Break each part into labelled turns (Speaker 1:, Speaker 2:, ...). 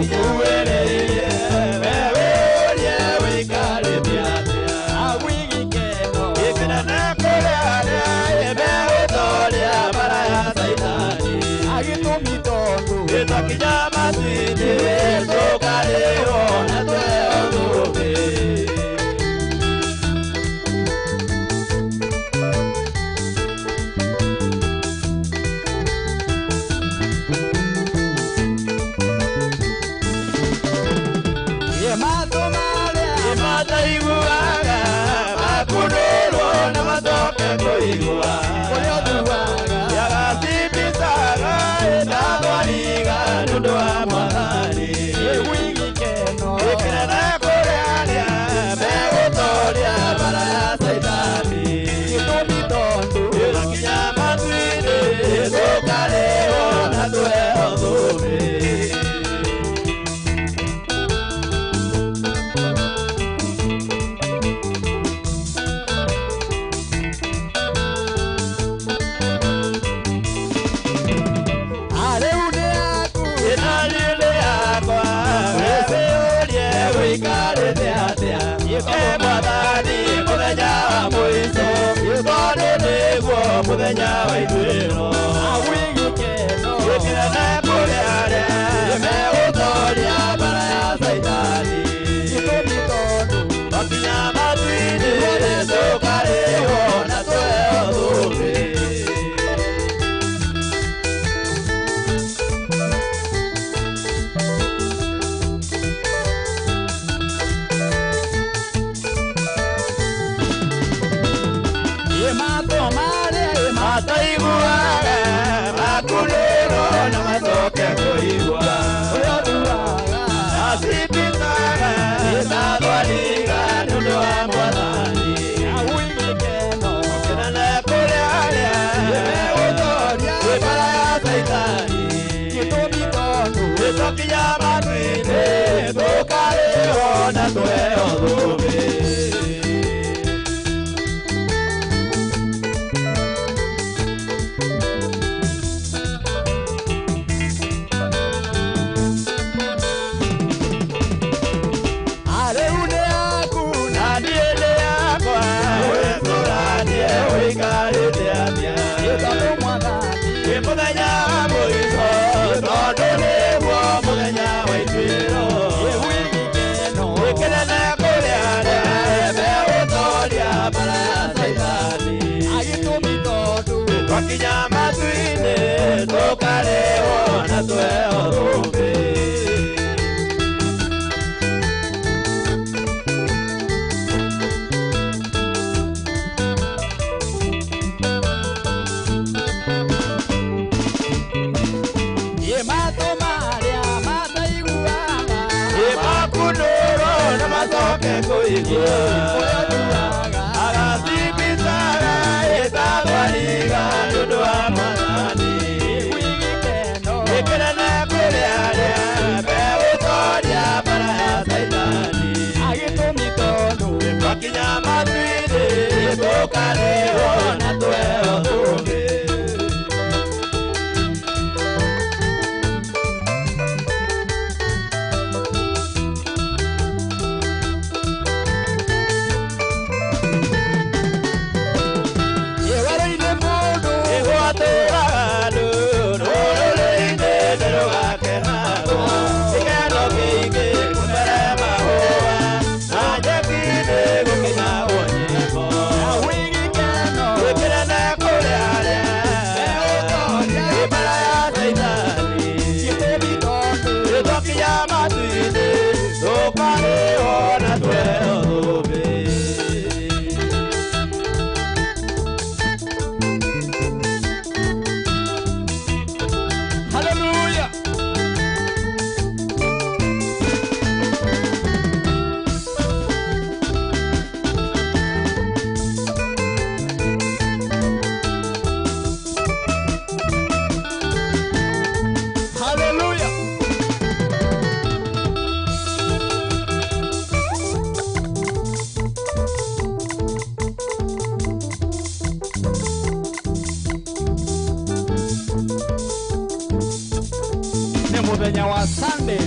Speaker 1: Ũkuĩrĩirie wewe wĩikarĩte atĩa?
Speaker 2: Agwĩgĩkeno.
Speaker 1: Gĩkĩnene kũrĩ arĩa megũtooria mbara ya Caitani.
Speaker 2: Agĩtũmi tondũ
Speaker 1: Gĩtwakinya matu-inĩ tũkarĩhwo na tũheo thũmbĩ.
Speaker 2: Ye matũ marĩa
Speaker 1: Nĩmataiguaga makundĩrwo na macoke kũigua.
Speaker 2: Ũrĩa ũthuaga.
Speaker 1: Yagacimbitaga ĩtathwariga nĩ ũndũ wa Mwathani.
Speaker 2: Ĩgwĩgĩkeno.
Speaker 1: Gĩkĩnene kũrĩ arĩa megũtooria mbara ya Caitani.
Speaker 2: Gĩtũmi tondũ
Speaker 1: Gĩgakinya matu-inĩ tũkarĩhwo na tũheo thũmbĩ.
Speaker 2: Arĩu nĩ aku.
Speaker 1: Ĩnaniĩ nĩ yakwa, wĩciũrie wĩikarĩte atĩa? E Mwathani mũthenya wa mũico, tondũ nĩguo mũthenya wa ituĩro.
Speaker 2: Agwĩgĩkeno.
Speaker 1: Gĩkĩnene kũrĩ arĩa megũtooria mbara ya Caitani.
Speaker 2: Gĩtũmi tondũ
Speaker 1: Twakinya matu-inĩ tũkarĩhwo na tũheo thũmbĩ.
Speaker 2: Ye matũ marĩa
Speaker 1: Mataiguaga makundĩrwo na macoke kũigua.
Speaker 2: Ũrĩa ũthuaga.
Speaker 1: Acibitaga ĩtathwariga nĩ ũndũ wa Mwathani.
Speaker 2: Agwĩgĩkeno.
Speaker 1: Kĩnene kũrĩ arĩa megũtooria mbara ya Caitani.
Speaker 2: Gĩtũmi tondũ
Speaker 1: Gĩtwakinya matu-inĩ tũkarĩhwo na tũheo thũmbĩ.
Speaker 2: Arĩu nĩ aku.
Speaker 1: Na niĩ nĩ yakwa, wĩcũranie wĩikarĩte atĩa?
Speaker 2: Tondũ Mwathani
Speaker 1: Nĩ mũthenya wa mũico, tondũ nĩguo mũthenya wa ituĩro.
Speaker 2: Ĩgwĩgĩkeno.
Speaker 1: Gĩkĩnene kũrĩ arĩa megũtooria mbara ya Caitani.
Speaker 2: Agĩtũmi tondũ
Speaker 1: Twakinya matu-inĩ tũkarĩhwo na tũheo thũmbĩ.
Speaker 2: Ye matũ marĩa mataiguaga.
Speaker 1: Ĩmakunũrwo na macoke kũigua.
Speaker 2: Ũrĩa ũthuaga.
Speaker 1: Agacimbitaga ĩtathwariga nĩ ũndũ wa Mwathani.
Speaker 2: Ĩgwĩgĩkeno.
Speaker 1: Gĩkĩnene kũrĩ arĩa megũtooria mbara ya Caitani.
Speaker 2: Agĩtũmi tondũ
Speaker 1: Twakinya matu-inĩ tũkarĩhwo na tũheo thũmbĩ.
Speaker 2: Ĩ werũ-inĩ mũndũ
Speaker 1: Ĩgwatũraga andũ rũrĩrĩ-inĩ nĩrũgakenagwo. Gĩkeno kĩingĩ kũmere mahũa, na nyeki-inĩ gũkĩinagwo nyĩmbo.
Speaker 2: Agwĩgĩkeno.
Speaker 1: Gĩkĩnene kũrĩ arĩa
Speaker 2: Megũtooria
Speaker 1: mbara ya Caitani.
Speaker 2: Gĩtũmi tondũ
Speaker 1: Gĩtwakinya matu-inĩ tũkarĩhwo na tũheo thũmbĩ.
Speaker 2: Hallelujah. Hallelujah. Nĩ mũthenya wa Sunday.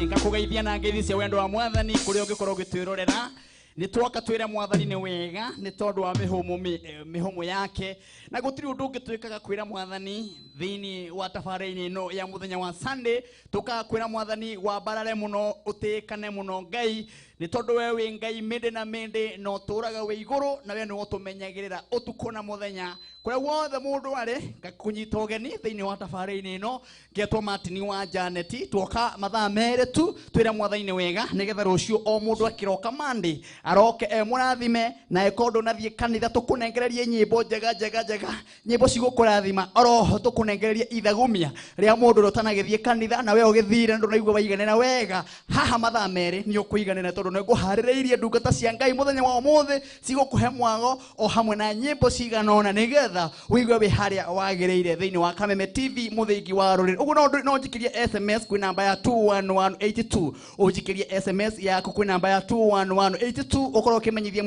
Speaker 2: Sunday ngakũgeithia na ngeithi cia wendo wa mwathani kũrĩa ũngĩkorwo ũgĩtwĩrorera nĩ twoka twĩre mwathani nĩ wega nĩ tondũ wa mĩhũmũ mĩhũmũ yake na gũtirĩ ũndũ ũngĩ twĩkaga kwĩra mwathani thĩinĩ wa tabarĩra-inĩ ĩno ya mũthenya wa Sunday tũkaga kwĩra mwathani wambarare mũno ũtĩĩkane mũno Ngai nĩ tondũ we wĩ Ngai mĩndĩ na mĩndĩ na ũtũraga wĩ igũrũ na we nĩwe ũtũmenyagĩrĩra ũtukũ na mũthenya kũrĩa guothe mũndũ arĩ ngakũnyita ũgeni thĩinĩ wa tabarĩra-inĩ ĩno ngetwo Martin wa Janet twoka mathaa merĩ tu twĩre mwathani nĩ wega nĩgetha rũciũ o mũndũ akĩroka Monday aroke e mũrathime na eko ndũnathiĩ kanitha tũkũnengererie nyĩmbo njega njega njega nyĩmbo cigũkũrathima oroho tũkũnengererie ithagumia rĩa mũndũ ũrĩa ũtanagĩthiĩ kanitha na we ũgĩthire ndũnaigua waiganĩra wega haha mathaa merĩ nĩ ũkũiganĩra tondũ nĩ ngũharĩrĩirie ndungata cia Ngai mũthenya wa ũmũthĩ cigũkũhe mwago o hamwe na nyĩmbo cigana ũna nĩgetha ũigue wĩ harĩa wagĩrĩire thĩinĩ wa Kameme TV mũthingi wa rũrĩrĩ ũguo no njikĩrie SMS kwĩ namba ya 21182 ũnjikĩrie SMS yaku kwĩ namba ya 21182 ũkorwo ũkĩmenyithia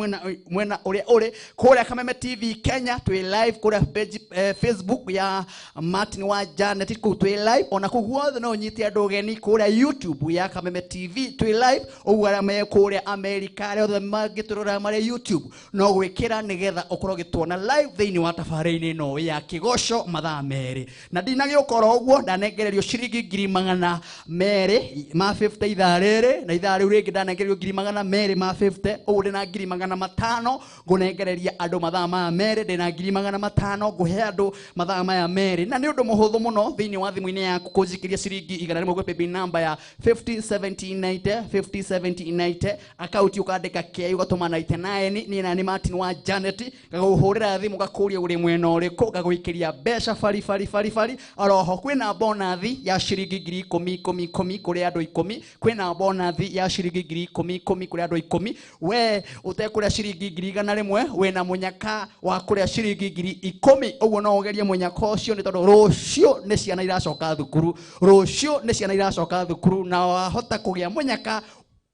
Speaker 2: mwena ũrĩa ũrĩ kũrĩa Kameme TV Kenya twĩ live kũrĩa page, Facebook ya Martin wa Janet kũu twĩ live ona kũu guothe no ũnyite andũ ũgeni kũrĩa YouTube ya Kameme TV twĩ live ũguo arĩa me kũrĩa America arĩa othe mangĩtũrora marĩ YouTube no gwĩkĩra nĩgetha ũkorwo ũgĩtuona live thĩinĩ wa tabarĩra-inĩ ĩno ya kĩgoco mathaa merĩ na ndinagĩũkora ũguo ndanengererio ciringi ngiri magana merĩ ma 50 ithaa rĩrĩ na ithaa rĩu rĩngĩ ndanengererio ngiri magana merĩ ma 50 ũguo ndĩna ngiri magana matano ngũnengereria andũ mathaa maya merĩ ndĩna ngiri magana matano ngũhe andũ mathaa maya merĩ na nĩ ũndũ mũhũthũ mũno thĩinĩ wa thimũ-inĩ yaku kũnjikĩria ciringi 100 gwĩ paybill number ya 501790 501790 akaunti ũkandĩka K ũgatũma 99 niĩ na nĩ Martin wa Janet ngagũhũrĩra thimũ ngakũria ũrĩ mwena ũrĩkũ ngagũikĩria mbeca bari bari bari bari oroho kwĩna bonathi ya ciringi ngiri ikũmi ikũmi ikũmi kũrĩ andũ ikũmi kwĩna bonathi ya ciringi ngiri ikũmi ikũmi kũrĩ andũ ikũmi we ũtekũrĩa ciringi ngiri 100 wĩna mũnyaka wa kũrĩa ciringi ngiri ikũmi ũguo no ũgerie mũnyaka ũcio nĩ tondũ rũciũ nĩ ciana iracoka thukuru rũciũ nĩ ciana iracoka thukuru na wahota kũgĩa mũnyaka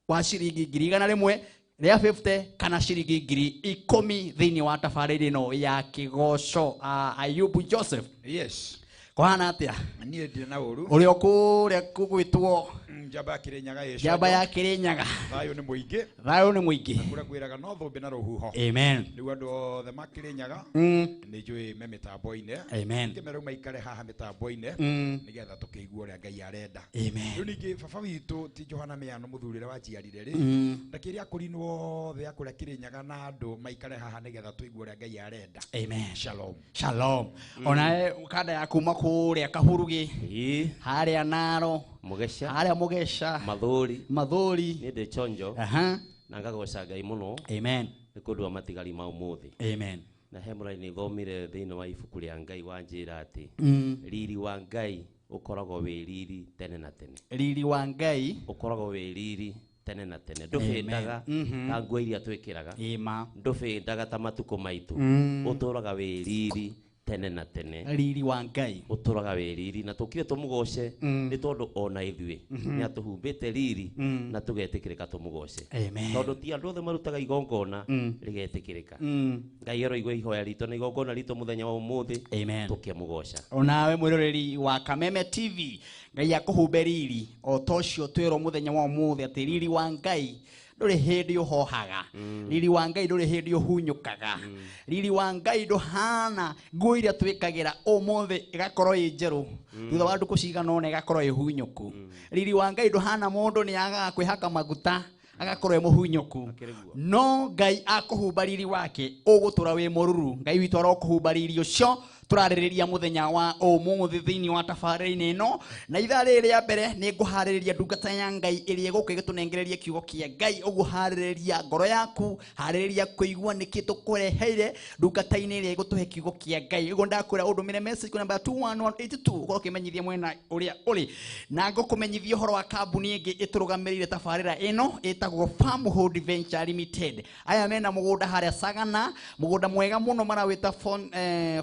Speaker 2: wa ciringi ngiri 100 rĩa 50 kana ciringi ngiri ikũmi thĩinĩ wa tabarĩra ĩno ya kĩgoco. Ayubu Joseph.
Speaker 3: Yes.
Speaker 2: Kũhana atĩa?
Speaker 3: Niĩ ndirĩ na ũru.
Speaker 2: Ũrĩa kũrĩa kũgwĩtwo
Speaker 3: Njamba ya Kĩrĩnyaga ĩ
Speaker 2: njamba
Speaker 3: Condo.
Speaker 2: ya Kĩrĩnyaga.
Speaker 3: Thayũ nĩ mũingĩ.
Speaker 2: Thayũ nĩ mũingĩ.
Speaker 3: Kũrĩa kwĩraga no thũmbĩ na rũhuho.
Speaker 2: Amen.
Speaker 3: Rĩu andũ othe makĩrĩnyaga nĩ njũĩ me mĩtambo-inĩ.
Speaker 2: Amen.
Speaker 3: Ngĩmera rĩu maikare haha mĩtambo-inĩ nĩgetha tũkĩigue ũrĩa Ngai arenda.
Speaker 2: Amen.
Speaker 3: Rĩu ningĩ baba witũ ti Johana Mĩano mũthuri ũrĩa wanjiarire rĩ na kĩrĩa akũrinwo othe a kũrĩa Kĩrĩnyaga na andũ maikare haha nĩgetha tũigue ũrĩa Ngai arenda.
Speaker 2: Amen.
Speaker 3: Shalom.
Speaker 2: Shalom. Onawe kanda ya kuma kũrĩa Kahurugi
Speaker 1: Ĩĩ,
Speaker 2: harĩa Naro
Speaker 1: Mũgeca,
Speaker 2: harĩa Mũgeca
Speaker 1: Mathũri,
Speaker 2: Mathũri.
Speaker 1: niĩ ndĩ chonjo
Speaker 2: Aha.
Speaker 1: na ngagoca Ngai mũno
Speaker 2: Amen.
Speaker 1: nĩ kũndũ wa matigari ma ũmũthĩ.
Speaker 2: Amen.
Speaker 1: Na he mũraini thomire thĩinĩ wa ibuku rĩa Ngai wanjĩra atĩ riri wa Ngai ũkoragwo wĩ riri tene na tene.
Speaker 2: Riri wa Ngai
Speaker 1: Ũkoragwo wĩ riri tene na tene. Ndũbĩndaga ta nguo iria twĩkĩraga.
Speaker 2: Ĩma.
Speaker 1: Ndũbĩndaga ta matukũ maitũ. Ũtũraga wĩ riri tene na tene.
Speaker 2: Riri wa Ngai
Speaker 1: ũtũraga wĩ riri na tũkire tũmũgoce nĩ tondũ ona ithuĩ nĩ atũhumbĩte riri na tũgetĩkĩrĩka tũmũgoce.
Speaker 2: Amen.
Speaker 1: Tondũ ti andũ othe marutaga igongona rĩgetĩkĩrĩka. Ngai aroigua ihoya ritũ na igongona ritũ mũthenya wa ũmũthĩ.
Speaker 2: Amen.
Speaker 1: Tũkĩmũgoca.
Speaker 2: Onawe mwĩroreri wa Kameme TV Ngai akũhumbe riri o ta ũcio twĩrwo mũthenya wa ũmũthĩ atĩ riri wa Ngai ndũrĩ hĩndĩ ũhohaga riri wa Ngai ndũrĩ hĩndĩ ũhunyũkaga riri wa Ngai ndũhana nguo iria twĩkagĩra ũmũthĩ ĩgakorwo ĩ njerũ thutha wa ndukũ cigana ũna ĩgakorwo ĩ hunyũku riri wa Ngai ndũhana mũndũ nĩ agaga kwĩhaka maguta agakorwo ĩ mũhunyũku no Ngai akũhumba riri wake ũgũtũra wĩ mũruru Ngai witũ arokũhumba riri ũcio tũrarĩrĩria mũthenya wa ũmũthĩ thĩinĩ wa tabarĩra-inĩ ĩno na ithaa rĩrĩ rĩa mbere nĩ ngũharĩrĩria ndungata ya Ngai ĩrĩa ĩgũka ĩgĩtũnengereria kiugo kĩa Ngai ũguo harĩrĩria ngoro yaku harĩrĩria kũigua nĩkĩ tũkũreheire ndungata-inĩ ĩrĩa ĩgũtũhe kiugo kĩa Ngai ũguo ndakwĩra ũndũmĩre message kwĩ namba 21182 ũkorwo ũkĩmenyithia mwena ũrĩa ũrĩ na ngũkũmenyithia ũhoro wa kambuni ĩngĩ ĩtũrũgamĩrĩire tabarĩra ĩno ĩtagwo Farmhold Venture Limited aya mena mũgũnda harĩa Sagana mũgũnda mwega mũno marawĩta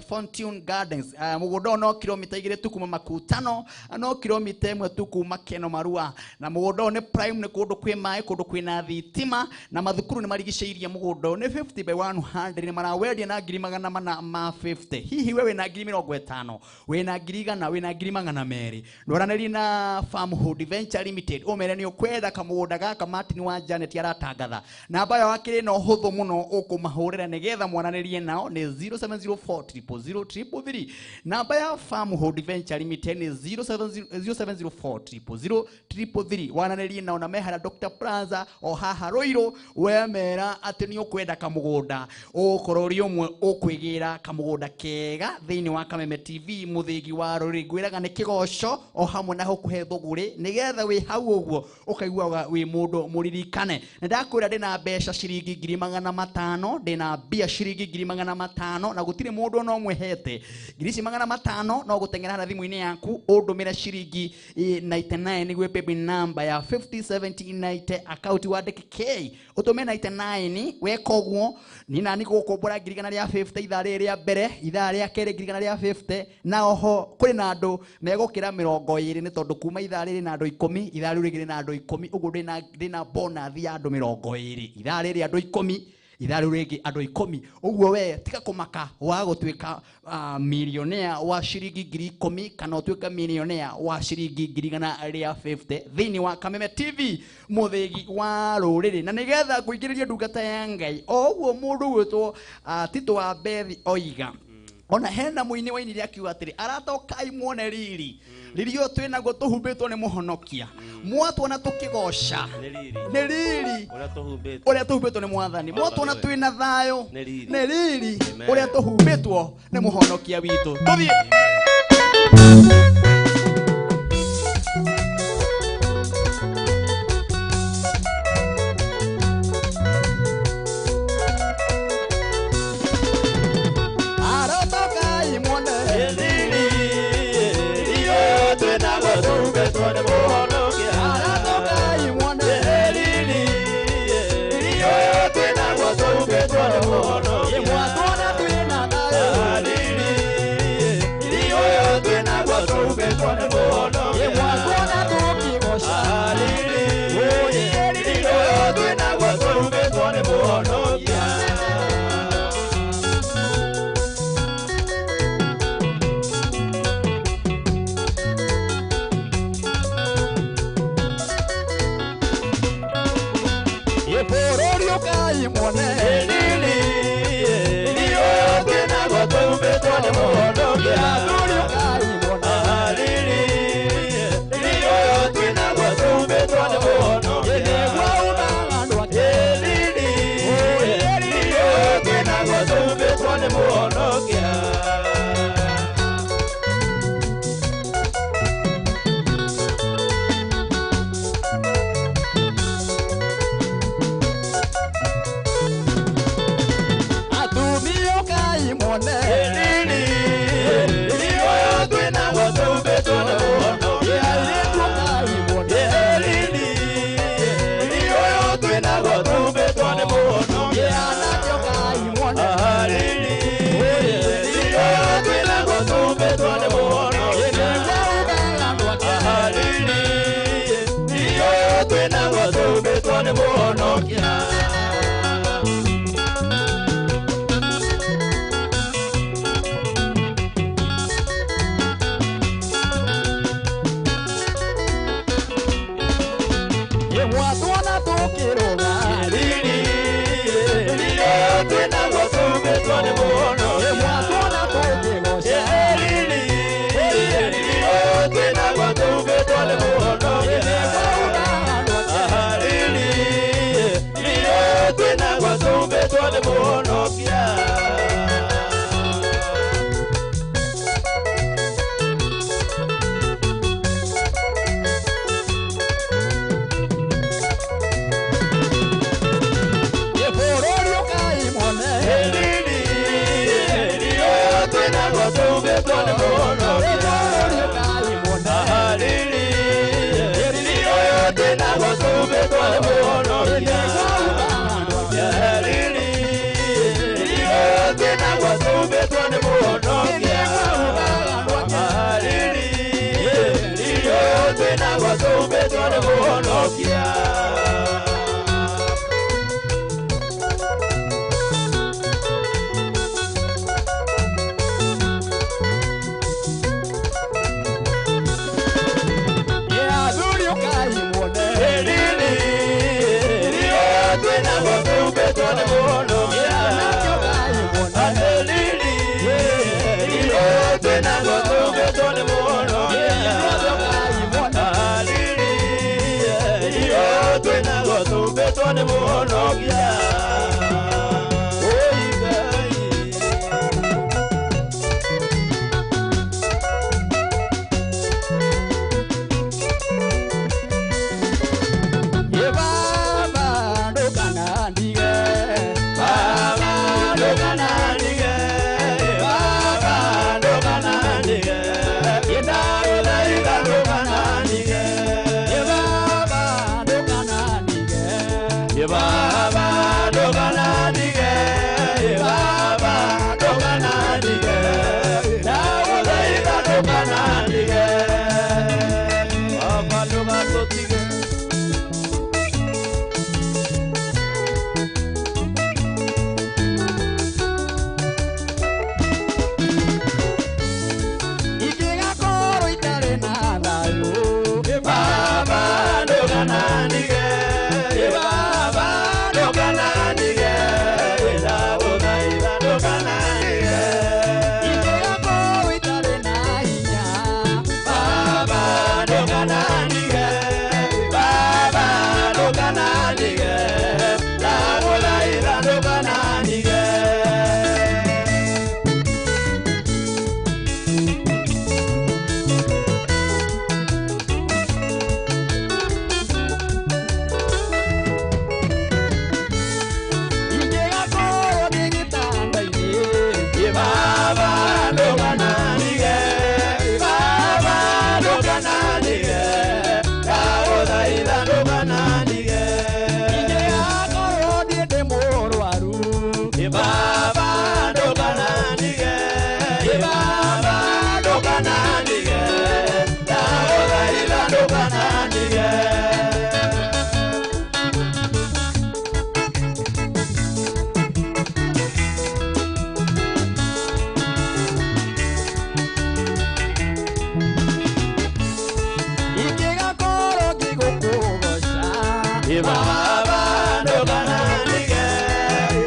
Speaker 2: Fortune Prime Gardens. Mũgũnda no kilomita 2 tu kuma Makutano, no kilomita 1 tu kuma Keno Marua. Na mũgũnda nĩ prime, nĩ kũndũ kwĩ maĩ, kũndũ kwĩna thitima, na mathukuru nĩ marigicĩirie mũgũnda. Nĩ 50 by 100, nĩ marawendia na ngiri magana mana ma 50. Hihi wewe na ngiri 50, wĩna ngiri 100, wĩna ngiri 200, ndwaranĩrie na Farmhood Venture Limited ũmere nĩ ũkwenda kamũgũnda gaka Martin wa Janet aratangatha. Namba yao akĩrĩ na ũhũthũ mũno ũkũmahũrĩra nĩgetha mwaranĩrie nao nĩ 0704 000 333. Namba ya Farmhood Venture Limited nĩ 0704 000 333. Waranĩrie nao na mehara Dr. Plaza o haha Ruiru, wemera atĩ nĩ ũkwenda kamũgũnda, ũgũkorwo ũrĩ ũmwe ũkwĩgĩra kamũgũnda kega thĩinĩ wa Kameme TV mũthĩgi wa rũrĩrĩ. Ngwĩraga nĩ kĩgoco o hamwe na gũkũhe thũgũrĩ nĩgetha wĩ hau ũguo ũkaiguaga wĩ mũndũ mũririkane. Nĩ ndakwĩra ndĩna mbeca ciringi ngiri magana matano, ndĩna mbia ciringi ngiri magana matano, na gũtirĩ mũndũ ona ũmwe hete ngiri ici magana matano. No gũteng'era na thimũ-inĩ yaku ũndũmĩre ciringi 99 nĩguo paybill number ya 507090 account wandĩke K ũtũme 99. Weka ũguo ni nani gũkũmbũra ngiri igana rĩa 50 ithaa rĩrĩ rĩa mbere, ithaa rĩa kerĩ ngiri igana rĩa 50, na oho kũrĩ na andũ megũkĩra 20 nĩ tondũ kuma ithaa rĩrĩ na andũ 10, ithaa rĩu rĩngĩ na andũ 10, ũguo ndĩna bonus ya andũ 20, ithaa rĩrĩ andũ 10, ithaa rĩu rĩngĩ andũ 10. Ũguo we tiga kũmaka wa gũtuĩka millionaire wa ciringi ngiri 10 kana ũtuĩke millionaire wa ciringi ngiri igana rĩa 50 thĩinĩ wa Kameme TV mũthĩgi wa rũrĩrĩ. Na nĩgetha ngũingĩrĩrie ndungata ya Ngai o ũguo mũndũ gwĩtwo Tito wa Bethi oiga, ona hena mũini wainire akiuga atĩrĩ, aratokai muone riri riri ũyũ twĩnaguo tũhumbĩtwo nĩ mũhonokia, mwatuona tũkĩgoca nĩ riri ũrĩa tũhumbĩtwo nĩ mwathani, mwatuona twĩna thayũ nĩ riri ũrĩa tũhumbĩtwo nĩ mũhonokia witũ. Tũthiĩ.
Speaker 4: Tena kwa
Speaker 1: Twĩnaguo tũmbĩtwo nĩ Mũhonokia. Riri, ũyũ twĩnaguo tũmbĩtwo nĩ Mũhonokia. Oi Ngai.
Speaker 2: Ye Baba ndũkanandige.
Speaker 1: Baba ndũkanandige, Baba ndũkanandige, ndagũthaitha ndũkanandige.
Speaker 2: Ye Baba ndũkanandige.
Speaker 1: Baba ndũkanandige, Baba ndũkanandige, ndagũthaitha ndũkanandige. Baba ndũgatũtige.
Speaker 2: Ingĩgakorwo itarĩ na thayũ.
Speaker 1: Baba ndũkanandige, Baba ndũkanandige, ndagũthaitha ndũkanandige.
Speaker 2: Ingĩgakorwo itarĩ na hinya.
Speaker 1: Baba ndũkanandige, Baba ndũkanandige, ndagũthaitha ndũkanandige.
Speaker 2: Ingĩgakorwo ndĩ gĩtanda-inĩ.
Speaker 1: Baba ndũkanandige, Baba ndũkanandige, ndagũthaitha ndũkanandige.
Speaker 2: Ingĩgakorwo niĩ ndĩ mũrwaru.
Speaker 1: Baba ndũkanandige, Baba ndũkanandige, ndagũthaitha ndũkanandige.
Speaker 2: Ingĩgakorwo ngĩgũkũgoca.
Speaker 1: Baba ndũkanandige,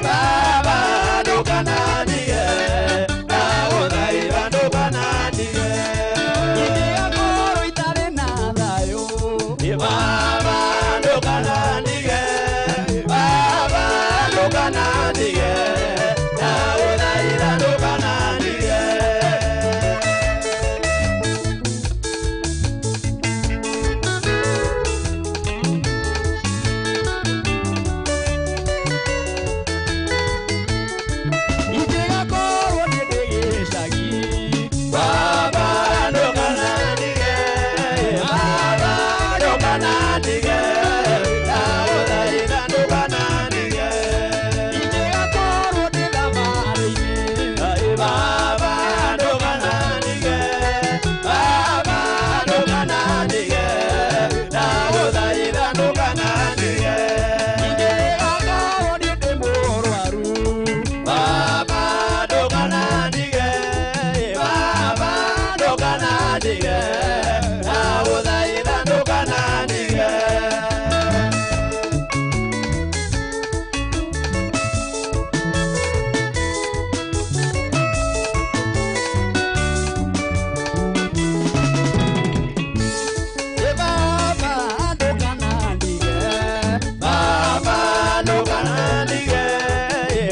Speaker 1: Baba ndũkanandige, ndagũthaitha ndũkanandige.
Speaker 2: Ingĩgakorwo itarĩ na thayũ.
Speaker 1: Baba ndũkanandige, Baba ndũkanandige, ndagũthaitha ndũkanandige.
Speaker 2: Ingĩgakorwo niĩ ndĩ gĩcagi.
Speaker 1: Baba ndũkanandige, Baba ndũkanandige, ndagũthaitha ndũkanandige.
Speaker 2: Ingĩgakorwo ndĩ thabarĩ-inĩ.
Speaker 1: Baba ndũkanandige, Baba ndũkanandige, ndagũthaitha ndũkanandige.
Speaker 2: Ingĩgakorwo niĩ ndĩ mũrwaru.
Speaker 1: Baba ndũkanandige, Baba ndũkanandige, ndagũthaitha ndũkanandige.
Speaker 2: Ye Baba ndũkanandige.
Speaker 1: Baba ndũkanandige,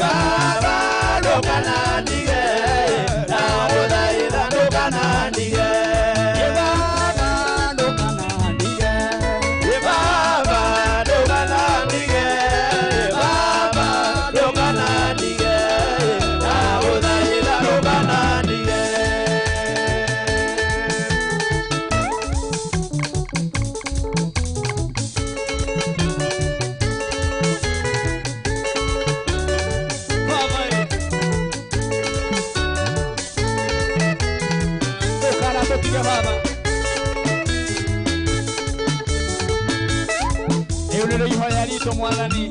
Speaker 1: Baba ndũkanandige, ndagũthaitha ndũkanandige.
Speaker 2: Ye Baba ndũkanandige.
Speaker 1: Baba ndũkanandige, Baba ndũkanandige, ndagũthaitha ndũkanandige.
Speaker 2: Ndũkanatũtige Baba. Rĩu nĩrĩo ihoya ritũ Mwathani.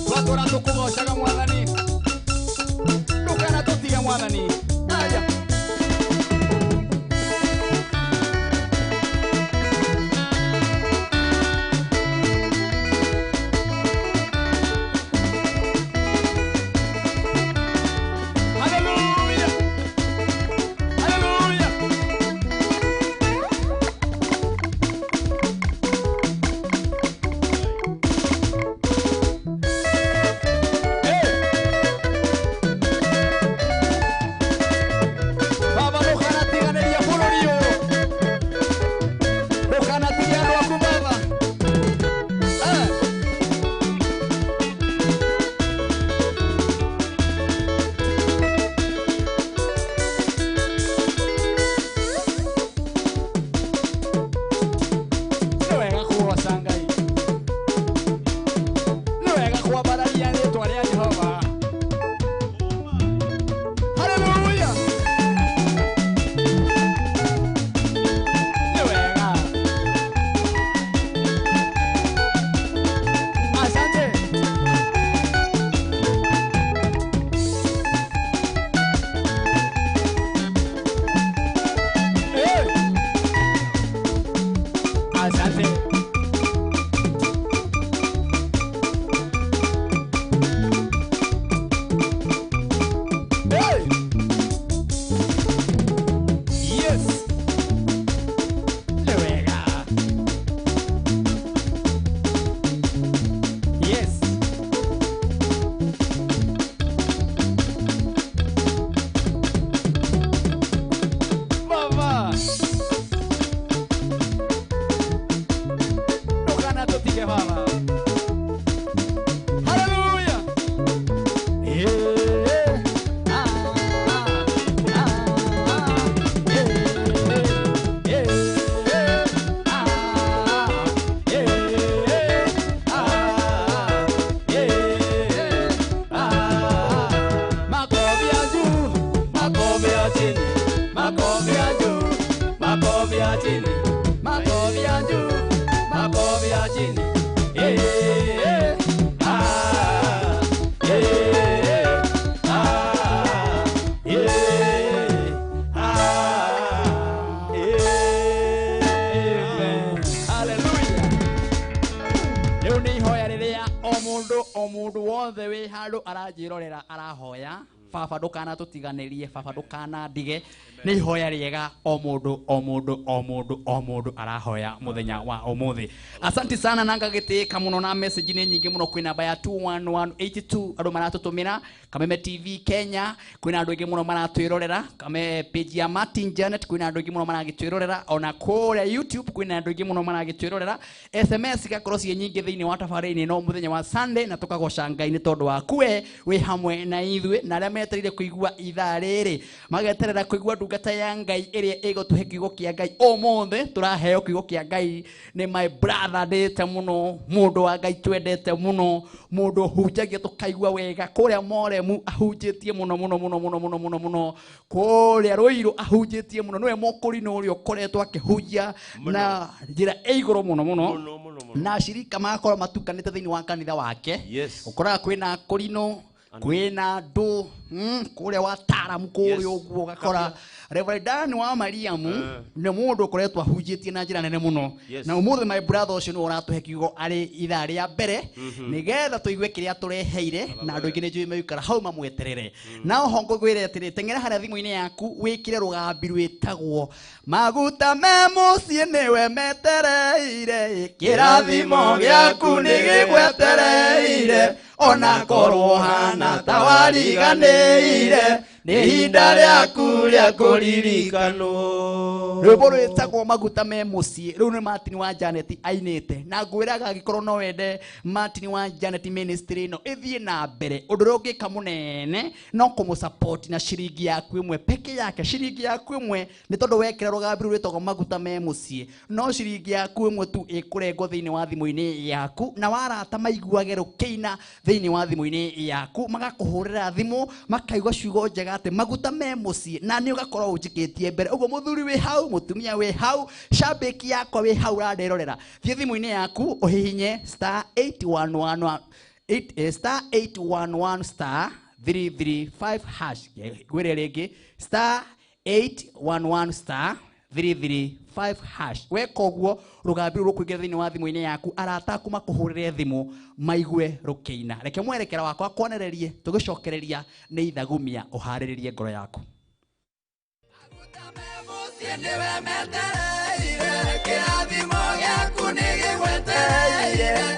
Speaker 2: Twatũra tũkũgocaga Mwathani. Ndũkanatũtige Mwathani. Aya. Hallelujah.
Speaker 1: Makofi ya juu, makofi ya chini, makofi ya juu, makofi ya chini. Eh, eh, ah, eh, ah, eh, ah, eh.
Speaker 2: Amen. Hallelujah. Rĩu nĩ ihoya rĩrĩa o mũndũ wothe wĩ handũ aranjĩrorera arahoya, baba ndũkanatũtiganĩrie, baba ndũkanandige. Nĩ ihoya rĩega o mũndũ o mũndũ o mũndũ o mũndũ arahoya mũthenya wa ũmũthĩ. Asante sana na ngagĩtĩĩka mũno na message nĩ nyingĩ mũno kwĩ namba ya 21182 andũ maratũtũmĩra Kameme TV Kenya, kwĩna andũ aingĩ mũno maratwĩrorera Kame page ya Martin Janet, kwĩna andũ aingĩ mũno maragĩtwĩrorera ona kũrĩa YouTube kwĩna andũ aingĩ mũno maragĩtwĩrorera. SMS igakorwo ciĩ nyingĩ thĩinĩ wa tabarĩra-inĩ ĩno mũthenya wa Sunday, na tũkagoca Ngai nĩ tondũ waku we wĩ hamwe na ithuĩ, na arĩa metereire kũigua ithaa rĩrĩ mageterera kũigua ndungata ya Ngai ĩrĩa ĩgũtũhe kiugo kĩa Ngai. Ũmũthĩ tũraheo kiugo kĩa Ngai nĩ my brother ndĩte mũno, mũndũ wa Ngai twendete mũno, mũndũ ũhunjagia tũkaigua wega kũrĩa Moremu ahunjĩtie mũno mũno mũno mũno mũno mũno mũno, kũrĩa Rũirũ ahunjĩtie mũno, nĩwe mũkũrinũ ũrĩa ũkoretwo akĩhunjia na njĩra ĩ igũrũ mũno mũno,
Speaker 1: Mũno, mũno, mũno.
Speaker 2: na ashirika magakorwo matukanĩte thĩinĩ wa kanitha wake.
Speaker 1: Yes.
Speaker 2: Ũkoraga kwĩna kũrinũ, kwĩna andũ kũrĩa wataaramu kũrĩa ũguo, ũgakora Reverend Dan wa Mariamu nĩ mũndũ ũkoretwo ahunjĩtie na njĩra nene mũno.
Speaker 1: Yes.
Speaker 2: Na ũmũthĩ my brother ũcio nĩwe ũratũhe kiugo arĩ ithaa rĩa mbere nĩgetha tũigue kĩrĩa tũreheire, na andũ aingĩ nĩ njũĩ megũikara hau mamweterere. Na oho ngũkwĩre atĩrĩ, teng'era harĩa thimũ-inĩ yaku wĩkĩre rũgambi rwĩtagwo maguta me mũciĩ nĩwe metereire, kĩrathimo gĩaku nĩ gĩgwetereire, ona korwo hana ta wariganĩire, nĩ ihinda rĩaku rĩa
Speaker 1: kũririkanwo.
Speaker 2: Rwĩmbo rwĩtagwo maguta me mũciĩ, rĩu nĩ Martin wa Janet ainĩte, na ngwĩraga angĩkorwo no wende Martin wa Janet ministry ĩno ĩthiĩ na mbere, ũndũ ũrĩa ũngĩka mũnene no kũmũsupport na ciringi yaku ĩmwe peke yake, ciringi yaku ĩmwe, nĩ tondũ wekĩra rũgambi rũu rwĩtagwo maguta me mũciĩ, no ciringi yaku ĩmwe tu ĩkũrengwo thĩinĩ wa thimũ-inĩ yaku, na warata maiguage rũkĩina thĩinĩ wa thimũ-inĩ yaku, magakũhũrĩra thimũ makaigua ciugo njega atĩ maguta me mũciĩ, na nĩ ũgakorwo ũnjĩkĩtie mbere. Ũguo mũthuri wĩ hau, mũtumia wĩ hau, shabiki yakwa wĩ hau ũranderorera, thiĩ thimũ-inĩ yaku ũhihinye star 8111 star 811 star 335 hash. Ngwĩre rĩngĩ, star 811 star 335 hash. Weka ũguo rũgambi rũu rũkũingĩra thĩinĩ wa thimũ-inĩ yaku, arata aku makũhũrĩre thimũ maigue rũkĩina. Reke mwerekera wakwa kwonererie, tũgĩcokereria nĩ ithagumia, ũharĩrĩrie ngoro yaku.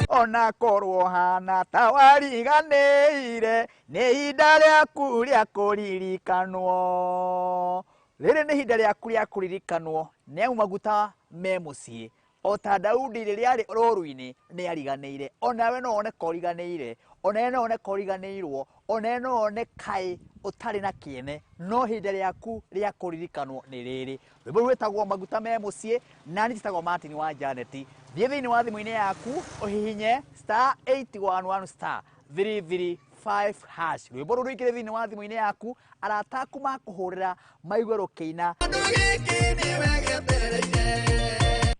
Speaker 2: Ona korwo hana ta wariganĩire, nĩ ihinda rĩaku rĩa kũririkanwo. Rĩrĩ nĩ ihinda rĩaku rĩa kũririkanwo, nĩ amu maguta me mũciĩ. O ta Daudi rĩrĩa arĩ rũru-inĩ nĩ ariganĩire, onawe no wone ka ũriganĩire, onawe no wone ka ũriganĩirwo, onawe no wone kaĩ ũtarĩ na kĩene, no ihinda rĩaku rĩa kũririkanwo nĩ rĩrĩ. Rwĩmbo rũu rwĩtagwo maguta me mũciĩ, na niĩ njĩtagwo Martin wa Janet. Thiĩ thĩinĩ wa thimũ-inĩ yaku ũhihinye star 811 star 335 hash. Rwĩmbo rũu rũingĩre thĩinĩ wa thimũ-inĩ yaku, arata aku makũhũrĩra maigue rũkĩina.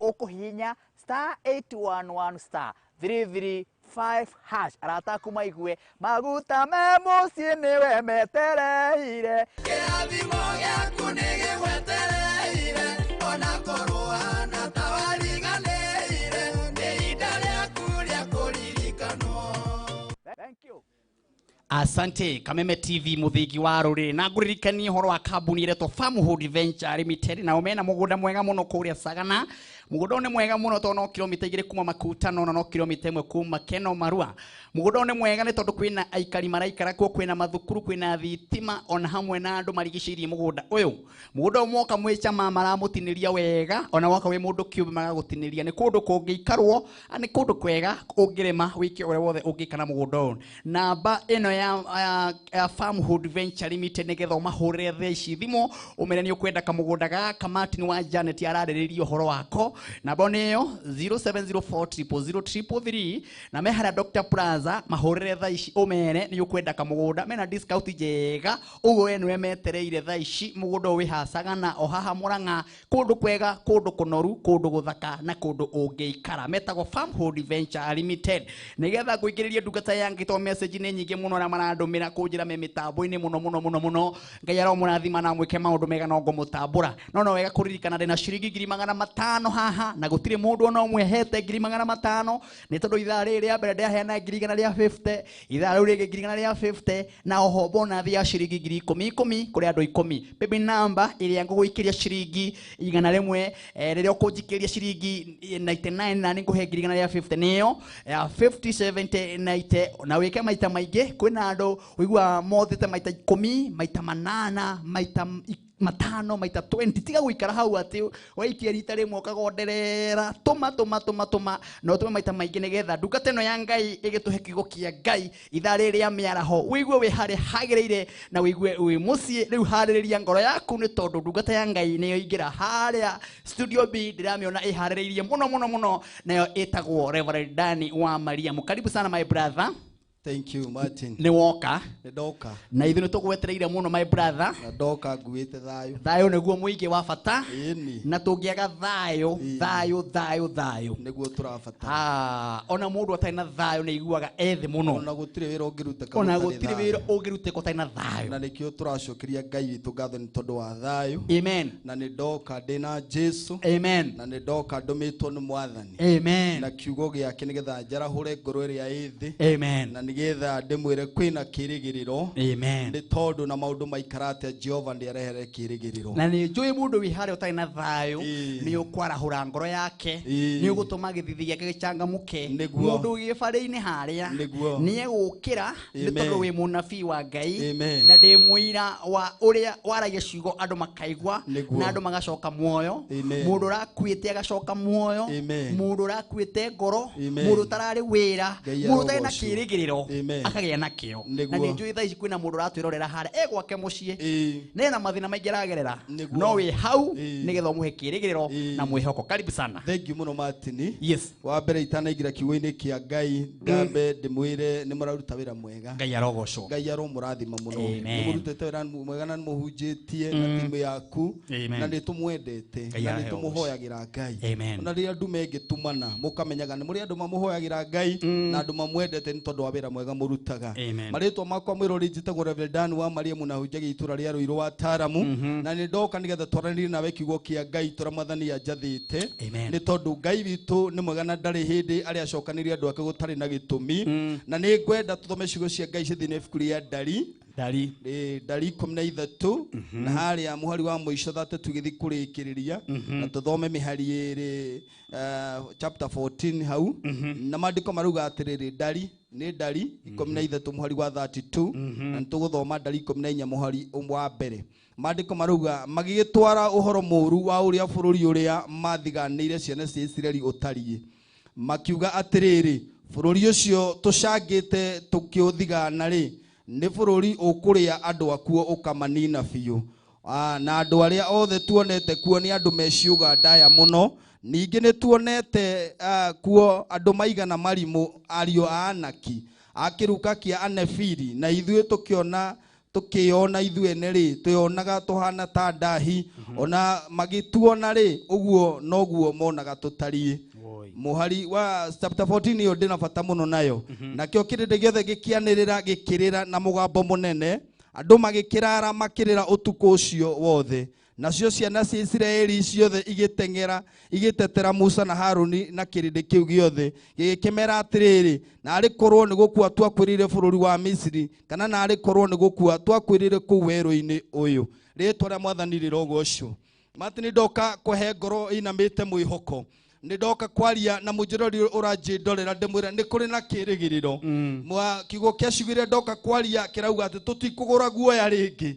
Speaker 2: Ũkũhihinya star 811 star 335 hash, arata aku maigue maguta me mũciĩ nĩwe metereire.
Speaker 4: Kĩrathimo gĩaku nĩ gĩgwetereire, ona korwo hana ta wariganĩire, nĩ ihinda rĩaku rĩa kũririkanwo.
Speaker 2: Thank you. Asante Kameme TV muthingi wa rũrĩrĩ, na ngũririkanie ũhoro wa kambuni ĩretwo Farmhood Venture Limited, nao mena mũgũnda mwega mũno kũrĩa Sagana. Mũgũnda ũyũ nĩ mwega mũno tondũ no kilomita 2 kuma Makutano na no kilomita 1 kuma Keno Marua. Mũgũnda ũyũ nĩ mwega nĩ tondũ kwĩna aikari maraikara kuo, kwĩna mathukuru, kwĩna thitima, ona hamwe na andũ marigicĩirie mũgũnda ũyũ. Mũgũnda ũyũ mwoka mwĩ chama maramũtinĩria wega, ona woka wĩ mũndũ kĩũmbe magagũtinĩria. Nĩ kũndũ kũngĩikarwo, nĩ kũndũ kwega ũngĩrĩma wĩke ũrĩa wothe ũngĩka na mũgũnda ũyũ. Namba ĩno ya Farmhood Venture Limited nĩgetha ũmahũrĩre thaa ici thimũ ũmere nĩ ũkwenda kamũgũnda gaka Martin wa Janet ararĩrĩria ũhoro wako. Namba nĩyo 0704000333 na me harĩa Dr Plaza. Mahũrĩre thaa ici ũmere nĩ ũkwenda kamũgũnda mena discount njega. Ũguo we nĩwe metereire thaa ici. Mũgũnda ũyũ wĩ Hacagana o haha Mũrang'a, kũndũ kwega, kũndũ kũnoru, kũndũ gũthaka na kũndũ ũngĩikara. Metagwo Farmhold Venture Limited. Nĩgetha ngũingĩrĩrie ndungata ya Ngai, tondũ message nĩ nyingĩ mũno arĩa marandũmĩra kũnjĩra me mĩtambo-inĩ mũno mũno mũno mũno. Ngai aromũrathima na mwĩke maũndũ mega no ngũmũtambũra. No wega kũririkana ndĩna ciringi 500,000 haha, na gũtirĩ mũndũ ona ũmwe hete 500,000, nĩ tondũ ithaa rĩrĩ rĩa mbere ndĩraheana 150,000, ithaa rĩu rĩngĩ 150,000, na oho bonathi ya ciringi 10,000 kũrĩ andũ 10. Paybill number ĩrĩa ngũgũikĩria ciringi 100, rĩrĩa ũkũnjikĩria ciringi 99 na nĩngũhe 150,000, nĩyo ya 50 70 90, na wĩke maita maingĩ. Kwĩna andũ ũiguaga mothĩte maita 10, maita 8, maita 5, maita 20. Tiga gũikara hau atĩ waikia rita rĩmwe ũkagonderera. Tũma, tũma, tũma, tũma, na ũtũme maita maingĩ nĩgetha ndungata ĩno ya Ngai ĩgĩtũhe kiugo kĩa Ngai ithaa rĩrĩ rĩa mĩaraho, ũigue wĩ harĩa hagĩrĩire na ũigue wĩ mũciĩ. Rĩu harĩrĩria ngoro yaku, nĩ tondũ ndungata ya Ngai nĩyo ingĩra harĩa studio B. Ndĩramĩona ĩharĩrĩirie mũno mũno mũno, nayo ĩtagwo Reverend Dani wa Maria. Karibu sana, my brother.
Speaker 5: Thank you, Martin.
Speaker 2: Nĩ woka.
Speaker 5: Nĩ ndoka.
Speaker 2: Na ithuĩ nĩ tũgwetereire mũno, my brother.
Speaker 5: Na ndoka nguĩte thayũ.
Speaker 2: Thayũ nĩguo mũingĩ wa bata.
Speaker 5: Ĩni.
Speaker 2: Na tũngĩaga thayũ, thayũ, thayũ, thayũ
Speaker 5: nĩguo tũrabatara.
Speaker 2: Ah, ona mũndũ atarĩ na thayũ nĩ aiguaga ethĩ mũno.
Speaker 5: Ona gũtirĩ wĩra ũngĩrutĩka
Speaker 2: Ona
Speaker 5: gũtarĩ
Speaker 2: gũtirĩ
Speaker 5: thayũ.
Speaker 2: wĩra ũngĩrutĩka ũtarĩ na thayũ.
Speaker 5: Na nĩkĩo tũracokeria Ngai witũ ngatho nĩ tondũ wa thayũ.
Speaker 2: Amen.
Speaker 5: Na nĩ ndoka ndĩna Jesu.
Speaker 2: Amen.
Speaker 5: Na nĩ ndoka ndũmĩtwo nĩ Mwathani.
Speaker 2: Amen.
Speaker 5: Na kiugo gĩake nĩgetha njarahũre ngoro ĩrĩa ĩ thĩ.
Speaker 2: Amen.
Speaker 5: Na nĩgetha ndĩmwĩre kwĩna kĩrĩgĩrĩro.
Speaker 2: Amen.
Speaker 5: Nĩ tondũ na maũndũ maikara atĩa, Jehova nĩarehere kĩrĩgĩrĩro.
Speaker 2: Na nĩ njũĩ mũndũ wĩ harĩa ũtarĩ na thayũ,
Speaker 5: Ĩĩ.
Speaker 2: nĩ ũkwarahũra ngoro yake,
Speaker 5: Ĩĩ.
Speaker 2: nĩ ũgũtũma gĩthithi gĩake gĩcangamũke.
Speaker 5: Nĩguo.
Speaker 2: Mũndũ wĩ gĩbarĩ-inĩ harĩa
Speaker 5: Nĩguo.
Speaker 2: nĩ egũkĩra, nĩ
Speaker 5: Amen.
Speaker 2: tondũ wĩ mũnabii wa Ngai.
Speaker 5: Amen.
Speaker 2: Na ndĩ mũira wa ũrĩa waragia ciugo andũ makaigua
Speaker 5: Nĩguo.
Speaker 2: na andũ magacoka muoyo.
Speaker 5: Amen.
Speaker 2: Mũndũ ũrakuĩte agacoka muoyo.
Speaker 5: Amen.
Speaker 2: Mũndũ ũrakuĩte ngoro,
Speaker 5: Amen.
Speaker 2: mũndũ ũtararĩ wĩra,
Speaker 5: Ngai
Speaker 2: mũndũ ũtarĩ na
Speaker 5: arogocwo.
Speaker 2: kĩrĩgĩrĩro
Speaker 5: Amen.
Speaker 2: akagĩa nakĩo.
Speaker 5: Nĩguo.
Speaker 2: Na nĩ njũĩ thaa ici kwĩna mũndũ ũratwĩrorera harĩa e gwake mũciĩ,
Speaker 5: Ĩĩ.
Speaker 2: nena mathĩna maingĩ aragerera,
Speaker 5: Nĩguo.
Speaker 2: no wĩ hau
Speaker 5: Ĩĩ.
Speaker 2: nĩgetha ũmũhe kĩrĩgĩrĩro
Speaker 5: Ĩĩ.
Speaker 2: na mwĩhoko. Karibu sana.
Speaker 5: Thank you mũno, Martin.
Speaker 2: Yes.
Speaker 5: Wa mbere itanaingĩra kiugo-inĩ kĩa Ngai, ndambe ndĩmwĩre nĩ mũraruta wĩra mwega.
Speaker 2: Ngai arogocwo.
Speaker 5: Ngai aromũrathima mũno.
Speaker 2: Amen.
Speaker 5: Nĩ mũrutĩte wĩra mwega na nĩ mũhunjĩtie na timu yaku.
Speaker 2: Amen.
Speaker 5: Na nĩ tũmwendete
Speaker 2: Ngai
Speaker 5: na nĩ
Speaker 2: araheo.
Speaker 5: tũmũhoyagĩra Ngai.
Speaker 2: Amen.
Speaker 5: Ona rĩrĩa ndume ĩngĩtumana, mũkamenyaga nĩ mũrĩ andũ mamũhoyagĩra Ngai na andũ mamwendete nĩ tondũ wa wĩra mwega mũrutaga.
Speaker 2: Amen.
Speaker 5: Marĩtwa makwa mwĩrori njĩtagwo Reverend Dan wa Maria, mũnahunjagia itũra rĩa Rũirũ wa Taramu, na nĩ ndoka nĩgetha twaranĩrie nawe kiugo kĩa Ngai tũrĩa Mwathani anjathĩte.
Speaker 2: Amen.
Speaker 5: Nĩ tondũ Ngai witũ nĩ mwega na ndarĩ hĩndĩ arĩa acokanĩrie andũ ake gũtarĩ na gĩtũmi. Na nĩ ngwenda tũthome ciugo cia Ngai cia thĩinĩ wa ibuku rĩa Ndari.
Speaker 2: Ndari.
Speaker 5: Ndari 13 na harĩa mũhari wa mũico 32 gĩthiĩ kũrĩkĩrĩria, na tũthome mĩhari 2, chapter 14 hau. Na maandĩko marauga atĩrĩrĩ, Ndari nĩ Ndari 13 mũhari wa 32, na nĩtũgũthoma Ndari 14 mũhari wa mbere. Maandĩko marauga, magĩgĩtwara ũhoro mũũru wa ũrĩa bũrũri ũrĩa mathiganĩire ciana cia Isiraeli ũtariĩ, makiuga atĩrĩrĩ, bũrũri ũcio tũcangĩte tũkĩũthigana rĩ, nĩ bũrũri ũkũrĩa andũ akuo ũkamanina biũ. Na andũ arĩa othe tuonete kuo nĩ andũ me ciũga ndaya mũno. Ningĩ nĩ tuonete kuo andũ maigana marimũ, ariũ a Anaki a kĩruka kĩa Anefiri, na ithuĩ tũkĩona tũkĩona ithuĩ ene rĩ, twĩonaga tũhana ta ndahi, ona magĩtuona rĩ, ũguo noguo monaga tũtariĩ. Mũhari wa chapter 14 ĩyo ndĩna bata mũno nayo. Nakĩo kĩrĩndĩ gĩothe gĩkĩanĩrĩra gĩkĩrĩra na mũgambo mũnene, andũ magĩkĩrara makĩrĩra ũtukũ ũcio wothe. Nacio ciana cia Isiraeli ciothe igĩteng'era igĩtetera Musa na Haruni na kĩrĩndĩ kĩu gĩothe, gĩgĩkĩmera atĩrĩrĩ, narĩ korwo nĩ gũkua twakuĩrĩire bũrũri wa Misiri, kana narĩ korwo nĩ gũkua twakuĩrĩire kũu werũ-inĩ ũyũ. Rĩtwa rĩa Mwathani rĩrogocwo. Martin, ndoka kũhe ngoro ĩinamĩte mwĩhoko. Nĩ ndoka kwaria na mũnjĩrori ũranjĩndorera ndĩmwĩre nĩ kũrĩ na kĩrĩgĩrĩro. Mwa kiugo kĩa ciugire ndoka kwaria kĩrauga atĩ tũtikũgũra guoya rĩngĩ.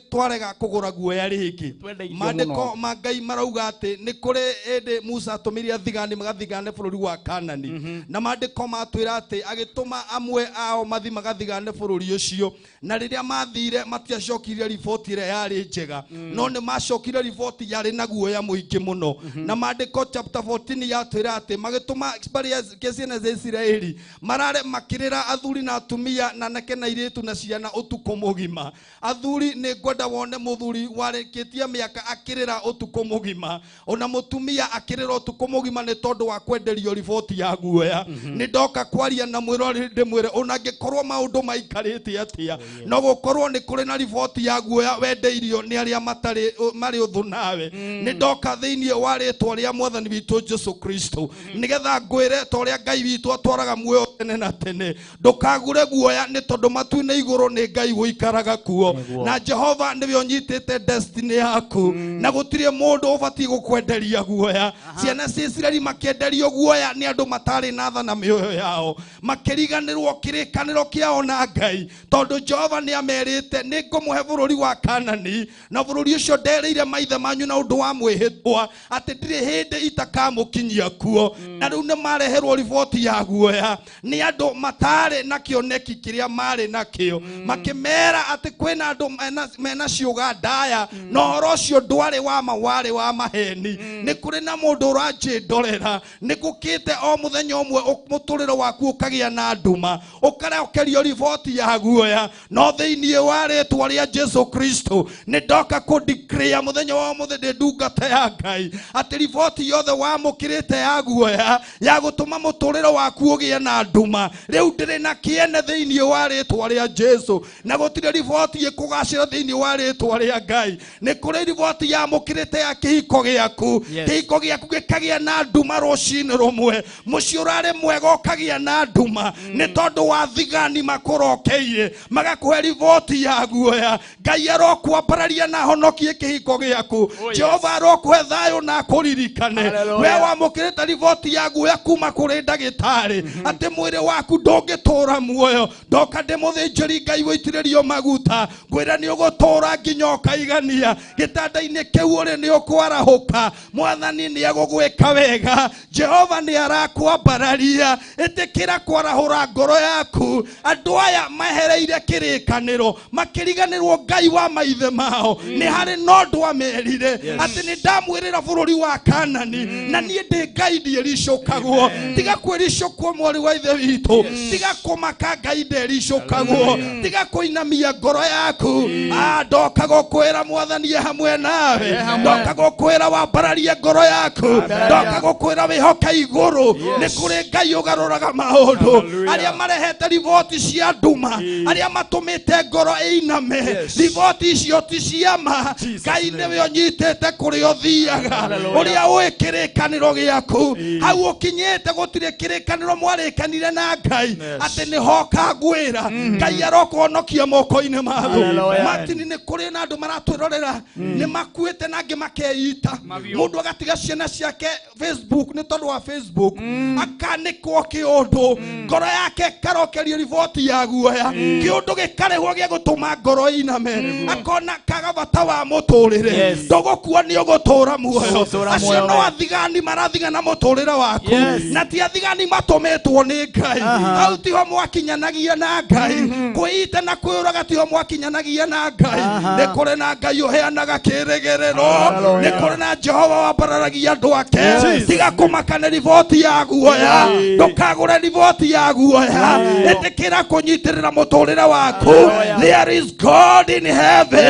Speaker 5: Twarega kũgũra guoya rĩngĩ. Maandĩko ma Ngai marauga atĩ nĩ kũrĩ hĩndĩ Musa atũmire athigani magathigane bũrũri wa Kanani. Na maandĩko matwĩra atĩ agĩtũma amwe ao mathi magathigane bũrũri ũcio, na rĩrĩa mathire matiacokire riboti ĩrĩa yarĩ njega, no nĩ macokire riboti yarĩ na guoya mũingĩ mũno. Na maandĩko chapter 14 yatwĩra atĩ magĩtũma barĩa ciana cia Isiraeli marare makĩrĩra athuri na atumia na anake na airĩtu na ciana ũtukũ mũgima. Athuri nĩ ngwenda wone mũthuri warĩkĩtie mĩaka akĩrĩra ũtukũ mũgima, ona mũtumia akĩrĩra ũtukũ mũgima nĩ tondũ wa kwenderio riboti ya guoya. Nĩ ndoka kwaria na mwĩrori ndĩmwĩre ona angĩkorwo maũndũ maikarĩte atĩa, no gũkorwo nĩ kũrĩ na riboti ya guoya wendeirio nĩ arĩa matarĩ marĩ ũthũ nawe. Nĩ ndoka thĩinĩ wa rĩtwa rĩa Mwathani witũ Jesu Kristo nĩgetha ngwĩre ta ũrĩa Ngai witũ atwaraga muoyo tene na tene. Ndũkagũre guoya nĩ tondũ matu-inĩ igũrũ nĩ Ngai ũikaraga kuo, na Jehova nĩwe ũnyitĩte destiny yaku, na gũtirĩ mũndũ ũbatiĩ gũkwenderia guoya. Ciana cia Isiraeli makĩenderio guoya nĩ andũ matarĩ na tha na mĩoyo yao, makĩriganĩrwo kĩrĩkanĩro kĩao na Ngai, tondũ Jehova nĩ amerite nĩ ngũmũhe bũrũri wa Kanani, na bũrũri ũcio nderĩire maithe manyu na ũndũ wa mwĩhĩtwa atĩ ndirĩ hĩndĩ itakamũkinyia kuo. Na rĩu nĩ mareherwo riboti ya guoya nĩ andũ matarĩ na kĩoneki kĩrĩa marĩ nakĩo, makĩmera atĩ kwĩna andũ mena ciũga ndaya, na ũhoro ũcio ndwarĩ wa ma, warĩ wa maheni. Nĩ kũrĩ na mũndũ ũranjĩndorera, nĩ gũkĩte o mũthenya ũmwe mũtũrĩre waku ũkagĩa na nduma, ũkarekerio riboti ya guoya, no thĩinĩ wa rĩtwa rĩa Jesu Kristo nĩ ndoka kũ-declare mũthenya wa ũmũthĩ ndĩ ndungata ya Ngai atĩ riboti yothe wamũkĩrĩte ya guoya ya gũtũma mũtũrĩre waku ũgĩe na nduma, rĩu ndĩrĩ na kĩene thĩinĩ wa rĩtwa rĩa Jesu, na gũtirĩ riboti ĩkũgacĩra thĩinĩ wa rĩtwa rĩa Ngai. Nĩ kũrĩ riboti yamũkĩrĩte ya kĩhiko gĩaku, kĩhiko gĩaku gĩkagĩa na nduma rũcinĩ rũmwe, mũciĩ ũrarĩ mwega ũkagĩa na nduma nĩ tondũ wa thigani makũrokeire magakũhe riboti ya guoya. Ngai arokwambararia na ahonokie kĩhiko gĩaku. Jehova arokũhe thayũ na akũririkane. We wamũkĩrĩte riboti ya guoya kuma kũrĩ ndagĩtarĩ atĩ mwĩrĩ waku ndũngĩtũra muoyo, ndoka ndĩ mũthĩnjĩri Ngai wĩitĩrĩrio maguta ngwĩra nĩ ũgũtũra nginya ũkaigania gĩtanda-inĩ kĩu ũrĩ nĩ ũkwarahũka. Mwathani nĩ egũgwĩka wega, Jehova nĩ arakwambararia. Ĩtĩkĩra kwarahũra ngoro yaku. Andũ aya mahereire kĩrĩkanĩro makĩriganĩrwo Ngai wa maithe mao, nĩ harĩ na ũndũ amerire atĩ nĩ ndamwĩrĩra bũrũri wa Kanani, na niĩ ndĩ Ngai ndiĩricũkagwo. Tiga kwĩricũkwo mwarĩ wa ithe witũ, tiga kũmaka Ngai ndericũkagwo, tiga kũinamia ngoro yaku. Ndoka gũkwĩra Mwathani e hamwe nawe, ndoka gũkwĩra wambararie ngoro yaku, ndoka gũkwĩra wĩhoke igũrũ. Nĩ kũrĩ Ngai ũgarũraga maũndũ. Arĩa marehete riboti cia nduma, arĩa matũmĩte ngoro ĩiname, riboti icio ti cia ma. Ngai nĩwe ũnyitĩte kũrĩa ũthiaga, ũrĩa ũĩ kĩrĩkanĩro gĩaku hau ũkinyĩte. Gũtirĩ kĩrĩkanĩro mwarĩkanire na Ngai atĩ nĩho kangwĩra. Ngai arokũhonokia moko-inĩ ma thũ. Martin, nĩ kũrĩ na andũ maratwĩrorera nĩ makuĩte na angĩ makeita, mũndũ agatiga ciana ciake Facebook nĩ tondũ wa Facebook, akanĩkwo kĩũndũ, ngoro yake ĩkarokerio riboti ya guoya, kĩũndũ gĩkarehwo gĩa gũtũma ngoro ĩiname, akona kaga bata wa mũtũrĩre. Ndũgũkua nĩ ũgũtũra muoyo. Acio no athigani marathigana mũtũrĩre waku, na ti athigani matũmĩtwo nĩ Ngai. Hau tiho mwakinyanagia na Ngai, kwĩita na kwĩũraga tiho mwakinyanagia na Ngai. Nĩ kũrĩ na Ngai ũheanaga kĩrĩgĩrĩro, nĩ kũrĩ na Jehova wambararagia andũ ake. Tiga kũmaka nĩ riboti ya guoya, ndũkagũre riboti ya guoya, ĩtĩkĩra kũnyitĩrĩra mũtũrĩre waku. There is God in heaven.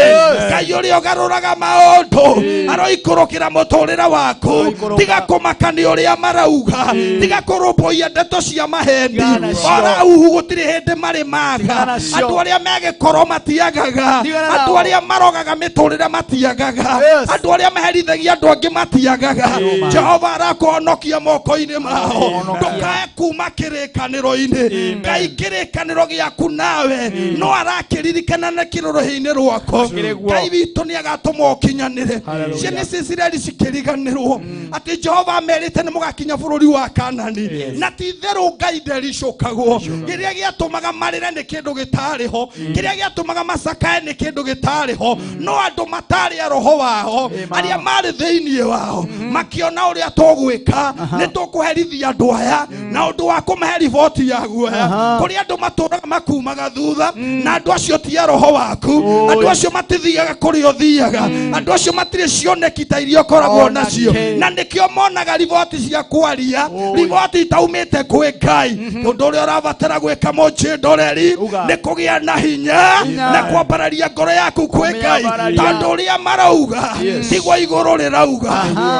Speaker 5: Ngai ũrĩa ũgarũraga maũndũ aroikũrũkĩra mũtũrĩre waku. Tiga kũmaka nĩ ũrĩa marauga, tiga kũrũmbũiya ndeto cia maheni. Ora uhu gũtirĩ hĩndĩ marĩ maga. Andũ arĩa megĩkorwo matiagaga, andũ arĩa marogaga mĩtũrĩre matiagaga, andũ arĩa maherithagia andũ angĩ matiagaga. Jehova arakũhonokia moko-inĩ mao. Ndũkae kuma kĩrĩkanĩro-inĩ. Ngai kĩrĩkanĩro gĩaku nawe no arakĩririkana na kĩrũrũhĩ-inĩ rwako. Ngai witũ nĩ agatũma ũkinyanĩre. Ciana cia Isiraeli cikĩriganĩrwo atĩ
Speaker 6: Atĩ Jehova amerite nĩ mũgakinya bũrũri wa Kanani na ti itherũ Ngai ndericũkagwo. Kĩrĩa gĩatũmaga marĩre nĩ kĩndũ gĩtarĩ ho, kĩrĩa gĩatũmaga macakae nĩ kĩndũ gĩtarĩ ho, no andũ matarĩ a roho wao arĩa marĩ thĩinĩ wao makiona ũrĩa tũgwĩka nĩ tũkũherithia andũ aya na ũndũ wa kũmahe riboti ya guoya. Kũrĩ andũ matũraga makumaga thutha na andũ acio ti a roho waku, andũ acio matithiaga kũrĩa ũthiaga, andũ acio matirĩ cioneki ta iria ũkoragwo nacio, na nĩkĩo monaga riboti cia kwaria riboti itaumĩte kwĩ Ngai. Ũndũ ũrĩa ũrabatara gwĩka mũnjĩndoreri nĩ kũgĩa na hinya na kwambararia ngoro yaku kwĩ Ngai, tondũ ũrĩa marauga tiguo igũrũ rĩrauga,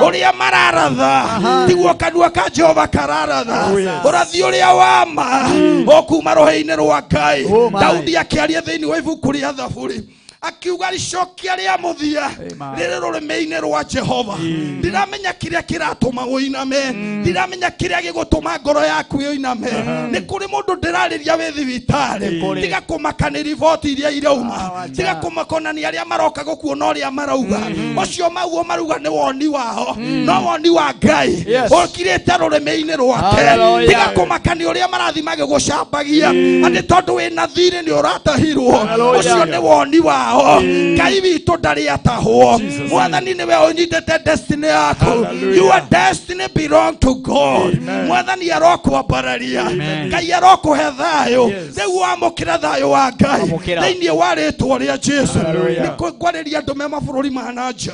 Speaker 6: ũrĩa mararatha tiguo kanua ka Jehova kararatha, ũrathi ũrĩa wa ma ũkuma rũhĩ-inĩ rwa Ngai. Daudi akĩaria thĩinĩ wa ibuku rĩa Thaburi akiuga icokia rĩa mũthia rĩrĩ rũrĩmĩ-inĩ rwa Jehova. Ndiramenya kĩrĩa kĩratũma ũiname, ndiramenya kĩrĩa gĩgũtũma ngoro yaku ĩiname. Nĩ kũrĩ mũndũ ndĩrarĩria wĩ thibitarĩ, tiga kũmaka nĩ riboti iria irauma, tiga kũmakonania arĩa maroka gũkuona ũrĩa marauga, ũcio mauo marauga nĩ woni wao, no woni wa Ngai ũkirĩte rũrĩmĩ-inĩ rwake. Tiga kũmaka nĩ ũrĩa marathi magĩgũcambagia atĩ tondũ wĩna thirĩ nĩ ũratahirwo, ũcio nĩ woni wao. Ngai witũ ndarĩ atahwo. Mwathani nĩwe ũnyitĩte destiny yaku. Your destiny belong to God. Mwathani arokwambararia, Ngai arokũhe thayũ. Rĩu wamũkĩra thayũ wa Ngai thĩinĩ wa rĩtwa rĩa Jesu. Nĩ ngwarĩria andũ me mabũrũri ma na nja,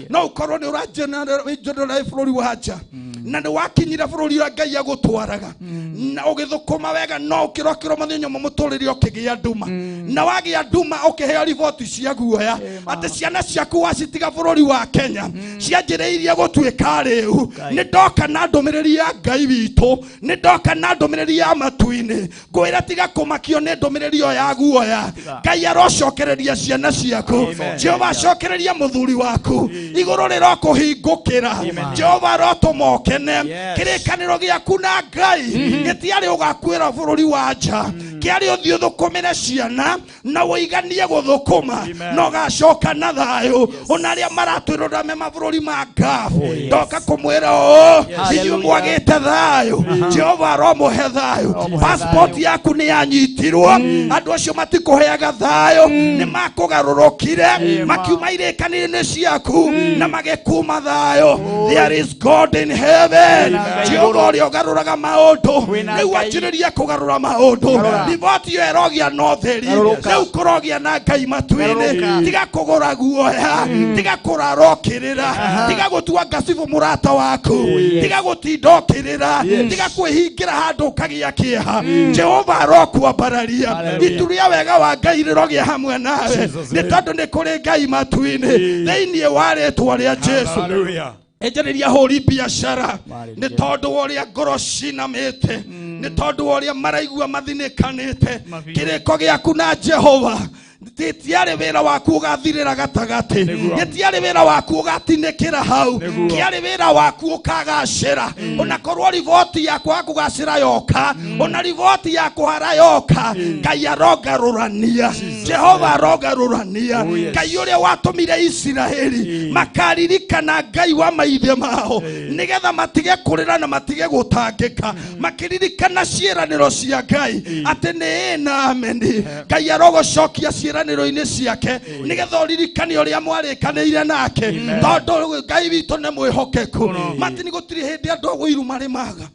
Speaker 6: no ũkorwo nĩ ũranjĩrĩra bũrũri wa nja na nĩ wakinyire bũrũri ũrĩa Ngai agũtwaraga na ũgĩthũkũma wega, no ũkĩrokĩrwo mũthenya ũmwe mũtũrĩre ũkĩgĩa nduma, na wagĩa nduma ũkĩheo riboti cia guoya atĩ ciana ciaku wacitiga bũrũri wa Kenya cianjĩrĩirie gũtuĩka rĩu. Nĩ ndoka na ndũmĩrĩri ya Ngai witũ, nĩ ndoka na ndũmĩrĩri ya matu-inĩ, ngwĩra tiga kũmakio nĩ ndũmĩrĩri ĩyo ya guoya. Ngai arocokereria ciana ciaku, Jehova acokereria mũthuri waku, igũrũ rĩrokũhingũkĩra, Jehova arotũma ũkene. Kĩrĩkanĩro gĩaku na Ngai gĩtiarĩ ũgakuĩra bũrũri wa nja, kĩarĩ ũthiĩ ũthũkũmĩre ciana na ũiganie gũthũkũma na ũgacoka na thayũ. Ona arĩa maratwĩrora me mabũrũri ma Gulf, ndoka kũmwĩra ũũ, inyuĩ mwagĩte thayũ, Jehova aromũhe thayũ. Passport yaku nĩ yanyitirwo, andũ acio matikũheaga thayũ, nĩ makũgarũrũkire makiuma irĩkanĩro-inĩ ciaku na magĩkuma thayũ. There is God in heaven. Jehova ũrĩa ũgarũraga maũndũ rĩu anjĩrĩria kũgarũra maũndũ. Riboti ĩyo ĩrogĩa na ũtheri, rĩu kũrogĩa na Ngai matu-inĩ. Tiga kũgũra guoya, tiga kũrara ũkĩrĩra, tiga gũtua ngacibũ mũrata waku, tiga gũtinda ũkĩrĩra, tiga kwĩhingĩra handũ ũkagĩa kĩeha. Jehova arokwambararia, itu rĩa wega wa Ngai rĩrogĩa hamwe nawe, nĩ tondũ nĩ kũrĩ Ngai matu-inĩ thĩinĩ wa rĩtwa rĩa Jesu. Enjereria hũri biacara nĩ tondũ wa ũrĩa ngoro cinamĩte, nĩ tondũ wa ũrĩa maraigua mathinĩkanĩte. Kĩrĩko gĩaku na Jehova gĩtiarĩ wĩra waku ũgathirĩra gatagatĩ, gĩtiarĩ wĩra waku ũgatinĩkĩra hau, kĩarĩ wĩra waku ũkagacĩra. Ona korwo riboti ya kwaga kũgacĩra yoka, ona riboti ya kũhara yoka, Ngai arogarũrania, Jehova arogarũrania. Ngai ũrĩa watũmire Isiraeli makaririkana Ngai wa maithe mao nĩgetha matige kũrĩra na matige gũtangĩka, makĩririkana ciĩranĩro cia Ngai atĩ nĩ ĩ na ameni. Ngai arogũcokia ciĩranĩro-inĩ ciake nĩgetha ũririkane ũrĩa mwarĩkanĩire nake, tondũ Ngai witũ nĩ mwĩhokeku. Matini gũtirĩ hĩndĩ andũ a ũiru marĩmaga,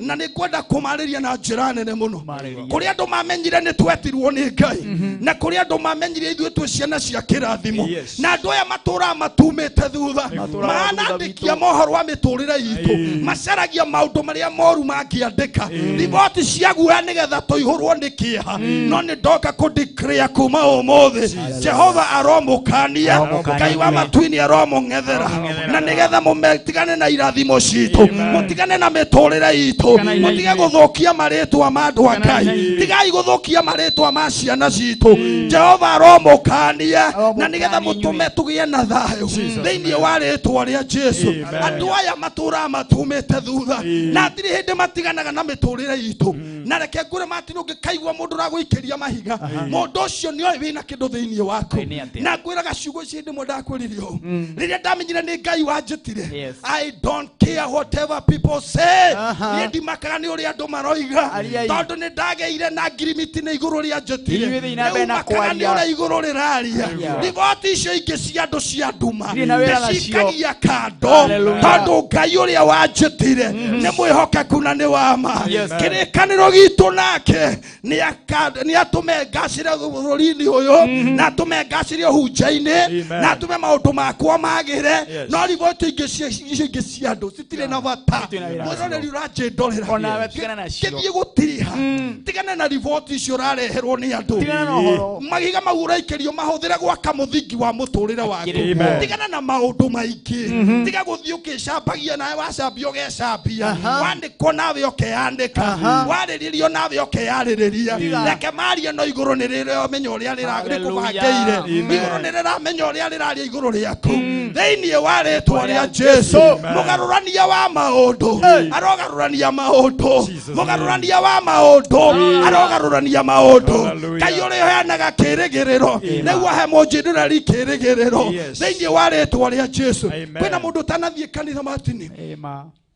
Speaker 6: na nĩ ngwenda kũmarĩria na njĩra nene mũno. Kũrĩ andũ mamenyire nĩ twetirwo nĩ Ngai, na kũrĩ andũ mamenyire ithuĩ twĩ ciana cia kĩrathimo, na andũ aya matũraga matumĩte thutha, maranandĩkia mohoro wa mĩtũrĩre itũ, macaragia maũndũ marĩa moru mangĩandĩka riboti cia guoya nĩgetha tũihũrwo nĩ kĩeha. No nĩ ndoka kũ-declare kuma ũmũthĩ, Jehova aromũkania, Ngai wa matu-inĩ aromũng'ethera, na nĩgetha mũtigane na irathimo citũ, mũtigane na mĩtũrĩre itũ, mũtige gũthũkia marĩtwa ma andũ a Ngai, tigai gũthũkia marĩtwa ma ciana citũ. Jehova aromũkania na nĩgetha mũtũme tũgĩe na thayũ thĩinĩ wa rĩtwa rĩa Jesu. Andũ aya matũraga matumĩte thutha na hatirĩ hĩndĩ matiganaga na mĩtũrĩre itũ. Na reke ngwĩre Martin, ũngĩkaigua mũndũ ũragũikĩria mahiga, mũndũ ũcio nĩoĩ wĩna na kĩndũ thĩinĩ waku. Na ngwĩraga ciugo ici ndĩmwe ndakwĩrire ũũ. Rĩrĩa ndamenyire nĩ Ngai wanjĩtire, I don't care whatever people say. Niĩ ndimakaga nĩ ũrĩa andũ maroiga, tondũ nĩ ndagĩire na ngirimiti nĩ igũrũ rĩa njĩtire. Rĩu makaga nĩ ũrĩa igũrũ rĩraria. Riboti icio ingĩ cia andũ cia nduma ndĩcikagia kando, tondũ Ngai ũrĩa wanjĩtire nĩ mwĩhokeku na nĩ wa ma. Kĩrĩkanĩro gitũ nake nĩ atũme ngacĩre bũrũri-inĩ ũyũ, na atũme ngacĩre ũhunjia-inĩ, na atũme maũndũ makwa magĩre. No riboti ingĩ cia andũ citirĩ na bata. Mwĩroreri ũranjĩndorera, kĩthiĩ gũtiriha, tigana na riboti icio ũrareherwo nĩ andũ. Mahiga mau ũraikĩrio mahũthĩre gwaka mũthingi wa mũtũrĩre waku. Tigana na maũndũ maingĩ, tiga gũthiĩ ũkĩcambagia, nawe wacambia ũgecambia, wandĩkwo nawe ũkeyandĩka, warĩrĩrio nawe ũkeyarĩrĩria. Reke marie no igũrũ nĩ rĩramenya ũrĩa rĩkũbangĩire, igũrũ nĩ rĩramenya ũrĩa rĩraria igũrũ rĩaku. Thĩinĩ wa rĩtwa rĩa Jesu, mũgarũrania wa maũndũ arogarũrania maũndũ, mũgarũrania wa maũndũ arogarũrania maũndũ. Ngai ũrĩa ũheanaga kĩrĩgĩrĩro rĩu ahe mũnjĩndũreri kĩrĩgĩrĩro thĩinĩ wa rĩtwa rĩa Jesu. Kwĩna mũndũ ũtanathiĩ kanitha Martin,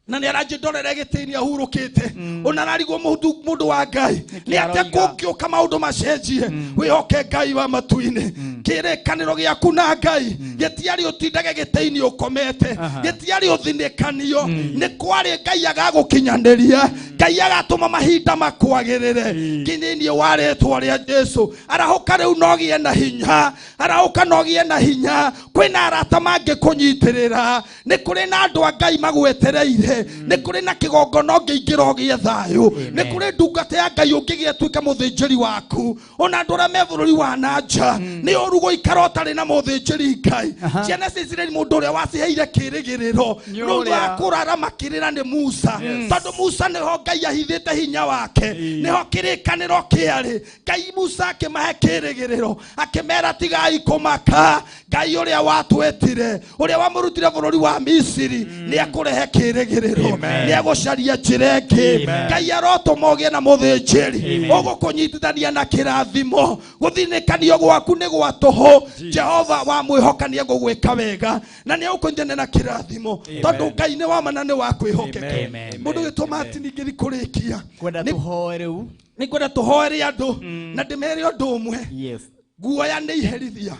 Speaker 6: na nĩ aranjĩndorera gĩtĩ-inĩ ahurũkĩte, ona ararigwo mũndũ wa Ngai nĩ atĩa kũngĩũka maũndũ macenjie. Wĩhoke Ngai wa matu-inĩ. Kĩrĩkanĩro gĩaku na Ngai gĩtiarĩ ũtindage gĩtĩ-inĩ ũkomete, gĩtiarĩ ũthinĩkanio, nĩ kwarĩ Ngai agagũkinyanĩria, Ngai agatũma mahinda makwagĩrĩre thĩinĩ wa rĩtwa rĩa Jesu. Arahũka rĩu no ũgĩe na hinya, arahũka no ũgĩe na hinya. Kwĩna arata mangĩkũnyitĩrĩra, nĩ kũrĩ na andũ a Ngai magwetereire, nĩ kũrĩ na kĩgongona ũngĩingĩra ũgĩe thayũ, nĩ kũrĩ ndungata ya Ngai ũngĩgĩa ĩtuĩke mũthĩnjĩri waku. Ona andũ arĩa me bũrũri wa na nja nĩ ũru gũikara ũtarĩ na mũthĩnjĩri Ngai. Ciana cia Isiraeli mũndũ ũrĩa waciheire kĩrĩgĩrĩro rĩu wa kũrara makĩrĩra nĩ Musa, tondũ Musa nĩho Ngai ahithĩte hinya wake, nĩho kĩrĩkanĩro kĩarĩ. Ngai Musa akĩmahe kĩrĩgĩrĩro, akĩmera tigai kũmaka, Ngai ũrĩa watwĩtire, ũrĩa wamũrutire bũrũri wa Misiri nĩ ekũrehe kĩrĩgĩrĩro, nĩ egũcaria njĩra ĩngĩ. Ngai arotũma ũgĩe na mũthĩnjĩri ũgũkũnyitithania na kĩrathimo. Gũthinĩkanio gwaku nĩ gwa tũhũ. Jehova wamwĩhoka nĩ egũgwĩka wega na nĩ egũkũnyitithania na kĩrathimo, tondũ Ngai nĩ wa ma na nĩ wa kwĩhokeka. Mũndũ wĩtwo Martin ngĩthiĩ kũrĩkia, nĩ ngwenda tũhoere andũ na ndĩmere ũndũ ũmwe. Guoya nĩ iherithia,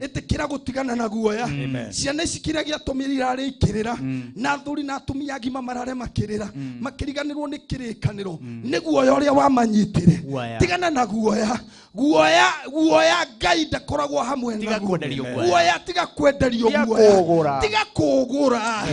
Speaker 6: ĩtĩkĩra gũtigana na guoya. Ciana ici kĩrĩa gĩatũmire irarĩ ikĩrĩra, na athuri na atumia agima marare makĩrĩra, makĩriganĩrwo nĩ kĩrĩkanĩro, nĩ guoya ũrĩa wamanyitire. Tigana na guoya. Guoya, guoya Ngai ndakoragwo hamwe naguo. Guoya tiga kwenderio guoya, tiga kũgũra.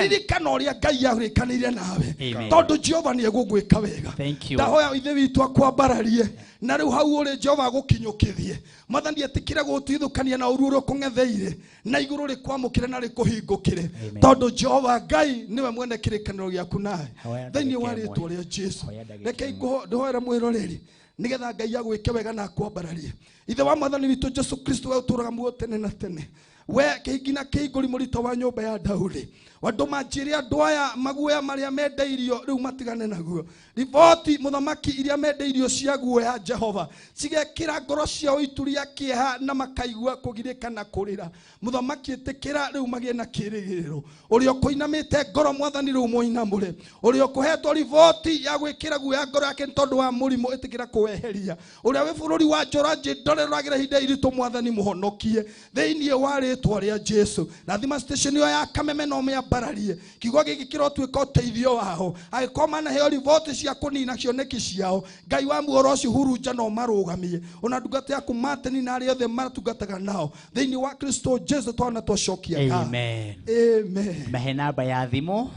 Speaker 6: Ririkana ũrĩa Ngai arĩkanĩire nawe, tondũ Jehova nĩ egũgwĩka wega. Ndahoya Ithe witũ akwambararie, na rĩu hau ũrĩ Jehova agũkinyũkithie. Mwathani etĩkĩre gũtuithũkania na ũru ũrĩa ũkũng'etheire, na igũrũ rĩkwamũkĩre na rĩkũhingũkĩre, tondũ Jehova Ngai nĩwe mwene kĩrĩkanĩro gĩaku nawe. Thĩinĩ wa rĩtwa rĩa Jesu, reke ndĩhoere mwĩroreri nĩgetha Ngai agwĩke wega na akwambararie. Ithe wa Mwathani witũ Jesu Kristo, we ũtũũraga muoyo tene na tene, we kĩhingi na kĩhingũri mũrito wa nyũmba ya Daudi, andũ manjĩre andũ aya maguoya marĩa mendeirio rĩu matigane naguo. Riboti mũthamaki iria mendeirio cia guoya Jehova cigekĩra ngoro ciao ituria kĩeha na makaigua kũgirĩka na kũrĩra. Mũthamaki ĩtĩkĩra rĩu magĩe na kĩrĩgĩrĩro. Ũrĩa ũkũinamĩte ngoro Mwathani rĩu mũinamũre. Ũrĩa ũkũhetwo riboti ya gwĩkĩra guoya ngoro yake nĩ tondũ wa mũrimũ ĩtĩkĩra kũweheria. Ũrĩa wĩ bũrũri wa njora njĩndore ũragĩra ihinda iritũ Mwathani mũhonokie thĩinĩ wa rĩtwa rĩa Jesu. Rathima station ĩyo ya Kameme no mĩambararie. Kiugo gĩkĩ kĩrotuĩka ũteithio wao. Angĩkorwo manaheo riboti cia kũnina cioneki ciao, Ngai wa muoro ũcio hurunja no marũgamie. Ona ndungata yaku Martin na arĩa othe maratungataga nao thĩinĩ wa Kristo Jesu twana twacokia.
Speaker 2: Amen.
Speaker 6: Amen.
Speaker 2: Mahe namba ya thimũ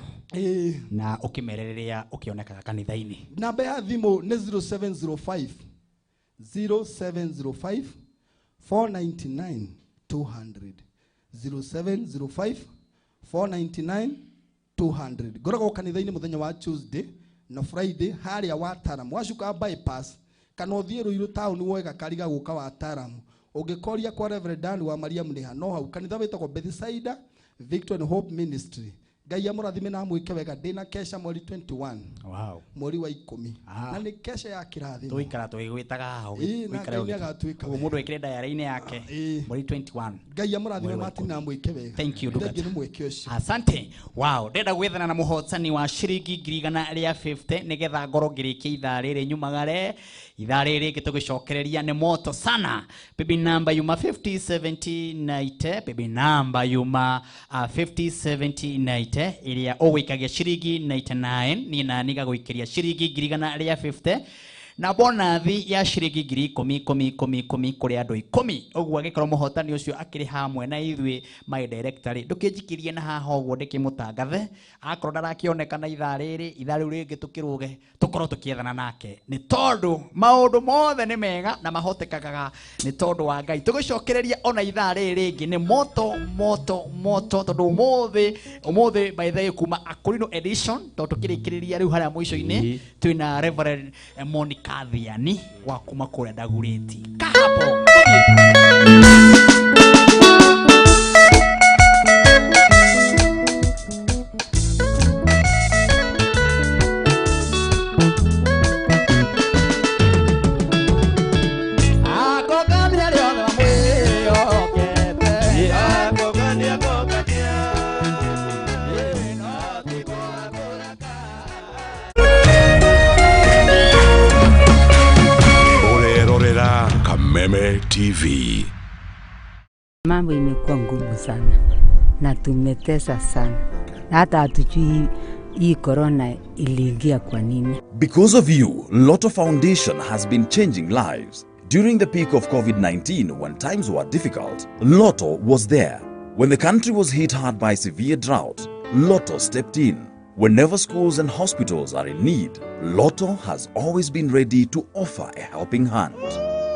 Speaker 2: na ũkĩmerere ũkĩonekaga kanitha-inĩ.
Speaker 6: Namba ya thimũ nĩ 0705 0705 499 200 0705 499 200. Ngoragwo kanitha-inĩ mũthenya wa Tuesday na Friday harĩa Wataram, wacuka bypass kana ũthiĩ Ruiru town woe gakari ga gũka Wataram. Ũngĩkoria kwa Reverend Dan wa Mariam nĩ no hau kanitha wĩtagwo Bethsaida Victory and Hope Ministry.
Speaker 5: Ngai amũrathime na amwĩke wega. Ndĩna kesha mweri 21.
Speaker 2: Wow.
Speaker 5: Mweri wa 10. Na nĩ kesha ya kĩrathimo.
Speaker 2: Tũikara tũgĩgwĩtaga haha.
Speaker 5: Ũikare ũgĩtuĩka.
Speaker 2: Mũndũ ekire diary-inĩ yake. Mweri 21.
Speaker 5: Ngai amũrathime Martin na amwĩke wega.
Speaker 2: Thank you.
Speaker 5: Thank you nĩ mweke ũcio.
Speaker 2: Asante. Wow, ndenda gwethana na mũhotani wa ciringi 150 nĩgetha ngorwo ngĩrĩkia ithaa rĩrĩ nyumagare. Ithaa rĩrĩ rĩngĩ tũgĩcokereria nĩ moto sana. Baby number yuma 507090, baby number yuma 507090 ĩrĩa ũgũikagia ciringi 99 niĩ na niĩ ngagũikĩria ciringi 150 na bonathi ya ciringi 10,000 10 10 10 kũrĩ andũ 10. Ũguo angĩkorwo mũhotani ũcio akĩrĩ hamwe na ithuĩ my director rĩ, ndũkĩnjikirie na haha ũguo ndĩkĩmũtangathe. Akorwo ndarakĩonekana ithaa rĩrĩ, ithaa rĩu rĩngĩ tũkĩrũge tũkorwo tũkĩethana nake, nĩ tondũ maũndũ mothe nĩ mega na mahotekaga nĩ tondũ wa Ngai. Tũgĩcokereria ona ithaa rĩrĩ rĩngĩ nĩ moto moto moto, tondũ ũmũthĩ by the way kuma Akorino edition, tondũ tũkĩrĩkĩrĩria rĩu harĩa mũico-inĩ twĩna Reverend Monica Kathiani wa kuma kũrĩa Ndagurĩti. Kahapo.
Speaker 7: Kameme TV.
Speaker 8: Mambo imekuwa ngumu sana na tumetesa sana, na hata hatujui hii corona iliingia kwa nini.
Speaker 9: Because of you, Lotto Foundation has been changing lives. During the peak of COVID-19, when times were difficult, Lotto was there. When the country was hit hard by severe drought, Lotto stepped in. Whenever schools and hospitals are in need, Lotto has always been ready to offer a helping hand.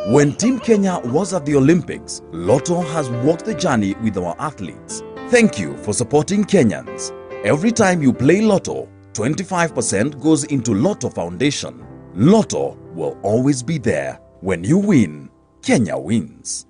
Speaker 9: When Team Kenya was at the Olympics, Lotto has walked the journey with our athletes. Thank you for supporting Kenyans. Every time you play Lotto, 25% goes into Lotto Foundation. Lotto will always be there. When you win, Kenya wins.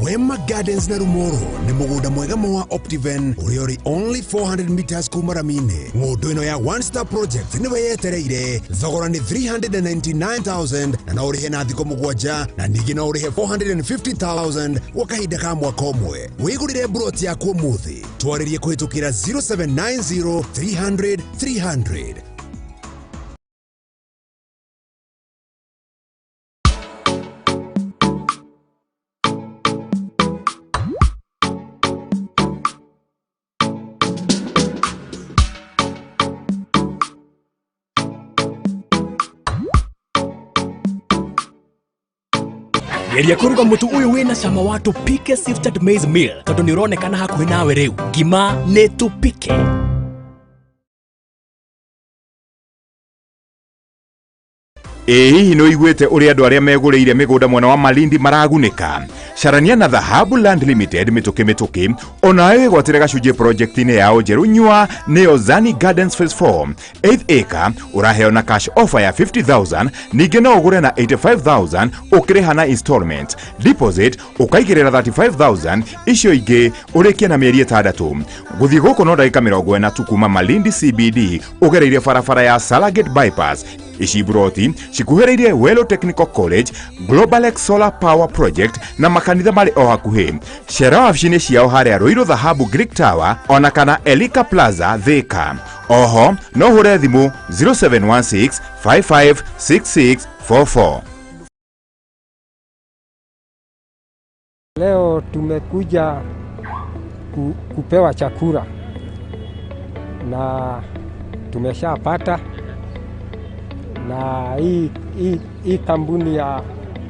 Speaker 10: Wema Gardens na Rumoro ni mugunda mwega wa Optiven uria uri only 400 meters kuma rami-inĩ. Ng'ũndũ ĩno ya One Star Project nĩwe yetereire. Thogora nĩ 399,000 na no ũrĩhe na thikũ 7 na ningĩ no ũrĩhe 450,000 gwa kahinda ka mwaka ũmwe. Wĩgũrĩre mburoti yaku ũmũthĩ. Twarĩrie kũhĩtũkĩra 0790 300 300.
Speaker 11: Geria kuruga mutu uyu wina cama wa Tupike Sifted Maize Meal tondu ni uronekana hakuhi nawe riu. Ngima ni Tupike.
Speaker 12: Ĩ hihi nĩ ũiguĩte ũrĩa andũ arĩa megũrĩire mĩgũnda mwena wa Malindi maragunĩka? Carania na Dhahabu Land Limited mĩtũkĩ mĩtũkĩ onawe wĩgwatĩre gacunjĩ project-inĩ yao njerũ nyua nĩyo Zani Gardens Phase 4 8 acre ũraheo na cash offer ya 50,000 ningĩ no ũgũre na 85,000 ũkĩrĩha na installment deposit ũkaigĩrĩra 35,000 icio ingĩ ũrĩkie na mĩeri 6. Gũthiĩ gũkũ no ndagĩka 40 tu kuma Malindi CBD ũgereire barabara ya Salagate Bypass. Ici mburoti cikuhĩrĩirie Welo Technical College, Globalex Solar Power Project na makanitha marĩ o hakuhĩ. Cera wabici-inĩ ciao harĩa Ruiru Dhahabu Greek Tower ona kana Elika Plaza Thika. Oho no ũhũre thimũ 0716 556644.
Speaker 13: Leo tumekuja kupewa chakula na tumeshapata, na hii kampuni ya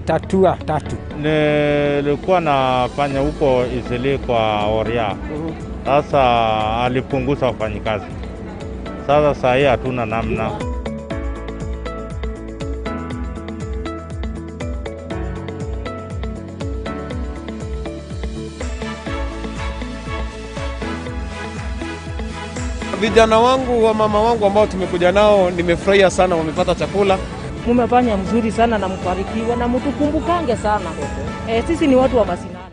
Speaker 13: Tatua Tatu.
Speaker 14: Nilikuwa nafanya huko Isili kwa Oria. Sasa alipunguza wafanyikazi. Sasa saa hii hatuna namna.
Speaker 15: Vijana wangu wa mama wangu ambao tumekuja nao, nimefurahia sana, wamepata chakula.
Speaker 16: Mumefanya mzuri sana na mbarikiwa na mtukumbukange sana. Sisi ni watu wa masinani.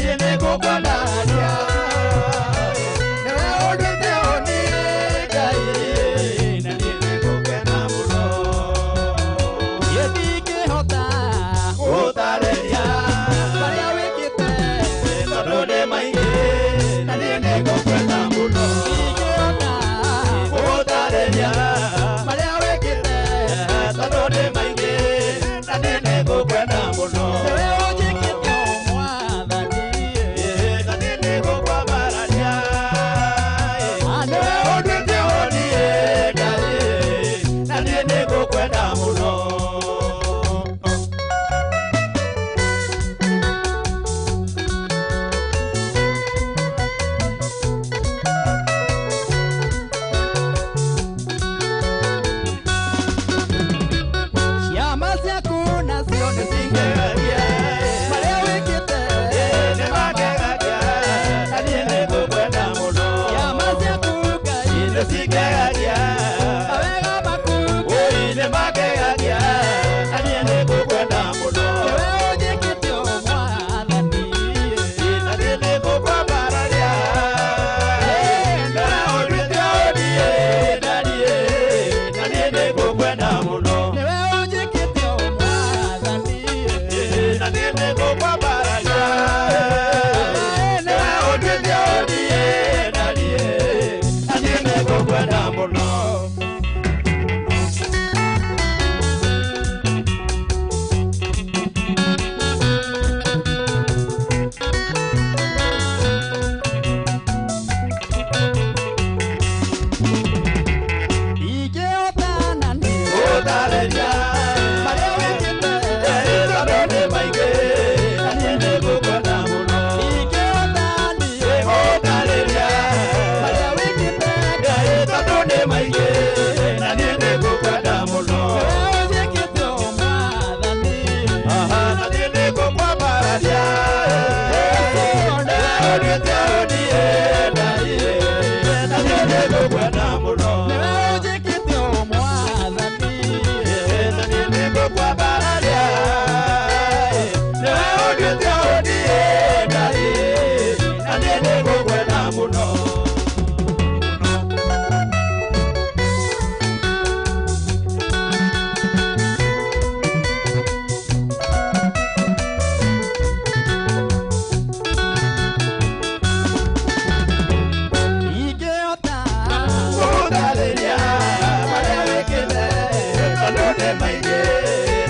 Speaker 4: Niĩ nĩngũkwenda. Nĩwe mũno.
Speaker 2: Ingĩhota
Speaker 4: gũtarĩria marĩa wĩkĩte tondũ nĩ maingĩ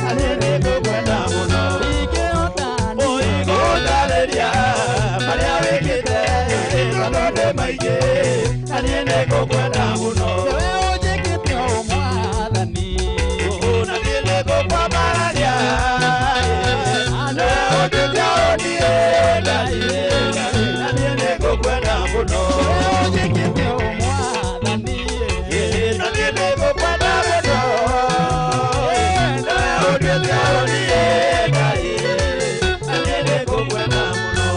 Speaker 4: na niĩ nĩngũkwenda mũno.
Speaker 2: Ingĩhota
Speaker 4: gũtarĩria marĩa wĩkĩte tondũ nĩ maingĩ na niĩ nĩngũkwenda mũno.
Speaker 2: Nĩwe ũnjĩkĩte ũ Mwathani
Speaker 4: na niĩ nĩngũkwambararia nĩwe ũnduĩte ũniĩ Ngai na niĩ nĩngũkwenda mũno.
Speaker 2: Nĩwe ũnjĩkĩte ũ Mwathani
Speaker 4: na niĩ nĩngũkwenda mũno. Nĩwe ũnduĩte ũniĩ Ngai na niĩ nĩngũkwenda mũno.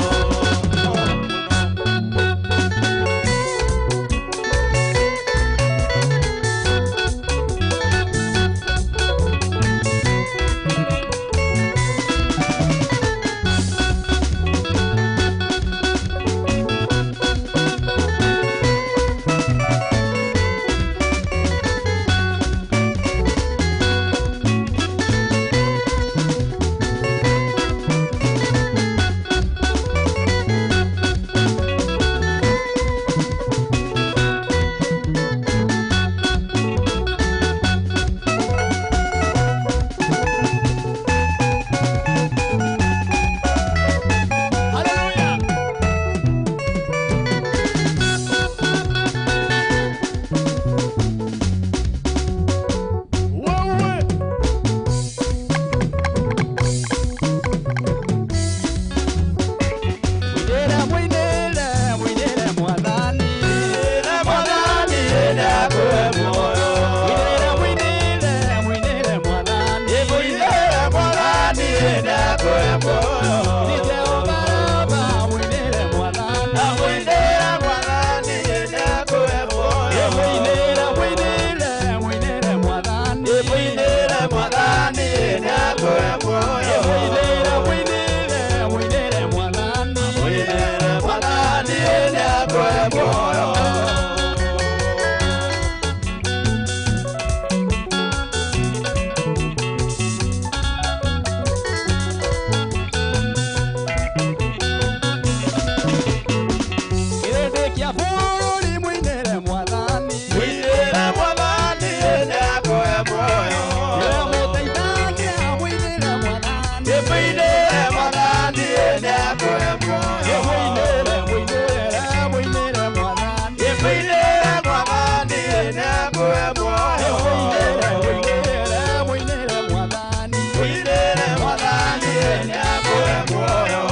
Speaker 2: Mũinĩre mũinĩre mũinĩre Mwathani.
Speaker 4: Mwathani nĩakũhe muoyo.
Speaker 2: Mũinĩre mũinĩre mũinĩre Mwathani.
Speaker 4: Mũinĩre Mwathani nĩakũhe muoyo.
Speaker 2: Nĩ Jehova Raba mũinĩre Mwathani.
Speaker 4: Mũinĩre Mwathani nĩakũhe muoyo.
Speaker 2: Mũinĩre mũinĩre mũinĩre Mwathani.
Speaker 4: Mũinĩre Mwathani nĩakũhe muoyo.
Speaker 2: Mũinĩre mũinĩre mũinĩre Mwathani.
Speaker 4: Mũinĩre Mwathani nĩakũhe muoyo.
Speaker 2: Kĩrĩndĩ kĩa bũrũri mũinĩre Mwathani.
Speaker 4: Mũinĩre Mwathani nĩakũhe muoyo.
Speaker 2: Nĩwe mũteithagia mũinĩre Mwathani.
Speaker 4: Mũinĩre Mwathani nĩakũhe muoyo.
Speaker 2: Mũinĩre mũinĩre mũinĩre Mwathani.
Speaker 4: Mũinĩre Mwathani nĩakũhe muoyo.
Speaker 2: Mũinĩre mũinĩre mũinĩre Mwathani.
Speaker 4: Mũinĩre Mwathani nĩakũhe muoyo.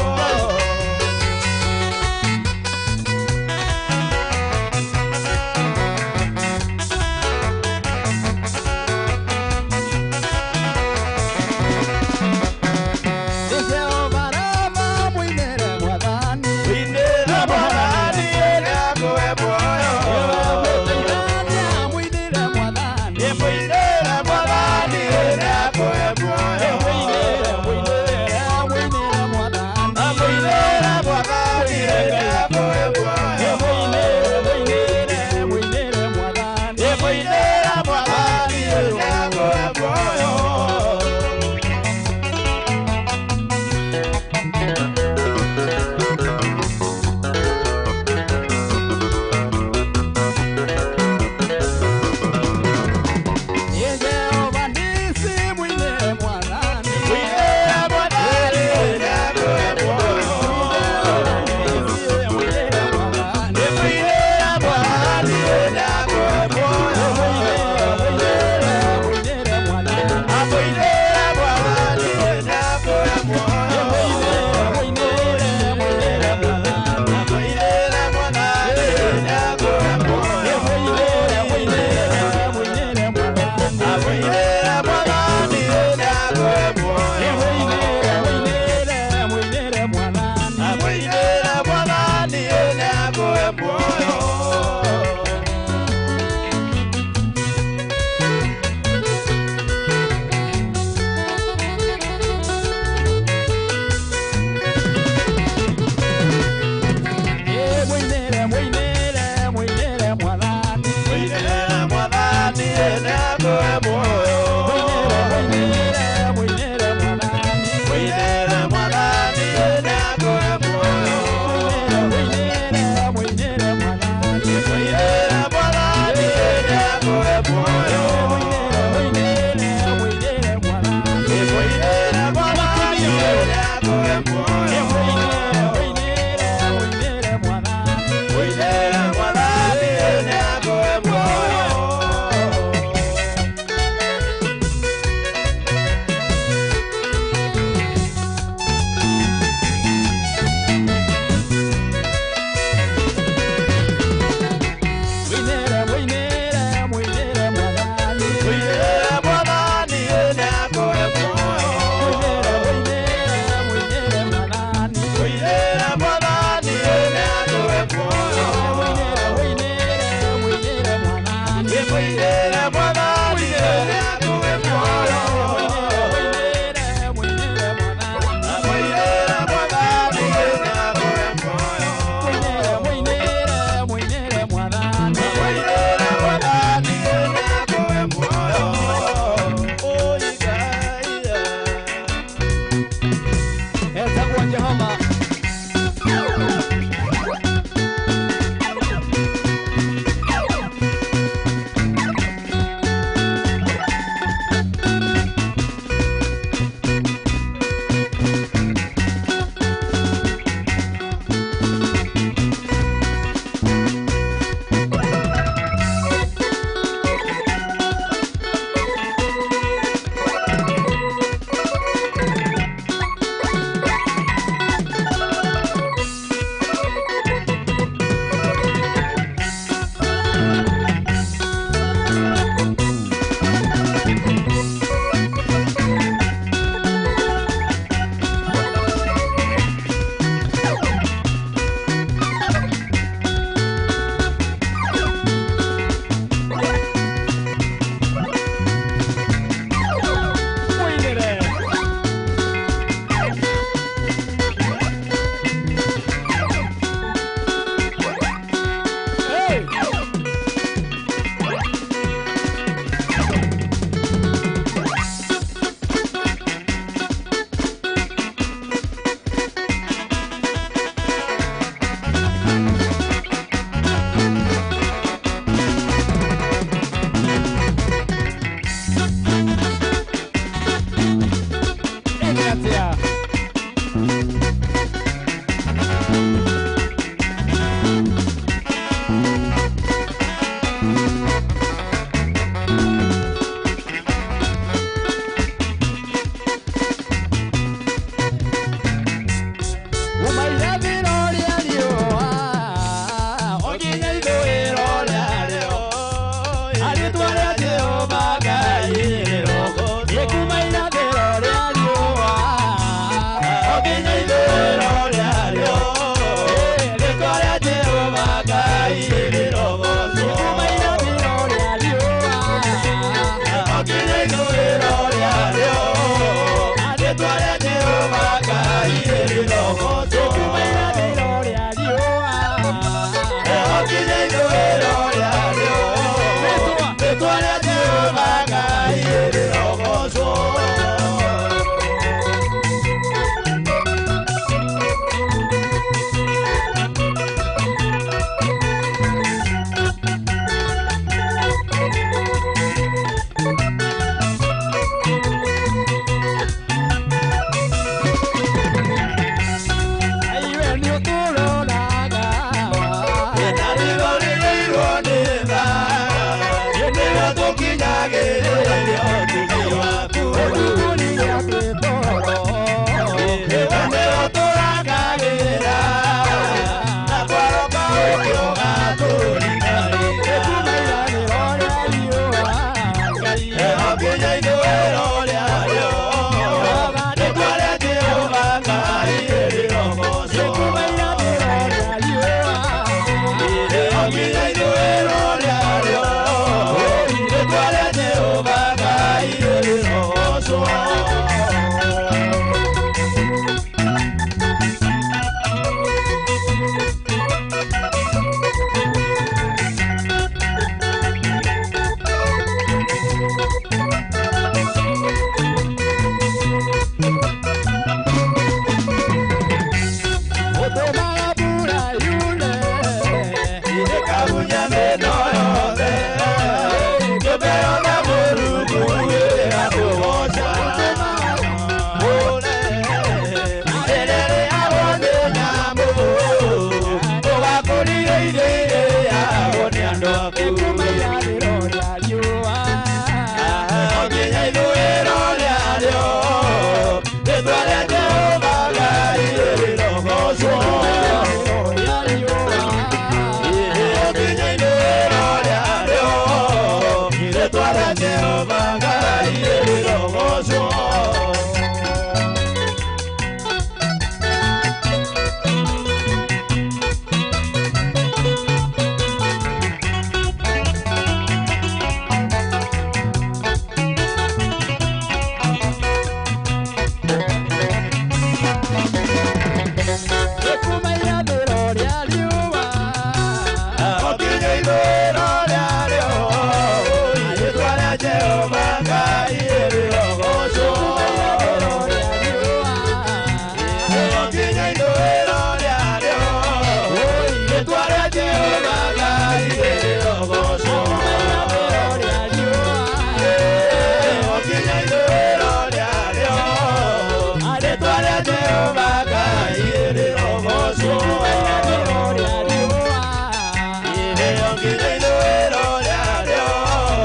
Speaker 4: Nginya ithũĩro rĩarĩo.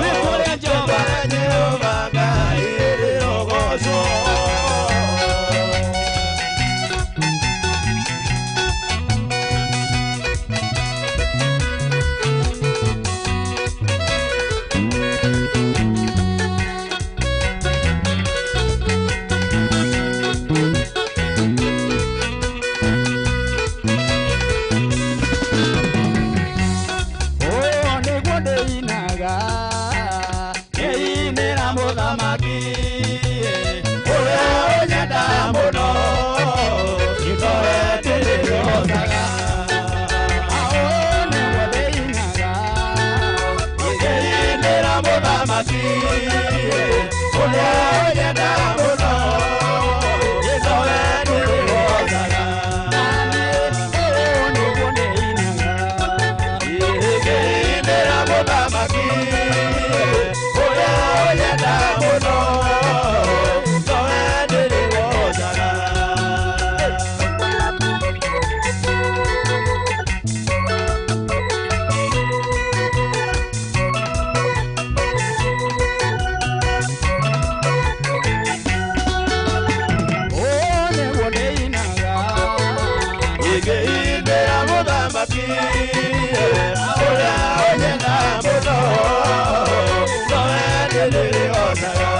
Speaker 4: Rĩĩtwa rĩa Jehova, Jehova Ngai rĩrogocwo. Ũyũ nĩguo ndĩinaga, ngĩinĩra mũthamaki, ũrĩa ũnyenda mũno, nowe ndĩrĩgocaga. Ũyũ nĩguo ndĩinaga, ngĩinĩra mũthamaki, ũrĩa ũnyenda mũno, nowe ndĩrĩgocaga. Ũyũ nĩguo ndĩinaga, ngĩinĩra mũthamaki, ũrĩa ũnyenda mũno, nowe ndĩrĩgocaga. Ũyũ nĩguo ndĩinaga, ngĩinĩra mũthamaki, ũrĩa ũnyenda mũno, nowe ndĩrĩgocaga.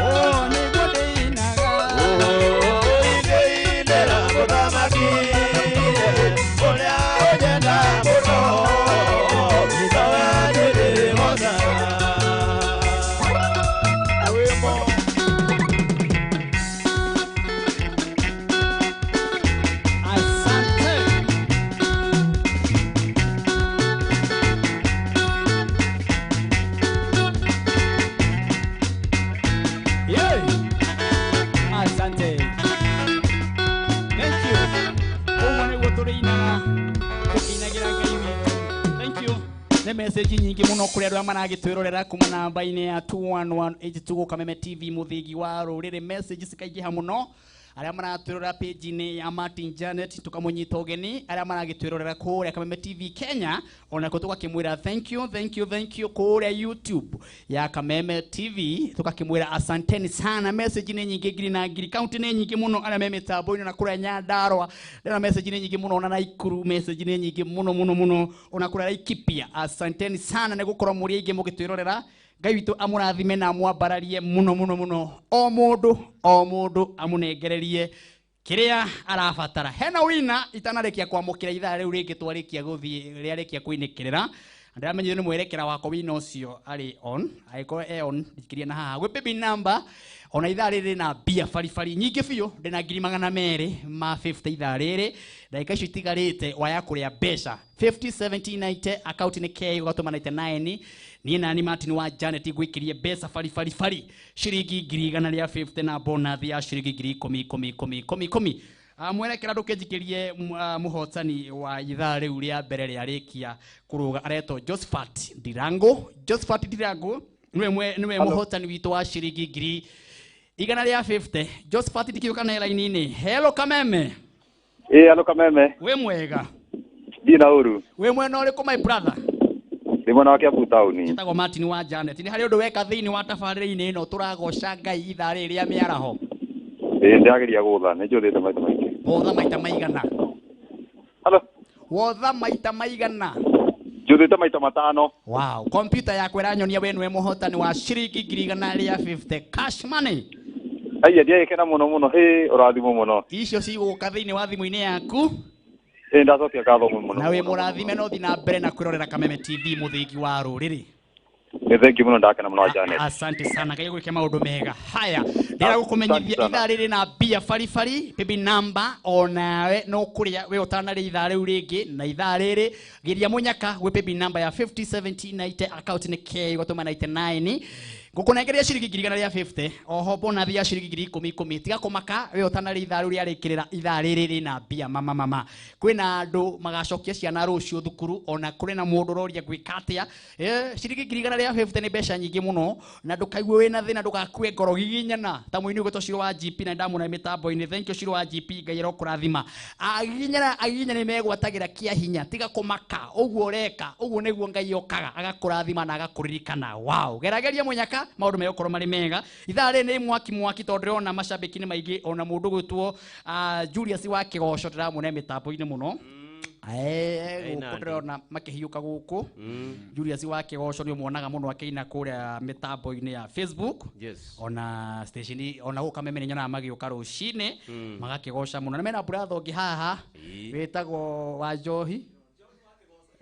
Speaker 4: Ũyũ nĩguo ndĩinaga, ngĩinĩra mũthamaki, ũrĩa ũnyenda mũno, nowe ndĩrĩgocaga. Rwĩmbo.
Speaker 2: Asante. Yeah. Asante. Thank you. Ũguo nĩguo tũrĩinaga tũkĩinagĩra Ngai witũ. Thank you. Nĩ message nyingĩ mũno kũrĩ andũ arĩa maragĩtwĩrorera kuma namba-inĩ ya 21182 Kameme TV mũthingi wa rũrĩrĩ. Message cikaingĩha mũno arĩa maratwĩrorera page-inĩ ya Martin Janet tukamũnyita ũgeni, arĩa maragĩtwĩrorera kũrĩa Kameme TV Kenya onako tũgakĩmwĩra thank you, thank you, thank you. Kũrĩa YouTube ya Kameme TV tũgakĩmwĩra asanteni sana. Message nĩ nyingĩ, ngiri na ngiri, kaunti nĩ nyingĩ mũno, arĩa me mĩtambo-inĩ na kũrĩa Nyandarua ndĩrona message nĩ nyingĩ mũno, ona Naikuru message nĩ nyingĩ mũno mũno mũno, ona kũrĩa Laikipia. Asanteni sana nĩ gũkorwo mũrĩ aingĩ mũgĩtwĩrorera. Ngai witũ amũrathime na amwambararie mũno mũno mũno, o mũndũ o mũndũ amũnengererie kĩrĩa arabatara. Hena wina itanarĩkia kwamũkĩra ithaa rĩu rĩngĩ twarĩkia gũthiĩ rĩarĩkia kũinĩkĩrĩra, ndĩramenyire nĩ mwerekera wakwa wina ũcio arĩ on, angĩkorwo e on ndikirie na haha gwĩ baby number. Ona ithaa rĩrĩ na mbia baribari nyingĩ biũ, ndĩna 250,000 ithaa rĩrĩ, ndagĩka icio itigarĩte waya kũrĩa mbeca 50 70 90, account nĩ K ũgatũma 99. Niĩ nani Martin wa Janet ngwĩkĩrie mbeca baribari bari ciringi 150,000 na bonus ya ciringi 10,000 10 10 10 10. Mwerekera ndũkĩnjikĩrie mũhotani wa ithaa rĩu rĩa mbere rĩarĩkia kũrũga aretwo Josephat Ndirango. Josephat Ndirango nĩwe mũhotani witũ wa ciringi 150,000. Josephat ndikĩũka na line-inĩ. Hello Kameme.
Speaker 17: Ĩ, hello Kameme.
Speaker 2: Wĩ mwega?
Speaker 17: Ndirĩ na ũru.
Speaker 2: Wĩ mwena ũrĩkũ, my brother?
Speaker 17: Ndĩ mwena wa Kiambu taũni.
Speaker 2: Njĩtagwo Martin wa Janet. Nĩ harĩ ũndũ weka thĩinĩ wa tabarĩra-inĩ ĩno tũragoca Ngai ithaa rĩrĩ rĩa mĩaraho?
Speaker 17: Ĩ, ndĩrageria gũtha, nĩ njũthĩte maita maingĩ.
Speaker 2: Wotha maita maigana?
Speaker 17: Hello.
Speaker 2: Wotha maita maigana?
Speaker 17: Njũthĩte maita 5.
Speaker 2: Wow, kompyuta yakwa ĩranyonia we nĩwe mũhotani wa ciringi 150,000 cash money.
Speaker 17: Aya, ndiagĩkena mũno mũno, hĩ, ũrathimwo mũno.
Speaker 2: Icio cigũka thĩinĩ wa thimũ-inĩ yaku.
Speaker 17: Ĩ, ndacokia ngatho mũno.
Speaker 2: Na wĩ mũrathime no thiĩ na mbere na kwĩrorera Kameme TV mũthingi wa rũrĩrĩ.
Speaker 17: Nĩ thengiũ mũno, ndakena mũno Janet.
Speaker 2: Asante sana, Ngai gwĩke maũndũ mega. Haya, ndĩra gũkũmenyithia ithaa rĩrĩ na mbia baribari baby number, onawe no kũrĩa we ũtanarĩ ithaa rĩu rĩngĩ na ithaa rĩrĩ geria mũnyaka gwĩ baby number ya 50 70 90, account nĩ K ũgatũma 99. Ngukunengeria ciringi 150 oho bonathi ya ciringi 10,000 tiga kumaka we utanari ithaa riu riarikirira ithaa riri rina mbia mama mama kwina andu magacokia ciana rucio thukuru ona kuri na mundu uroria gwika atia ciringi 150 ni mbeca nyingi muno na ndukaigue wina thina ndugakue ngoro giginyana ta muini ugwitwo Ciro wa GP na ndamuna mitambo-ini thank you Ciro wa GP Ngai arokurathima agiginyana agiginyana megwatagira kia hinya tiga kumaka uguo ureka uguo niguo Ngai okaga agakurathima na agakuririkana wow gerageria munyaka maundu megukorwo mari mega ithaa rĩrĩ nĩ mwaki mwaki tondu ndĩrona macambĩki nĩ maingĩ ona mũndũ gwĩtwo Julius wa Kĩgoco ndĩramuona mĩtambo-inĩ mũno gũkũ ndĩrona makĩhiũka gũkũ Julius wa Kĩgoco nĩ ũmuonaga mũno akĩina kũrĩa mĩtambo-inĩ ya Facebook ona station ona gũka Kameme nĩ nyonaga magĩũka rũcinĩ magakĩgoca mũno na mena brother ũngĩ haha wĩtagwo wa Njohi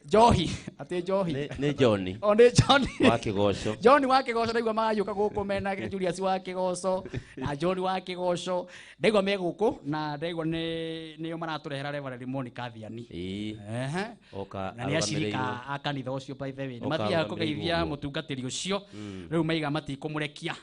Speaker 2: Johi ati Johi
Speaker 1: ni Johnny
Speaker 2: o ni Johnny
Speaker 1: wa Kigoco
Speaker 2: Johnny wa Kigoco ndaigua magayuka guku mena Julius wa Kigoco na Johnny wa Kigoco ndaigua me guku na ndaigua ni nio maraturehera Reverend Monica Thiani ehe
Speaker 1: oka
Speaker 2: na ni acirika a kanitha ucio by the way ni mathiaga kugeithia mutungatiri ucio riu maiga matikumurekia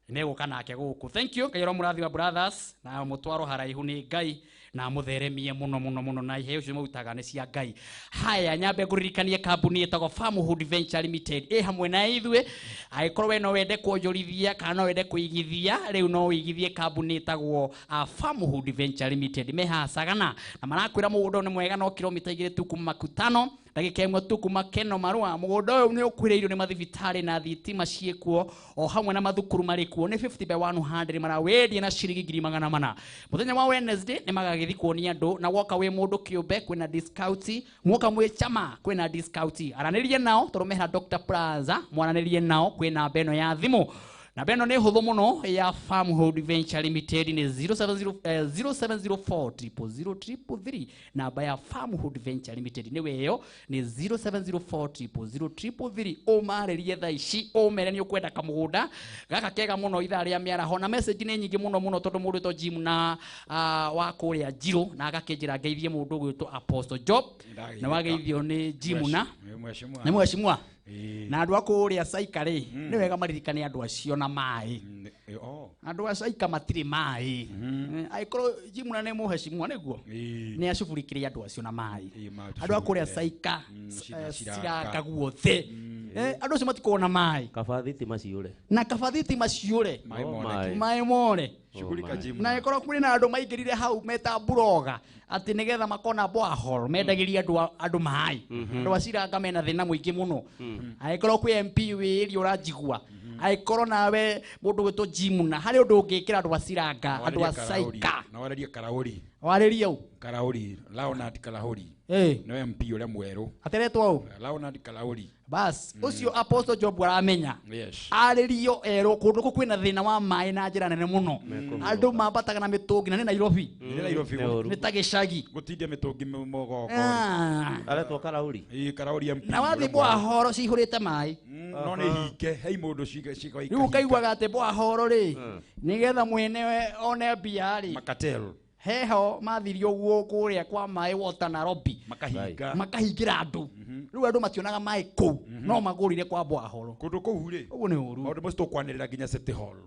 Speaker 2: meguka nake guku thank you Ngai murathi wa brothers na mutwaro haraihu ni Ngai na mutheremie muno muno muno na iheo ucio mautaga ni cia Ngai haya nyambe nguririkanie kambuni ĩtagwo Farmhood Venture Limited ĩ hamwe na ithuĩ angĩkorwo we no wende kuonjorithia kana no wende kuigithia rĩu no ũigithie kambuni ĩtagwo Farmhood Venture Limited me haha Sagana na marakwĩra mũgũnda nĩ mwega no kilomita 2 tu kuma Makutano ndagĩka ĩmwe tu kuma Keno Marua mũgũnda ũyũ nĩ ũkuhĩrĩirio nĩ mathibitarĩ na thitima ciĩkuo o hamwe na mathukuru marĩ kuo nĩ 50 by 100 marawendia na ciringi 400,000 mũthenya wa Wednesday nĩ magagĩthiĩ kuonia andũ na woka wĩ mũndũ kĩũmbe kwĩna discount mwoka mwĩ chama kwĩna discount aranĩria nao tondũ meha Dr. Plaza mwaranĩrie nao kwĩna namba ĩno ya thimũ namba ĩno nĩ hũthũ mũno ya Farmhood Venture Limited nĩ 0704 000 333 namba ya Farmhood Venture Limited nĩ weyo nĩ 0704 000 333 ũmarĩrie thaa ici ũmere nĩ ũkwenda kamũgũnda gaka kega mũno ithaa rĩa mĩaraho na message nĩ nyingĩ mũno mũno tondũ mũndũ wĩtwo Jim na wa kũrĩa Njirũ na agakĩnjĩra ngeithie mũndũ ũgwĩtwo Apostle Job na wageithio nĩ Jim na nĩ mheshimiwa na andu a kũrĩa Saika rĩ nĩ wega maririkane andũ acio na maĩ andũ a Saika matirĩ maĩ angĩkorwo Jimuna nĩ mũheshimiwa nĩguo nĩ acugurikire andũ acio na maĩ andũ a kũrĩa Saika Ciraka guothe andũ acio matikoragwo na maĩ
Speaker 1: kaba thitima ciũre
Speaker 2: na kaba thitima ciũre maĩ more na ĩkorwo kũrĩ na andũ maingĩrire hau meta buroga atĩ nĩgetha makona borehole mendagĩria andũ maĩ andũ a Ciraka mena thĩna mũingĩ mũno angĩkorwo kwĩ MP wĩĩri ũranjigua angĩkorwo nawe mũndũ gwĩtwo Jimuna harĩ ũndũ ũngĩkĩra andũ a Ciraka andũ a Saika
Speaker 3: na warĩrie Karaũri
Speaker 2: warĩrie ũ
Speaker 3: Karaũri Leonard Karaũri nĩwe MP ũrĩa mwerũ
Speaker 2: ateretwo ũ
Speaker 3: Leonard Karaũri
Speaker 2: bas ucio Apostle Job aramenya arĩrio erwo kũndũ kũ kwĩna thĩna wa maĩ na njĩra nene mũno andũ mambataga na mĩtũngi na nĩ Nairobi nĩ ta gĩcagi
Speaker 3: gũtindia mĩtũngi mũgongo
Speaker 1: aretwo Karaũri
Speaker 3: ĩ Karaũri MP
Speaker 2: na wathiĩ borehole cihũrĩte maĩ
Speaker 3: no nĩ hinge hei mũndũ ciga
Speaker 2: rĩu ũkaiguaga atĩ borehole rĩ nĩgetha mwene one mbia rĩ
Speaker 3: makatel
Speaker 2: heho mathirio ũguo kũrĩa kwa maĩ water Nairobi makahingĩra andũ rĩu andũ mationaga maĩ kũu no magũrire kwa borehole
Speaker 3: kũndũ kũu rĩ
Speaker 2: ũguo nĩ ũru
Speaker 3: maũndũ macio tũkwanĩrĩra nginya City Hall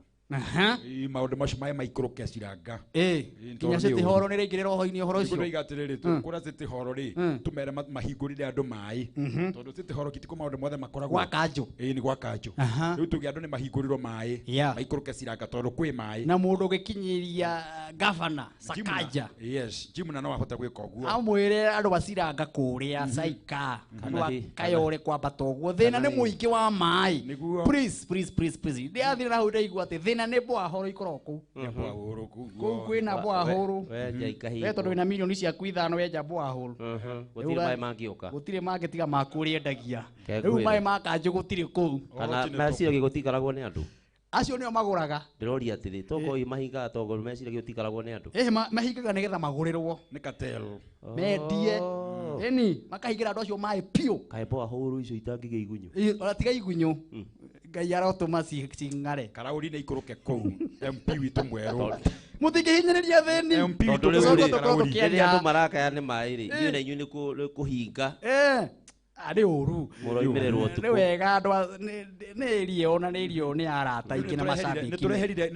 Speaker 3: maũndũ macio maĩ maikũrũke Ciranga
Speaker 2: nginya City Hall nĩ rĩingĩrĩra ũhoro-inĩ ũhoro ũcio
Speaker 3: nĩiga atĩrĩrĩ tũkũra City Hall rĩ tũmere mahingũrĩre andũ maĩ tondũ City Hall kitiko maũndũ mothe makoragwo
Speaker 2: gwa kanjũ
Speaker 3: ĩĩ nĩ gwa kanjũ rĩu tuge andũ nĩ mahingũrĩrwo maĩ maikũrũke Ciranga tondũ kwĩ maĩ
Speaker 2: na mũndũ ũgĩkinyĩria governor Sakaja
Speaker 3: yes Jimuna no ahote gwĩka ũguo
Speaker 2: amwĩre andũ a Ciranga kũrĩa Saika andũ a Kayore kwambata ũguo thĩna nĩ mũingĩ wa maĩ please please please please ndĩrathire na hau ndaigua atĩ thĩna nĩ borehole ikoragwo kũu kũu kwĩna borehole we tondũ wĩna milioni ciaku 5 wenja borehole
Speaker 1: gũtirĩ maĩ mangĩũka
Speaker 2: gũtirĩ mangĩ tiga maku ũrĩa endagia rĩu maĩ ma kanjũ gũtirĩ kũu
Speaker 1: kana meciragia gũtikaragwo nĩ andũ
Speaker 2: acio nĩo magũraga
Speaker 1: ndĩroria atĩrĩ tokorwo mahingaga tokorwo meciragia gũtikaragwo nĩ andũ
Speaker 2: mahingaga nĩgetha magũrĩrwo
Speaker 3: nĩ cartel
Speaker 2: mendie ĩni makahingĩra andũ acio maĩ piũ
Speaker 1: kaĩ borehole icio itangĩgĩa igunyũ
Speaker 2: ona tiga igunyũ Ngai arotũma cing'are
Speaker 3: Karaũri nĩ ikũrũke kũu MP witũ mwerũ
Speaker 2: mũtingĩhinyĩrĩria thĩni
Speaker 3: MP witũ mwerũ
Speaker 1: rĩrĩa andũ marakaya nĩ maĩ rĩ inyuĩ na inyuĩ nĩ kũhinga
Speaker 2: Arĩ ũru.
Speaker 1: Mũroimĩrĩrwo ũtukũ.
Speaker 2: Nĩ wega andũ nĩ irio na nĩ irio nĩ arata aingĩ na macambĩki.
Speaker 3: Nĩ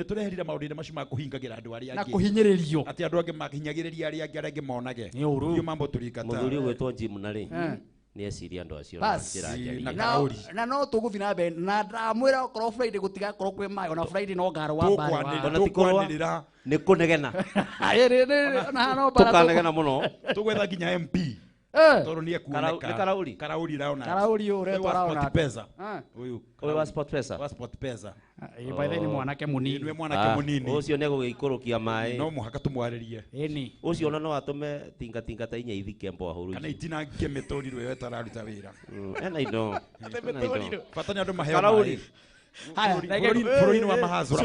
Speaker 3: tũreherire maũndũ-inĩ macio ma kũhingagĩra andũ arĩa angĩ.
Speaker 2: Na kũhinyĩrĩrio.
Speaker 3: Atĩ andũ angĩ mahinyagĩrĩria arĩa angĩ, arĩa angĩ monage.
Speaker 2: Nĩ ũru.
Speaker 3: Hiyo mambo tulikataa.
Speaker 1: Mũthuri ũgwĩtwo Jim na rĩ. Nĩ eciria andũ acio na njĩra njariĩ.
Speaker 2: Na no tũgũthiĩ na mbere na ndamwĩra okorwo Friday gũtigakorwo kwĩ maĩ, ona Friday no ngarũ wa mbara.
Speaker 1: Ona ti kũrũa, nĩ kũnegena. Tũkanegena mũno.
Speaker 3: Tũgwetha nginya MP. Tondũ nĩ ekuoneka.
Speaker 1: Nĩ Karauri?
Speaker 3: Karauri Leonard.
Speaker 2: Karauri ũretwo Leonard.
Speaker 3: Sport Pesa. Ũyũ.
Speaker 1: Ũyũ wa Sport Pesa?
Speaker 3: Wa Sport Pesa.
Speaker 2: By the way, nĩ mwanake mũnini.
Speaker 3: Nĩ mwanake mũnini.
Speaker 1: Ũcio nĩ egũgĩikũrũkia maĩ.
Speaker 3: No mũhaka tũmwarĩrie.
Speaker 2: Ĩni.
Speaker 1: Ũcio ona no atũme tingatinga ta inya ithike mboa hũrũ.
Speaker 3: Kana itinangie mĩtũrirũ ĩyo ĩtararuta wĩra.
Speaker 1: Ena indo.
Speaker 3: Bata nĩ andũ maheo maĩ. Bũrũri-inĩ wa mahazũra.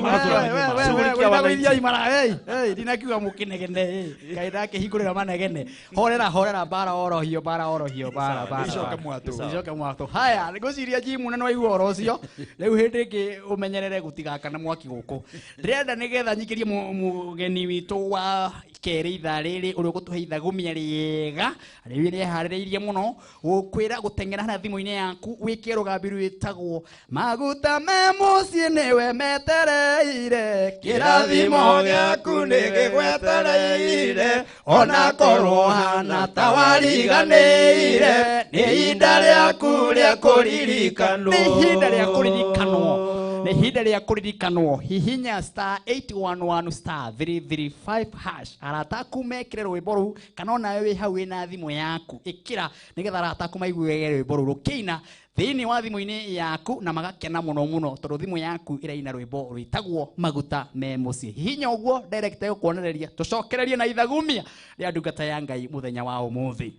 Speaker 2: Ndinakiuga mũkĩnegene ngai ndakĩhingũrĩra manegene. Horera horera bara orohio bara orohio bara bara.
Speaker 3: Icoke mwatũ.
Speaker 2: Icoke mwatũ. Haya ngwĩciria Jim na nĩwaigua ũhoro ũcio. Rĩu hĩndĩ ĩngĩ ũmenyerere gũtigakane mwaki gũkũ. Ndĩrenda nĩgetha nyingĩrie mũgeni witũ wa kerĩ ithaa rĩrĩ ũrĩa ũgũtũhe ithagumia rĩega rĩu rĩharĩrĩirie mũno gũkwĩra gũteng'era harĩa thimũ-inĩ yaku wĩke rũgambi rwĩtagwo maguta me mũciĩ nĩwe metereire
Speaker 4: kĩrathimo gĩaku nĩgĩgwetereire ona korwo hana ta wariganĩire nĩ ihinda rĩaku rĩa kũririkanwo.
Speaker 2: Nĩ ihinda rĩa kũririkanwo. Nĩ ihinda rĩa kũririkanwo. Hihinya star 811 star 335 hash. Arata aku mekĩre rwĩmbo rũu kana onawe wĩ hau wĩna thimũ yaku ĩkĩra nĩgetha arata aku maigue rwĩmbo rũu rũkĩina thĩinĩ wa thimũ-inĩ yaku na magakena mũno mũno tondũ thimũ yaku ĩraina rwĩmbo rwĩtagwo maguta me mũciĩ. Hihinya ũguo direct ĩgũkuonereria tũcokererie na ithagumia rĩa ndungata ya Ngai mũthenya wa ũmũthĩ.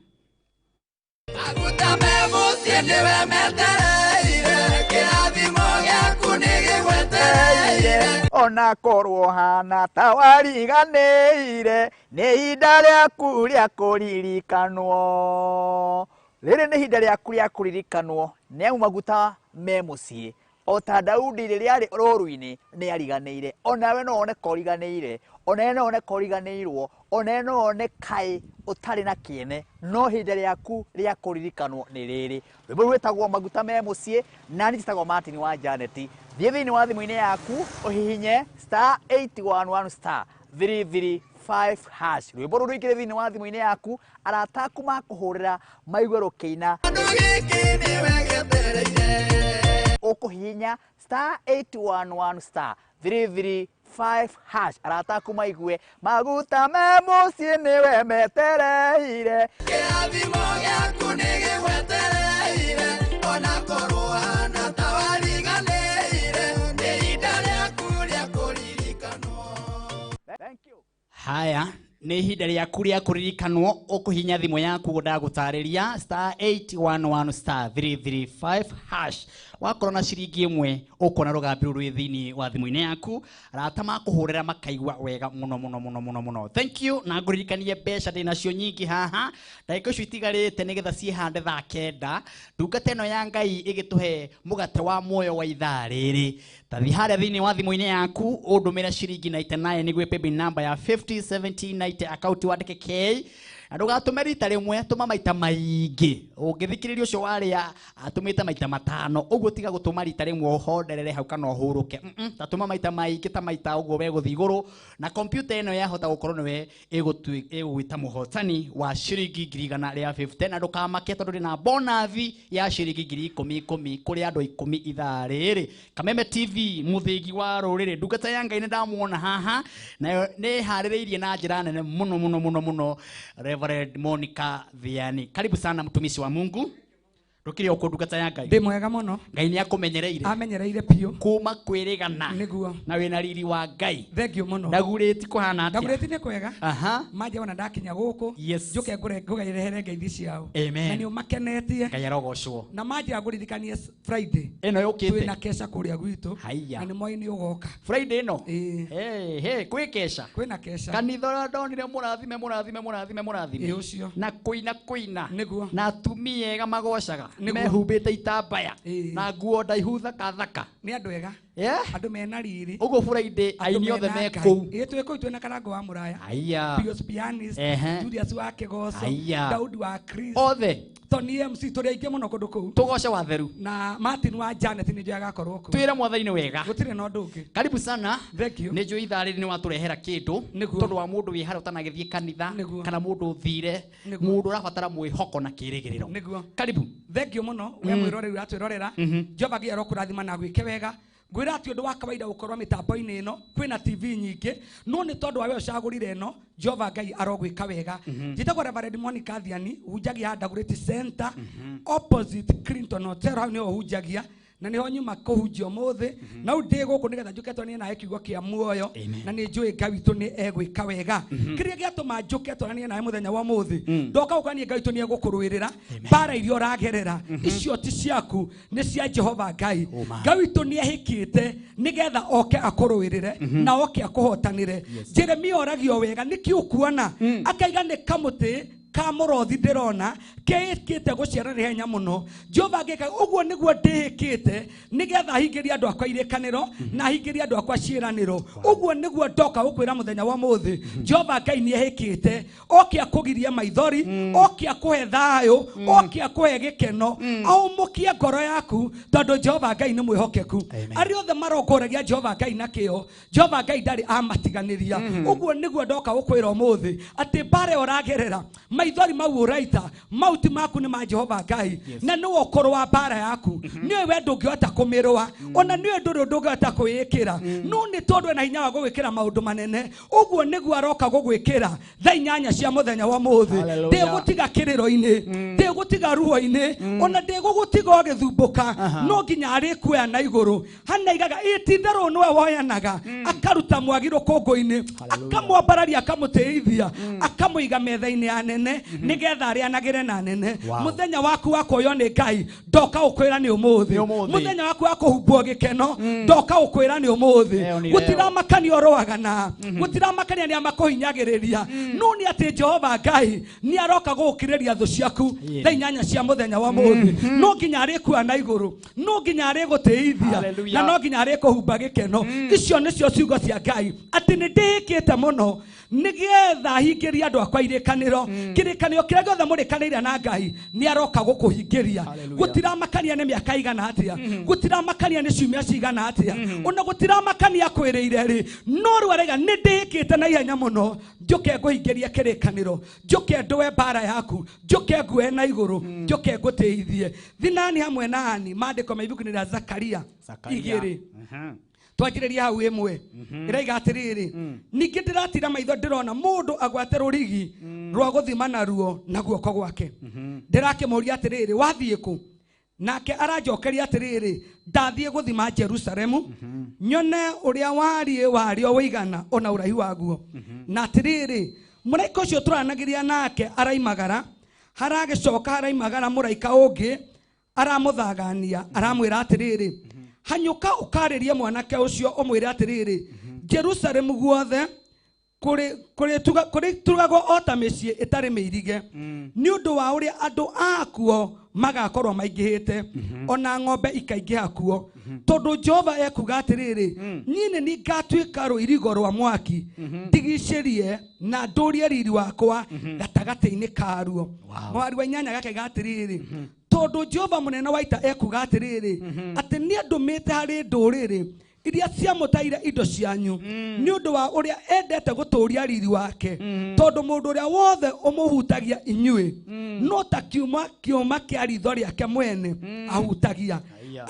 Speaker 4: Maguta me mũciĩ nĩwe metereire kĩrathimo gĩaku nĩgĩgwetereire
Speaker 2: ona korwo hana ta wariganĩire nĩ ihinda rĩaku rĩa kũririkanwo. Rĩrĩ nĩ ihinda rĩaku rĩa kũririkanwo nĩ amu maguta me mũciĩ. O ta Daudi rĩrĩa arĩ rũru-inĩ nĩ ariganĩire, onawe no one ka ũriganĩire, onawe no one ka ũriganĩirwo, onawe no one kaĩ ũtarĩ na kĩene, no ihinda rĩaku rĩa kũririkanwo nĩ rĩrĩ. Rwĩmbo rũu rwĩtagwo maguta me mũciĩ na niĩ njĩtagwo Martin wa Janet. Thiĩ thĩinĩ wa thimũ-inĩ yaku ũhihinye star 811 star 335 hash. Rwĩmbo rũu rũingĩre thĩinĩ wa thimũ-inĩ yaku arata aku makũhũrĩra maigue rũkĩina. Ũkũhihinya star 811 star 335 hash arata aku maigue maguta me mũciĩ nĩwe metereire
Speaker 4: kĩrathimo gĩaku nĩgĩgwetereire ona korwo hana ta wariganĩire nĩ ihinda rĩaku rĩa kũririkanwo.
Speaker 2: Thank you. Haya nĩ ihinda rĩaku rĩa kũririkanwo ũkũhihinya thimũ yaku ndagũtarĩria star 811 star 335 hash. Wakorwo na ciringi ĩmwe ũkuona rũgambi rũu rwĩ thĩinĩ wa thimũ-inĩ yaku arata makũhũrĩra makaigua wega mũno mũno mũno mũno mũno. Thank you na ngũririkanie mbeca ndĩ nacio nyingĩ haha ndagĩka icio itigarĩte nĩgetha ciĩhande thaa 9 ndungata ĩno ya Ngai ĩgĩtũhe mũgate wa muoyo wa ithaa rĩrĩ. Tathi harĩa thĩinĩ wa thimũ-inĩ yaku ũndũmĩre ciringi 99 nĩguo paybill number ya 507090 account wandĩke K na ndũgatũme rita rĩmwe tũma maita maingĩ ũngĩthikĩrĩria ũcio warĩa atũmĩte maita 5 ũguo tiga gũtũma rita rĩmwe ũhonderere hau kana ũhũrũke. Ta tũma maita maingĩ ta maita ũguo we gũthiĩ igũrũ na kompyuta ĩno yahota gũkorwo nĩwe ĩgũgwĩta mũhotani wa ciringi 150 na ndũkamake tondũ ndĩna bonathi ya ciringi 10,000 kũrĩ andũ 10 ithaa rĩrĩ. Kameme TV mũthĩgi wa rũrĩrĩ ndungata ya Ngai nĩ ndamuona haha nayo nĩ ĩharĩrĩirie na njĩra nene mũno mũno mũno mũno Reverend Monica Viani. Karibu sana mtumishi wa Mungu. Ndũkĩrĩ o kũndungata ya Ngai.
Speaker 18: Ndĩ mwega mũno.
Speaker 2: Ngai nĩ akũmenyereire.
Speaker 18: Amenyereire biũ.
Speaker 2: Kuma kwĩrĩgana.
Speaker 18: Nĩguo.
Speaker 2: Na wĩna riri wa Ngai.
Speaker 18: Thank you mũno.
Speaker 2: Ndagurĩti kũhana atĩa?
Speaker 18: Ndagurĩti nĩ kwega.
Speaker 2: Aha.
Speaker 18: Manje ona ndakinya gũkũ.
Speaker 2: Yes.
Speaker 18: Njũke ngũrehere ngeithi ciao.
Speaker 2: Amen.
Speaker 18: Na nĩ ũmakenetie.
Speaker 2: Ngai arogocwo.
Speaker 18: Na manje ngũririkanie Friday.
Speaker 2: Ĩno yũkĩte.
Speaker 18: Twĩna keca kũrĩa gwitũ.
Speaker 2: Haiya.
Speaker 18: Na nĩ mwai nĩ ũgoka.
Speaker 2: Friday ĩno?
Speaker 18: Ĩĩ.
Speaker 2: Hey, hey, kwĩ keca.
Speaker 18: Kwĩna keca.
Speaker 2: Kanitha ũrĩa ndonire mũrathime mũrathime mũrathime mũrathime.
Speaker 18: Ĩ ũcio.
Speaker 2: Na kũina kũina.
Speaker 18: Nĩguo.
Speaker 2: Na atumia ega magocaga. Mehumbĩte itambaya na nguo ndaihu thaka thaka.
Speaker 18: Nĩ andũ ega. Andũ mena riri.
Speaker 2: Ũguo Friday aini othe me kũu.
Speaker 18: Ĩĩ twĩ kũu twĩna Karango wa Mũraya.
Speaker 2: Aya.
Speaker 18: Pius Pianist, Julius wa Kĩgoco, Daudi wa Chris.
Speaker 2: Othe.
Speaker 18: Tony MC tũrĩ aingĩ mũno kũndũ kũu.
Speaker 2: Tũgoce watheru.
Speaker 18: Na Martin wa Janet nĩ njũĩ agakorwo kũu.
Speaker 2: Twĩre mwathani nĩ wega.
Speaker 18: Gũtirĩ na ũndũ ũngĩ.
Speaker 2: Karibu sana.
Speaker 18: Thank you.
Speaker 2: Nĩ njũĩ ithaa rĩrĩ nĩ watũrehera kĩndũ tondũ wa mũndũ wĩ harĩa ũtanagĩthiĩ kanitha kana mũndũ ũthire, mũndũ ũrabatara mwĩhoko na kĩrĩgĩrĩro.
Speaker 18: Nĩguo.
Speaker 2: Karibu.
Speaker 18: Thank you mũno we mwĩroreri ũratwĩrorera. Jehova Ngai arokũrathima na agwĩke wega. Ngwĩra atĩ ũndũ wa kawaida gũkorwo mĩtambo-inĩ ĩno kwĩna TV nyingĩ no nĩ tondũ wa we ũcagũrire ĩno Jehova Ngai arogwĩka wega. Njĩtagwo Reverend Monica Thiani, hunjagia haha Dagoretti Center opposite Clinton Hotel, hau nĩho hunjagia na nĩho nyuma kũhunjia ũmũthĩ na rĩu ndĩ gũkũ nĩgetha njũke twaranie nawe kiugo kĩa muoyo na nĩ njũĩ Ngai witũ nĩ egwĩka wega. Kĩrĩa gĩatũma njũke twaranie nawe mũthenya wa ũmũthĩ ndoka gũkania Ngai witũ nĩ egũkũrũĩrĩra mbara iria ũragerera icio ti ciaku nĩ cia Jehova Ngai. Ngai witũ nĩ ehĩkĩte nĩgetha oke akũrũĩrĩre na oke akũhotanĩre. Jeremia oragio wega nĩkĩ ũkuona akaiga nĩ kamũtĩ ka mũrothi ndĩrona keĩkĩte gũciara na ihenya mũno. Jehova angĩka ũguo nĩguo ndĩhĩkĩte nĩgetha hingĩrie andũ akwa irĩkanĩro na hingĩrie andũ akwa ciĩranĩro. Ũguo nĩguo ndoka gũkwĩra mũthenya wa ũmũthĩ Jehova Ngai nĩehĩkĩte oke akũgirie maithori oke akũhe thayũ oke akũhe gĩkeno aũmũkie ngoro yaku tondũ Jehova Ngai nĩ mwĩhokeku. Arĩa othe marongoragia Jehova Ngai na kĩo Jehova Ngai ndarĩ amatiganĩria. Ũguo nĩguo ndoka gũkwĩra ũmũthĩ atĩ mbara ũragerera maithori mau ũraita mau ti maku nĩ ma Jehova Ngai na nĩwe ũkũrũa mbara yaku nĩwe we ndũngĩhota kũmĩrũa ona nĩwe ndũrĩ ũndũ ũngĩhota kwĩĩkĩra no nĩ tondũ ena hinya wa gũgwĩkĩra maũndũ manene ũguo nĩguo aroka gũgwĩkĩra thaa 8 cia mũthenya wa ũmũthĩ. Ndĩgũtiga kĩrĩro-inĩ, ndĩgũtiga ruo-inĩ, ona ndĩgũgũtiga ũgĩthumbũka no nginya arĩkuoya na igũrũ. Hana aigaga ĩ ti itherũ nĩwe woyanaga akaruta mwagi rũkũngũ-inĩ akamwambararia akamũtĩithia akamũiga metha-inĩ ya nene nĩgetha arĩanagĩre na nene. Mũthenya waku wa kuoywo nĩ Ngai ndoka gũkwĩra nĩ ũmũthĩ. Mũthenya waku wa kũhumbwo gĩkeno ndoka gũkwĩra nĩ ũmũthĩ. Gũtiramakania ũrũaga na gũtiramakania nĩa makũhinyagĩrĩria no nĩ atĩ Jehova Ngai nĩ aroka gũgũkirĩria thũ ciaku thaa 8 cia mũthenya wa ũmũthĩ. No nginya arĩkuoya na igũrũ, no nginya arĩgũtĩithia na no nginya arĩkũhumba gĩkeno. Icio nĩcio ciugo cia Ngai atĩ nĩ ndĩhĩkĩte mũno nĩgetha hingĩrie andũ akwa irĩkanĩro. Kĩrĩkanĩro kĩrĩa gĩothe mũrĩkanĩire na Ngai nĩ aroka gũkũhingĩria. Gũtiramakania nĩ mĩaka igana atĩa, gũtiramakania nĩ ciumia cigana atĩa, ona gũtiramakania kwĩrĩire rĩ, no rĩu araiga nĩ ndĩhĩkĩte na ihenya mũno njũke ngũhingĩrie kĩrĩkanĩro, njũke ndũe mbara yaku, njũke nguoe na igũrũ, njũke ngũtĩithie. Thinani hamwe na ani maandĩko ma ibuku-inĩ rĩa Zakaria 2 twanjĩrĩria hau ĩmwe ĩraiga atĩrĩrĩ ningĩ ndĩratira maitho ndĩrona mũndũ agwate rũrigi rwa gũthima naruo na guoko gwake. Ndĩrakĩmũria atĩrĩrĩ wathiĩ kũ? Nake aranjokeria atĩrĩrĩ ndathiĩ gũthima Jerusalemu nyone ũrĩa wariĩ warĩo wĩigana ona ũraihu waguo. Na atĩrĩrĩ mũraika ũcio tũranagĩria nake araimagara haragĩcoka haraimagara mũraika ũngĩ aramũthagania aramwĩra atĩrĩrĩ hanyũka ũkarĩrie mwanake ũcio ũmwĩre atĩrĩrĩ Jerusalemu guothe kũrĩturagwo o ta mĩciĩ ĩtarĩ mĩirige nĩ ũndũ wa ũrĩa andũ akuo magakorwo maingĩhĩte ona ng'ombe ikaingĩha kuo tondũ Jehova ekuga atĩrĩrĩ niĩ nĩ niĩ ngatuĩka rũirigo rwa mwaki ndigicĩrie na ndũrie riri wakwa gatagatĩ-inĩ karuo. Mwari wa 8 gakaiga atĩrĩrĩ tondũ Jehova mũnene wa ita ekuga atĩrĩrĩ atĩ nĩ andũmĩte harĩ ndũrĩrĩ iria ciamũtaire indo cianyu nĩ ũndũ wa ũrĩa endete gũtũũria riri wake tondũ mũndũ ũrĩa wothe ũmũhutagia inyuĩ no ta kiuma kĩũma kĩa ritho rĩake mwene ahutagia.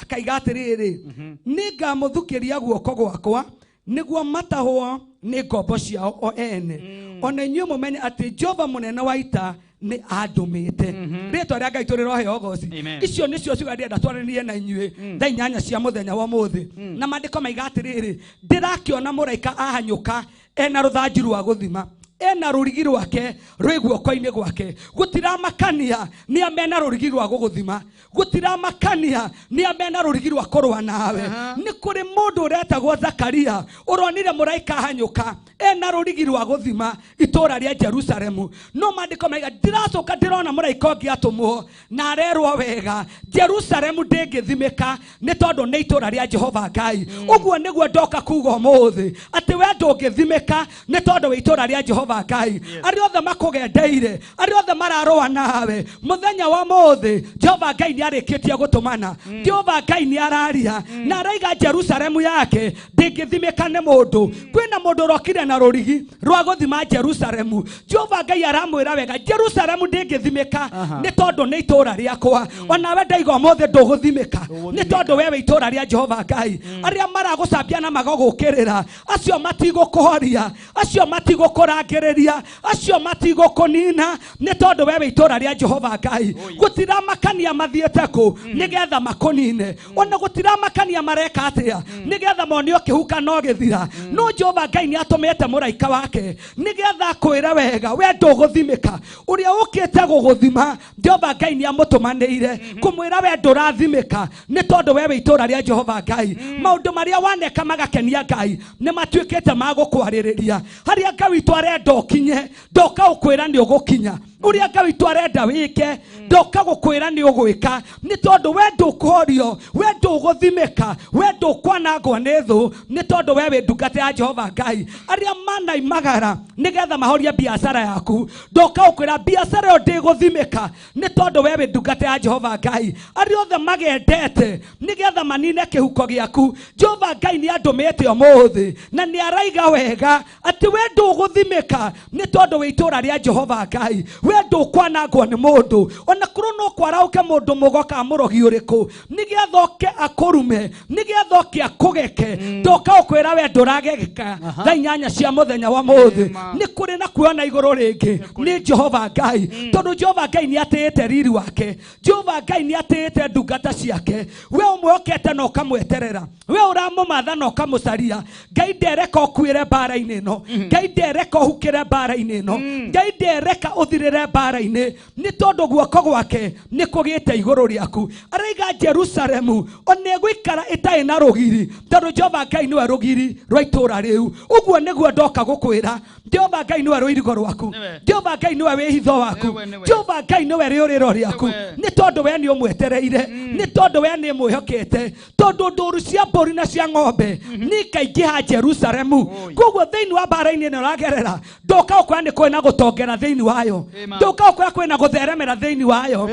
Speaker 18: Akaiga atĩrĩrĩ nĩ ngamũthukĩria guoko gwakwa nĩguo matahwo nĩ ngombo ciao o ene ona inyuĩ mũmenye atĩ Jehova mũnene wa ita nĩ andũmĩte. Rĩtwa rĩa Ngai tũrĩroheo ũgoci. Icio nĩcio ciugo ndĩrenda twaranĩrie na inyuĩ thaa 8 cia mũthenya wa ũmũthĩ. Na maandĩko maiga atĩrĩrĩ ndĩrakĩona mũraika ahanyũka ena rũthanju rwa gũthima Ena rũrigi rwake rwĩ guoko-inĩ gwake. Gũtiramakania nĩ amena rũrigi rwa gũgũthima. Gũtiramakania nĩ amena rũrigi rwa kũrũa nawe. Nĩ kũrĩ mũndũ ũretagwo Zakaria ũronire mũraika ahanyũka ena rũrigi rwa gũthima itũũra rĩa Jerusalemu. No maandĩko maiga ndĩracoka ndĩrona mũraika ũngĩ atũmwo na arerwo wega Jerusalemu ndĩngĩthimĩka nĩ tondũ nĩ itũũra rĩa Jehova Ngai. Ũguo nĩguo ndoka kuga ũmũthĩ atĩ we ndũngĩthimĩka nĩ tondũ wĩ itũũra rĩa Jehova Ngai. Arĩa othe makũgendeire, arĩa othe mararũa nawe mũthenya wa mũthĩ, Jehova Ngai nĩ arĩkĩtie gũtũmana. Jehova Ngai nĩ araria na araiga Jerusalemu yake ndĩngĩthimĩka nĩ mũndũ. Kwĩna mũndũ ũrokire na rũrigi rwa gũthima Jerusalemu. Jehova Ngai aramwĩra wega Jerusalemu ndĩngĩthimĩka nĩ tondũ nĩ itũũra rĩakwa. Onawe ndaiga ũmũthĩ ndũgũthimĩka nĩ tondũ we wĩ itũũra rĩa Jehova Ngai. Arĩa maragũcambia na magagũũkĩrĩra acio matigũkũhoria, acio matigũkũrangĩrĩria, acio matigũkũnina nĩ tondũ we wĩ itũũra rĩa Jehova Ngai. Gũtiramakania mathiĩte kũ nĩgetha makũnine, ona gũtiramakania mareka atĩa nĩgetha mone ũkĩhuka no gĩthira. No Jehova Ngai nĩ atũmĩte mũraika wake nĩgetha akwĩre wega we ndũgũthimĩka. Ũrĩa ũkĩte gũgũthima Jehova Ngai nĩ amũtũmanĩire kũmwĩra we ndũrathimĩka nĩ tondũ we wĩ itũũra rĩa Jehova Ngai. Maũndũ marĩa waneka magakenia Ngai nĩ matuĩkĩte ma gũkwarĩrĩria. Harĩa Ngai witũ arenda ũkinye ndoka gũkwĩra nĩ ũgũkinya. Ũrĩa Ngai witũ arenda wĩke ndoka gũkwĩra nĩ ũgwĩka nĩ tondũ we ndũkũhorio, we ndũgũthimĩka, we ndũkwanangwo nĩ thũ nĩ tondũ we wĩ ndungata ya Jehova Ngai. Arĩa manaimagara nĩgetha mahorie biacara yaku ndoka gũkwĩra biacara ĩyo ndĩgũthimĩka nĩ tondũ we wĩ ndungata ya Jehova Ngai. Arĩa othe magendete nĩgetha manine kĩhuko gĩaku Jehova Ngai nĩ andũmĩte ũmũthĩ na nĩ araiga wega atĩ we ndũgũthimĩka nĩ tondũ wĩ itũũra rĩa Jehova Ngai. We ndũkwanangwo nĩ mũndũ ona korwo no kwarauke mũndũ mũgo kana mũrogi ũrĩkũ nĩgetha oke akũrume, nĩgetha oke akũgeke. Ndoka gũkwĩra we ndũragegeka thaa 8 cia mũthenya wa mũthĩ. Nĩ kũrĩ na kuona igũrũ rĩngĩ nĩ Jehova Ngai, tondũ Jehova Ngai nĩ atĩĩte riri wake. Jehova Ngai nĩ atĩĩte ndungata ciake. We ũmwĩhokete na ũkamweterera, we ũramũmatha na ũkamũcaria. Ngai ndereka ũkuĩre mbara-inĩ ĩno, Ngai ndereka ũhukĩre mbara-inĩ ĩno, Ngai ndereka ũthirĩre mbara-inĩ nĩ tondũ guoko gwake nĩ kũgĩte igũrũ rĩaku. Araiga Jerusalemu ona ĩgũikara ĩtarĩ na rũgiri tondũ Jehova Ngai nĩwe rũgiri rwa itũũra rĩu. Ũguo nĩguo ndoka gũkwĩra Jehova Ngai nĩwe rũirigo rwaku, Jehova Ngai nĩwe wĩhitho waku, Jehova Ngai nĩwe rĩũrĩro rĩaku nĩ tondũ we nĩ ũmwetereire, nĩ tondũ we nĩ mwĩhokete, tondũ ndũru cia mbũri na cia ng'ombe nĩ ikaingĩha Jerusalemu. Koguo thĩinĩ wa mbara-inĩ ĩno ũragerera ndoka gũkwĩra nĩ kwĩna gũtongera thĩinĩ wayo, ndoka gũkwĩra kwĩna gũtheremera thĩinĩ wayo,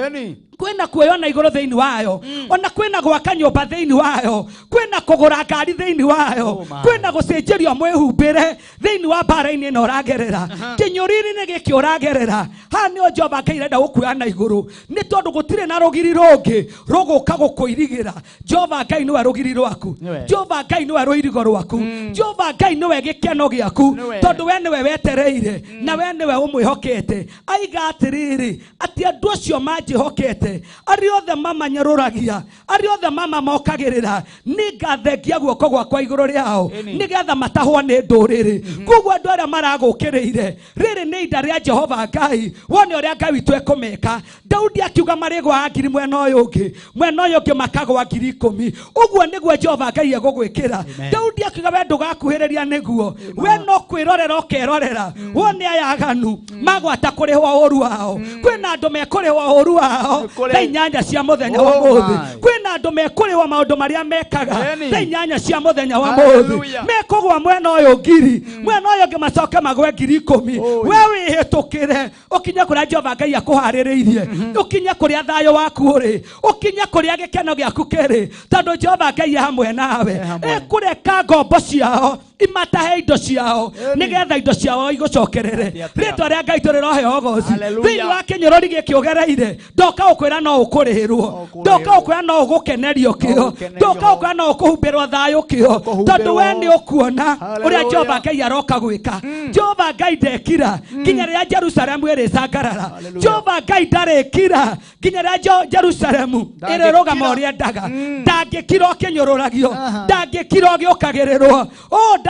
Speaker 18: kwĩna kuoyona igũrũ thĩinĩ wayo, ona kwĩna gwaka nyũmba thĩinĩ wayo, kwĩna kũgũra ngari thĩinĩ wayo, kwĩna gũcenjerio mwĩhumbĩre thĩinĩ wa mbara-inĩ ĩno ũragerera. Kĩnyũriri-inĩ gĩkĩ ũragerera haha nĩho Jehova Ngai arenda gũkuoya na igũrũ nĩ tondũ gũtirĩ na rũgiri rũngĩ rũgũka gũkũirigĩra. Jehova Ngai nĩwe rũgiri rwaku, Jehova Ngai nĩwe rũirigo rwaku, Jehova Ngai nĩwe gĩkeno gĩaku tondũ we nĩwe wetereire na we nĩwe ũmwĩhokete. Aiga atĩrĩrĩ atĩ andũ acio manjĩhokete, arĩa othe mamanyũrũragia, arĩa othe mamamokagĩrĩra, nĩngathengia guoko gwakwa igũrũ rĩao nĩgetha matahwo nĩ ndũrĩrĩ. Koguo andũ arĩa maragũkĩrĩire, rĩrĩ nĩ inda rĩa Jehova Ngai, wone ũrĩa Ngai witũ ekũmeka. Daudi akiuga marĩgwaga 1000 mwena ũyũ ũngĩ, mwena ũyũ ũngĩ makagwa 10,000. Ũguo nĩguo Jehova Ngai egũgwĩkĩra. Daudi akiuga we ndũgakuhĩrĩria nĩguo, we no kwĩrorera ũkerorera wone aya aganu magwata kũrĩhwo ũru wao. Kwĩna andũ mekũrĩhwo ũru wao thaa 8 cia mũthenya wa mũthĩ. Kwĩna andũ mekũrĩhwo maũndũ marĩa mekaga thaa 8 cia mũthenya wa mũthĩ. Mekũgwa mwena ũyũ 1000, mwena ũyũ ũngĩ macoke magwe 10,000. We wĩhĩtũkĩre ũkinye kũrĩa Jehova Ngai akũharĩrĩirie, ũkinye kũrĩa thayũ waku ũrĩ, ũkinye kũrĩa gĩkeno gĩaku kĩrĩ, tondũ Jehova Ngai e hamwe nawe. Ekũreka ngombo ciao imatahe indo ciao nĩgetha indo ciao igũcokerere. Rĩtwa rĩa Ngai tũrĩroheo ũgoci. Thĩinĩ wa kĩnyũrũri gĩkĩ ũgereire ndoka gũkwĩra no ũkũrĩhĩrwo, ndoka gũkwĩra no ũgũkenerio kĩo, ndoka gũkwĩra no ũkũhumbĩrwo thayũ kĩo, tondũ we nĩ ũkuona ũrĩa Jehova Ngai aroka gwĩka. Jehova Ngai ndekira nginya rĩrĩa Jerusalemu ĩrĩcangarara. Jehova Ngai ndarĩkira nginya rĩrĩa Jerusalemu ĩrĩrũgama ũrĩa endaga. Ndangĩkira ũkĩnyũrũragio, ndangĩkira ũgĩũkagĩrĩrwo,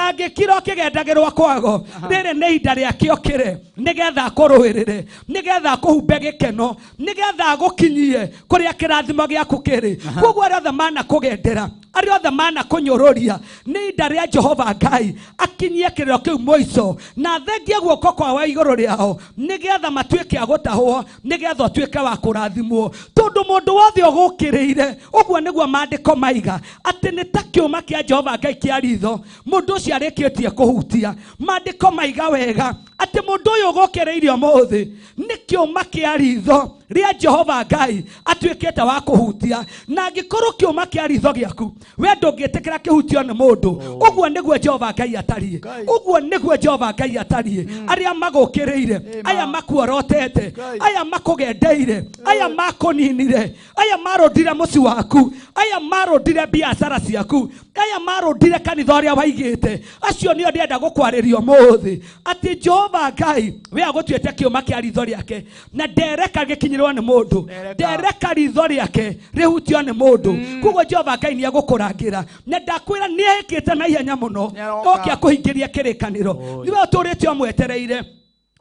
Speaker 18: Ũtangĩkira ũkĩgendagĩrwo kwago. Rĩrĩ nĩ ihinda rĩake okĩre nĩgetha akũrũĩrĩre, nĩgetha akũhumbe gĩkeno, nĩgetha agũkinyie kũrĩa kĩrathimo gĩaku kĩrĩ. Koguo arĩa othe manakũgendera, arĩa othe manakũnyũrũria, nĩ ihinda rĩa Jehova Ngai akinyie kĩrĩro kĩu mũico na athengie guoko kwawe igũrũ rĩao, nĩgetha matuĩke a gũtahwo, nĩgetha ũtuĩke wa kũrathimwo. Tondũ mũndũ wothe ũgũkĩrĩire, ũguo nĩguo maandĩko maiga atĩ nĩ ta kĩũma kĩa Jehova Ngai kĩa ritho mũndũ ũcio arĩkĩtie kũhutia. Maandĩko maiga wega atĩ mũndũ ũyũ ũgũkĩrĩire ũmũthĩ nĩ kĩũma kĩa ritho rĩa Jehova Ngai atuĩkĩte wa kũhutia. Na angĩkorwo kĩũma kĩa ritho gĩaku we ndũngĩtĩkĩra kĩhutio nĩ mũndũ, ũguo nĩguo Jehova Ngai atariĩ, ũguo nĩguo Jehova Ngai atariĩ. Arĩa magũkĩrĩire, aya makuorotete, aya makũgendeire, aya makũninire, aya marũndire mũciĩ waku, aya marũndire biacara ciaku, aya marũndire kanitha ũrĩa waigĩte, acio nĩo ndĩrenda gũkwarĩria ũmũthĩ atĩ Jehova Ngai we agũtuĩte kĩũma kĩa ritho rĩake na ndereka gĩkinyĩrwo nĩ mũndũ, ndereka ritho rĩake rĩhutio nĩ mũndũ. Koguo Jehova Ngai nĩ egũkũrangĩra, na ndakwĩra nĩ ehĩkĩte na ihenya mũno oke akũhingĩria kĩrĩkanĩro. Nĩwe ũtũrĩte ũmwetereire,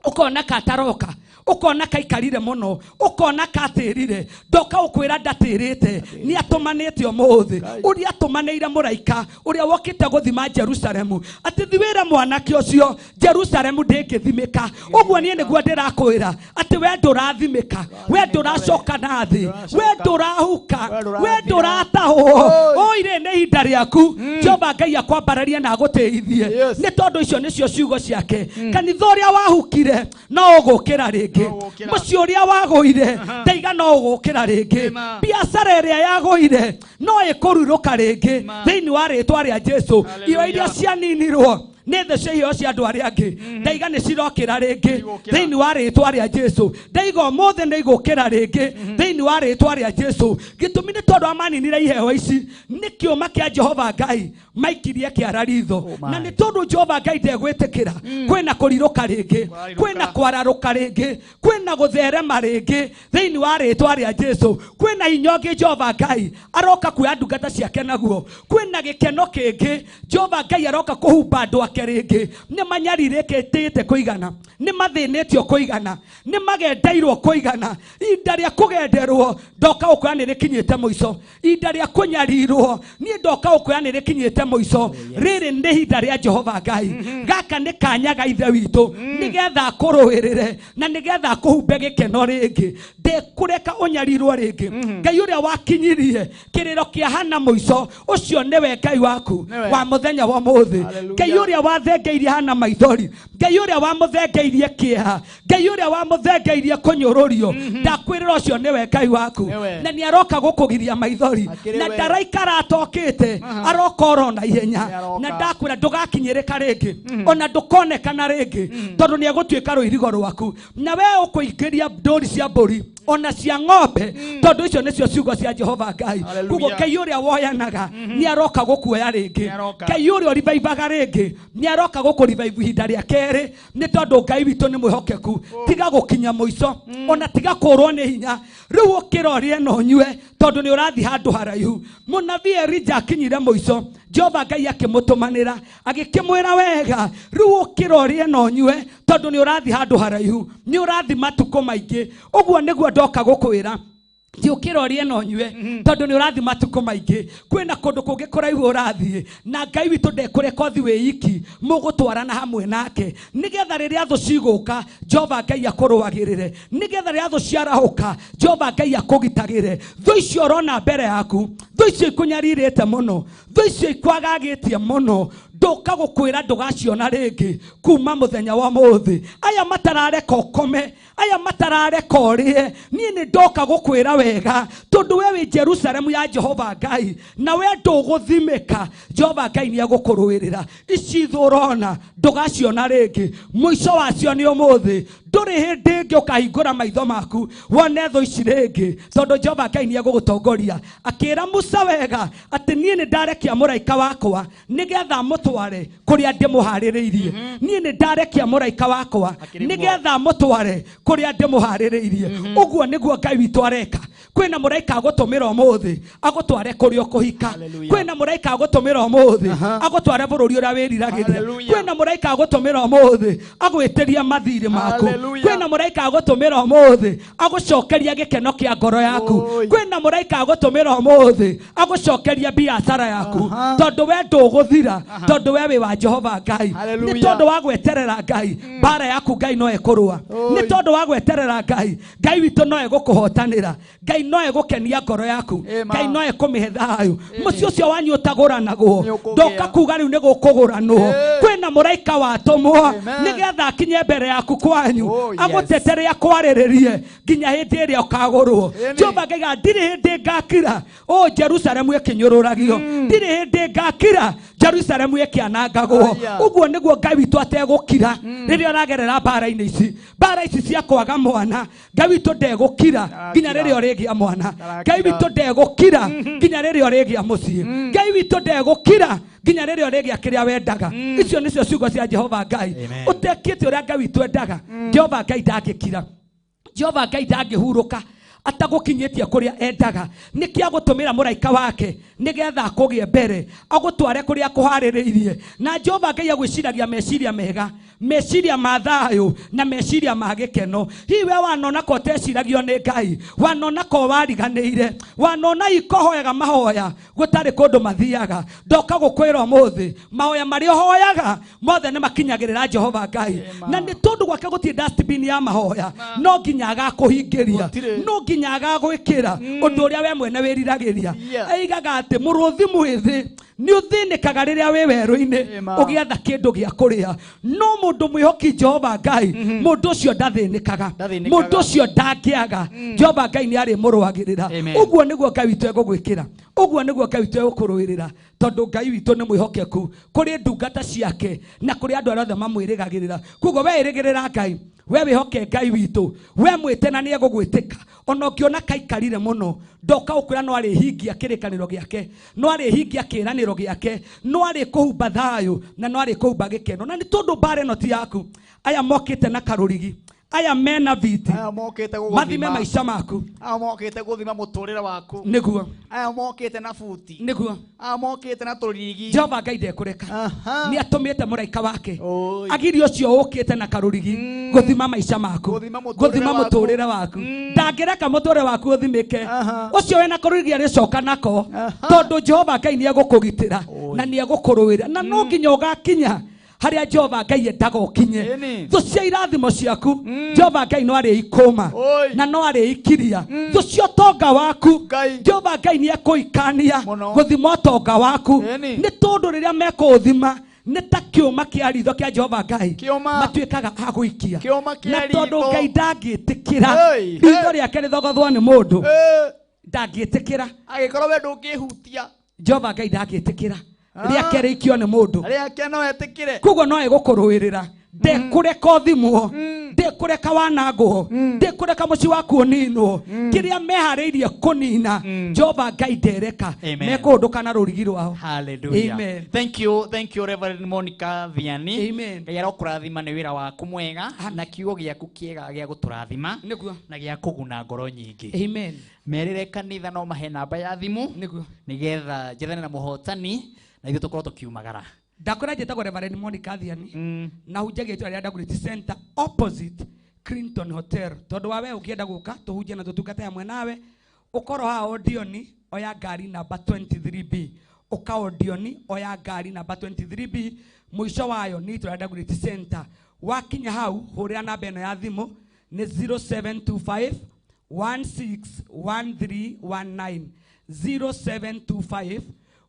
Speaker 18: ũkona ka ataroka, ũkona kaikarire mũno, ũkona katĩrire, ndoka ũkwĩra ndatĩrĩte, nĩ atũmanĩte ũmũthĩ. Ũrĩa atũmanĩire mũraika ũrĩa wokĩte gũthima Jerusalemu atĩ thiwĩre mwanake ũcio Jerusalemu ndĩngĩthimĩka. Ũguo niĩ nĩguo ndĩrakwĩra atĩ we ndũrathimĩka, we ndũracoka na thĩ, we ndũrahuka, we ndũratahwo. Oi, rĩ nĩ ihinda rĩaku Jehova Ngai akwambararie na agũtĩithie, nĩ tondũ icio nĩcio ciugo ciake. Kanitha ũrĩa wahukire no ũgũkĩra rĩngĩ, mũciĩ ũrĩa wagũire ndaiga no ũgũkĩra rĩngĩ, biacara ĩrĩa yagũire no ĩkũrurũka rĩngĩ thĩinĩ wa rĩtwa rĩa Jesu. Irio iria cianinirwo nĩ thĩ cia iheo cia andũ arĩa angĩ ndaiga nĩ cirokĩra rĩngĩ thĩinĩ wa rĩtwa rĩa Jesu. Ndaiga ũmũthĩ nĩ igũkĩra rĩngĩ thĩinĩ wa rĩtwa rĩa Jesu. Gĩtũmi nĩ tondũ amaninire iheo ici nĩ kĩũma kĩa Jehova Ngai maikirie kĩara ritho, na nĩ tondũ Jehova Ngai ndegwĩtĩkĩra kwĩna kũrirũka rĩngĩ, kwĩna kwararũka rĩngĩ, kwĩna gũtherema rĩngĩ thĩinĩ wa rĩtwa rĩa Jesu. Kwĩna hinya ũngĩ Jehova Ngai aroka kuoya ndungata ciake naguo, kwĩna gĩkeno kĩngĩ Jehova Ngai aroka kũhumba andũ ake rĩngĩ. Nĩ manyarirĩkĩtĩte kũigana, nĩ mathĩnĩtio kũigana, nĩ magendeirwo kũigana. Ihinda rĩa kũgenderwo ndoka gũkwĩra nĩ rĩkinyĩte mũico, ihinda rĩa kũnyarirwo niĩ ndoka gũkwĩra nĩ rĩkinyĩte mũico. Rĩrĩ nĩ ihinda rĩa Jehova Ngai. Gaka nĩ kanya ga ithe witũ nĩgetha akũrũĩrĩre na nĩgetha akũhumbe gĩkeno rĩngĩ. Ndekũreka ũnyarirwo rĩngĩ. Ngai ũrĩa wakinyirie kĩrĩro kĩa Hana mũico, ũcio nĩwe Ngai waku wa mũthenya wa ũmũthĩ. Ngai ũrĩa wathengeirie Hana maithori, Ngai ũrĩa wamũthengeirie kĩeha, Ngai ũrĩa wamũthengeirie kũnyũrũrio, ndakwĩrĩra ũcio nĩwe Ngai waku. Na nĩ aroka gũkũgiria maithori, na ndaraikara atokĩte, aroka oro na ihenya. Na ndakwĩra ndũgakinyĩrĩka rĩngĩ, ona ndũkonekana rĩngĩ, tondũ nĩ egũtuĩka rũirigo rwaku, na we ũkũingĩria ndũri cia mbũri ona cia ng'ombe, tondũ icio nĩcio ciugo cia Jehova Ngai. Koguo Ngai ũrĩa woyanaga nĩ aroka gũkuoya rĩngĩ, Ngai ũrĩa ũrivaivaga rĩngĩ nĩ aroka gũkũrivaivu ihinda rĩa kerĩ, nĩ tondũ Ngai witũ nĩ mwĩhokeku. Tiga gũkinya mũico, ona tiga kũrwo nĩ hinya. Rĩu ũkĩra ũrĩe na ũnyue, tondũ nĩ ũrathiĩ handũ haraihu. Mũnabii Elija akinyire mũico, Jehova Ngai akĩmũtũmanĩra agĩkĩmwĩra wega, rĩu ũkĩra ũrĩe na ũnyue, tondũ nĩ ũrathiĩ handũ haraihu, nĩ ũrathiĩ matukũ maingĩ. Ũguo nĩguo ndoka gũkwĩra ti ũkĩra ũrĩe na ũnyue, tondũ nĩ ũrathiĩ matukũ maingĩ. Kwĩna kũndũ kũngĩ kũraihu ũrathiĩ, na Ngai witũ ndekũreka ũthiĩ wĩ iki, mũgũtwarana hamwe nake, nĩgetha rĩrĩa thũ cigũka Jehova Ngai akũrũagĩrĩre, nĩgetha rĩrĩa thũ ciarahũka Jehova Ngai akũgitagĩre. Thũ icio ũrona mbere yaku, thũ icio ikũnyarirĩte mũno, thũ icio ikwagagĩtie mũno, ndoka gũkwĩra ndũgaciona rĩngĩ kuma mũthenya wa ũmũthĩ. Aya matarareka ũkome, aya matarareka ũrĩe, niĩ nĩ ndoka gũkwĩra wega, tondũ we wĩ Jerusalemu ya Jehova Ngai, na we ndũgũthimĩka. Jehova Ngai nĩ egũkũrũĩrĩra. Ici thũ ũrona ndũgaciona rĩngĩ, mũico wacio nĩ ũmũthĩ. Ndũrĩ hĩndĩ ĩngĩ ũkahingũra maitho maku wone thũ ici rĩngĩ, tondũ Jehova Ngai nĩ egũgũtongoria. Akĩra Musa wega atĩ niĩ nĩ ndarekia mũraika wakwa nĩgetha amũtware amũtware kũrĩa ndĩmũharĩrĩirie. Niĩ nĩ ndarekia mũraika wakwa nĩgetha amũtware kũrĩa ndĩmũharĩrĩirie. Ũguo nĩguo Ngai witũ areka. Kwĩna mũraika agũtũmĩra ũmũthĩ agũtware kũrĩa ũkũhika. Kwĩna mũraika agũtũmĩra ũmũthĩ agũtware bũrũri ũrĩa wĩriragĩria. Kwĩna mũraika agũtũmĩra ũmũthĩ agwĩtĩria mathirĩ maku. Kwĩna mũraika agũtũmĩra ũmũthĩ agũcokeria gĩkeno kĩa ngoro yaku. Kwĩna mũraika agũtũmĩra ũmũthĩ agũcokeria biacara yaku, tondũ we ndũgũthira, tondũ we wĩ wa Jehova Ngai. Nĩ tondũ wa gweterera Ngai, mbara yaku Ngai no ekũrũa. Nĩ tondũ wa gweterera Ngai, Ngai witũ no egũkũhotanĩra. Ngai no egũkenia ngoro yaku. Ngai no ekũmĩhe thayũ. Mũciĩ ũcio wanyu ũtagũranagwo, ndoka kuga rĩu nĩ gũkũgũranwo. Kwĩna mũraika watũmwo nĩgetha akinye mbere yaku kwanyu, agũtetere akwarĩrĩrie nginya hĩndĩ ĩrĩa ũkagũrwo. Jehova Ngai ndirĩ hĩndĩ ngakira o Jerusalemu ĩkĩnyũrũragio, ndirĩ hĩndĩ ngakira Jerusalemu ĩkĩanangagwo. Ũguo nĩguo Ngai witũ ategũkira rĩrĩa ũragerera mbara-inĩ ici, mbara ici cia kwaga mwana. Ngai witũ ndegũkira nginya rĩrĩa ũrĩgĩa mwana. Ngai witũ ndegũkira nginya rĩrĩa ũrĩgĩa mũciĩ. Ngai witũ ndegũkira nginya rĩrĩa ũrĩgĩa kĩrĩa wendaga. Icio nĩcio ciugo cia Jehova Ngai. Ũtekĩte ũrĩa Ngai witũ endaga, Jehova Ngai ndangĩkira. Jehova Ngai ndangĩhurũka atagũkinyĩtie kũrĩa endaga. Nĩkĩo agũtũmĩra mũraika wake nĩgetha akũgĩe mbere, agũtware kũrĩa akũharĩrĩirie. Na Jehova Ngai agwĩciragia meciria mega, meciria ma thayũ na meciria ma gĩkeno. Hihi we wanona ko ũteciragio nĩ Ngai, wanona ko wariganĩire, wanona ikohoyaga mahoya gũtarĩ kũndũ mathiaga. Ndoka gũkwĩra ũmũthĩ, mahoya marĩa ũhoyaga mothe nĩ makinyagĩrĩra Jehova Ngai. Na nĩ tondũ gwake gũtirĩ dustbin ya mahoya, no nginya agakũhingĩria, no nginya agagwĩkĩra ũndũ ũrĩa we mwene wĩriragĩria. Aigaga atĩ mũrũthi mwĩthĩ nĩ ũthĩnĩkaga rĩrĩa wĩ werũ-inĩ ũgĩetha kĩndũ gĩa kũrĩa, no mũndũ mwĩhoki Jehova Ngai, mũndũ ũcio ndathĩnĩkaga, mũndũ ũcio ndangĩaga. Jehova Ngai nĩ arĩmũrũagĩrĩra. Ũguo nĩguo Ngai witũ egũgwĩkĩra, ũguo nĩguo Ngai witũ egũkũrũĩrĩra, tondũ Ngai witũ nĩ mwĩhokeku kũrĩ ndungata ciake na kũrĩ andũ arĩa othe mamwĩrĩgagĩrĩra. Koguo we ĩrĩgĩrĩra Ngai, we wĩhoke Ngai witũ, we mwĩte na nĩ egũgwĩtĩka. Ona ũngĩona kaikarire mũno, ndoka gũkwĩra no arĩhingia kĩrĩkanĩro gĩake, no arĩhingia kĩĩranĩro gĩake, no arĩkũhumba thayũ na no arĩkũhumba gĩkeno. Na nĩ tondũ mbara ĩno ti yaku, aya mokĩte na karũrigi, aya mena viti, mathime maica maku,
Speaker 2: aya mokĩte gũthima mũtũrĩre waku,
Speaker 18: nĩguo
Speaker 2: aya mokĩte na buti,
Speaker 18: nĩguo
Speaker 2: aya mokĩte na tũrigi.
Speaker 18: Jehova Ngai ndekũreka, nĩ atũmĩte mũraika wake agiri ũcio ũkĩte na karũrigi gũthima maica maku, gũthima mũtũrĩre waku. Ndangĩreka mũtũrĩre waku ũthimĩke. Ũcio wĩna karũrigi arĩcoka nako, tondũ Jehova Ngai nĩ egũkũgitĩra na nĩ egũkũrũĩra, na no nginya ũgakinya harĩa Jehova Ngai endaga ũkinye. Thũ cia irathimo ciaku Jehova Ngai no arĩikũma na no arĩikiria. Thũ cia ũtonga waku Jehova Ngai nĩ ekũikania gũthima ũtonga waku, nĩ tondũ rĩrĩa mekũũthima nĩ ta kĩũma kĩa ritho kĩa Jehova Ngai matuĩkaga a gũikia. Na tondũ Ngai ndangĩtĩkĩra ritho rĩake rĩthogothwo nĩ mũndũ, ndangĩtĩkĩra.
Speaker 2: Angĩkorwo we ndũngĩhutia,
Speaker 18: Jehova Ngai ndangĩtĩkĩra rĩake rĩikio nĩ mũndũ,
Speaker 2: rĩake no etĩkĩre.
Speaker 18: Koguo no egũkũrũĩrĩra, ndekũreka ũthimwo, ndekũreka wanangwo, ndekũreka mũciĩ waku ũninwo. Kĩrĩa meharĩirie kũnina, Jehova Ngai ndereka, mekũhũndũka na rũrigi rwao.
Speaker 2: Hallelujah.
Speaker 18: Amen.
Speaker 2: Thank you, thank you Reverend Monica Vianney.
Speaker 18: Amen.
Speaker 2: Ngai arokũrathima nĩ wĩra waku mwega na kiugo gĩaku kĩega gĩa gũtũrathima na gĩa kũguna ngoro nyingĩ.
Speaker 18: Amen.
Speaker 2: Merĩre kanitha no mahe namba ya thimũ
Speaker 18: nĩguo
Speaker 2: nĩgetha njethane na mũhotani na ithuĩ tũkorwo tũkiumagara.
Speaker 18: Ndakwĩra njĩtagwo Reverend Monica Thiani na hunjagia itũra rĩa Dagoretti Center opposite Clinton Hotel. Tondũ wa we ũngĩenda gũka tũhunjie na tũtungate hamwe nawe, ũkorwo haha Odioni oya ngari namba 23B, ũka Odioni oya ngari namba 23B, mũico wayo nĩ itũra rĩa Dagoretti Center. Wakinya hau hũrĩra namba ĩno ya thimũ nĩ 0725 161319, 0725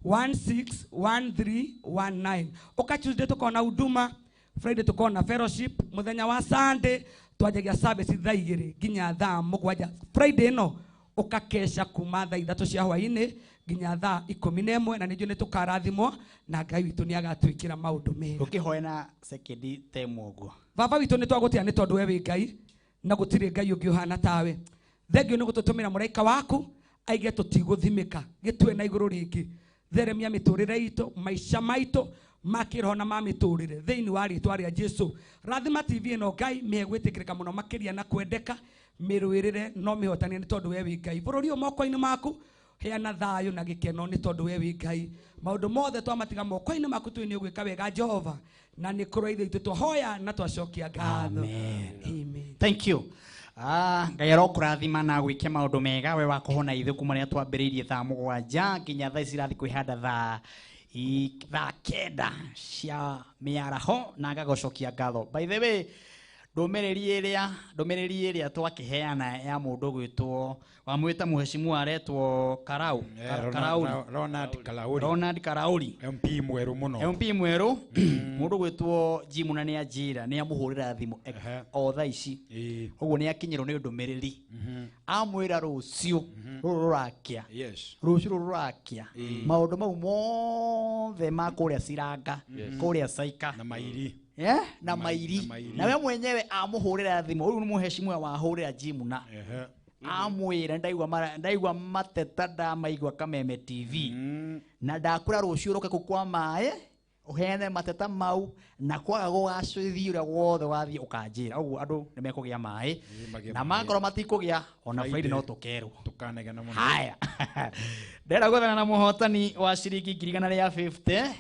Speaker 18: 161319. Oka Tuesday tukona huduma, Friday tukona fellowship, muthenya wa Sunday twanjagia service thaa igĩrĩ nginya thaa mũgwanja. Friday ĩno ũkakesha kuma thaa 3 cia hwaĩ-inĩ nginya thaa 11, na nĩnjũĩ nĩtũkarathimwo na Ngai witũ nĩagatwĩkĩra maũndũ mega.
Speaker 2: Ũkĩhoe na sekendi ta ĩmwe ũguo.
Speaker 18: Baba witũ nĩtwagũtĩa nĩ tondũ we wĩ Ngai na gũtirĩ Ngai ũngĩ ũhana tawe. Thengiũ nĩ gũtũtũmĩra mũraika waku aige tũtigũthimĩka, gĩtue na igũrũ rĩngĩ. Theremia mĩtũrĩre itũ, maica maitũ, Ma kĩroho na ma mĩtũrĩre thĩinĩ wa rĩtwa rĩa Jesu. Rathima TV ĩno Ngai, mĩhe gwĩtĩkĩrĩka mũno makĩria na kwendeka, mĩrũĩrĩre no mĩhotanie nĩ tondũ we wĩ Ngai. Bũrũri ũyũ moko-inĩ maku, heana thayũ na gĩkeno nĩ tondũ we wĩ Ngai. Maũndũ mothe twamatiga moko-inĩ maku tũĩ nĩ ũgwĩka wega Jehova, na nĩ kũrĩa ithe itũ twahoya na twacokia ngatho. Amen.
Speaker 2: Thank you. Ngai arokũrathima na gwĩke maũndũ mega we wakũhona ithuĩ kuma rĩrĩa twambĩrĩirie thaa 7 nginya thaa ici irathi kwĩhanda thaa 9 cia mĩaraho na ngagũcokia ngatho. By the way, ndũmĩrĩri ĩrĩa twakĩheana ya mũndũ gwĩtwo wamwĩta mũhecimu aretwo Karau, Karauri.
Speaker 3: Ronald Karauri.
Speaker 2: Ronald Karauri.
Speaker 3: MP mwerũ mũno.
Speaker 2: MP mwerũ. Mũndũ gwĩtwo Jim na nĩanjĩra nĩamũhũrĩra thimũ o thaa ici. Ũguo nĩakinyĩrwo nĩ ndũmĩrĩri. Amwĩra rũciũ rũrũ rũrakia. Rũciũ rũrũ rũrakia. Maũndũ mau mothe ma kũrĩa Ciranga, kũrĩa Saika.
Speaker 3: Na Mairi.
Speaker 2: Na Mairi. Na we mwenyewe amũhũrĩra thimũ. Ũyũ nĩ mũhecimu wahũrĩra Jim na. Amwĩra ndaigua mateta ndamaigua Kameme TV. Na ndakũra rũciũ ũroke kũu kwa maĩ ũheane mateta mau na kwaga gũgacithie ũrĩa wothe wathiĩ ũkanjĩra. Ũguo andũ nĩ mekũgĩa maĩ na makorwo matikũgĩa ona Friday no tũkerwo.
Speaker 3: Tũkanegena mũno.
Speaker 2: Haya. Ndĩrenda gwethana na mũhotani wa ciringi 150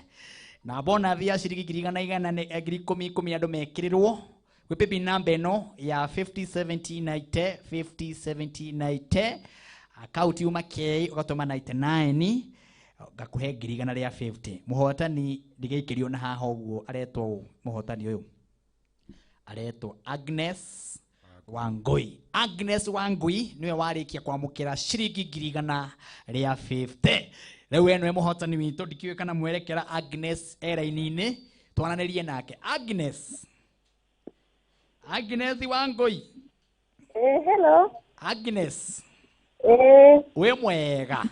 Speaker 2: na bonathi ya ciringi 100 nĩ 10,000 10,000 andũ mekĩrĩrwo gwĩ paybill namba ĩno ya 507090 507090 akaunti yuma K ũgatũma 99 ngakũhe 150. Mũhotani ndigĩikĩrio na haha ũguo aretwo ũũ, mũhotani ũyũ aretwo Agnes Wangui. Agnes Wangui niwe warĩkia kwamũkĩra ciringi 150. Rĩu we nĩwe mũhotani witũ, ndikĩũĩ kana mwerekera Agnes eraini-inĩ twaranĩrie nake. Agnes. Agnes Wangui.
Speaker 19: Hello.
Speaker 2: Agnes. Wĩ mwega?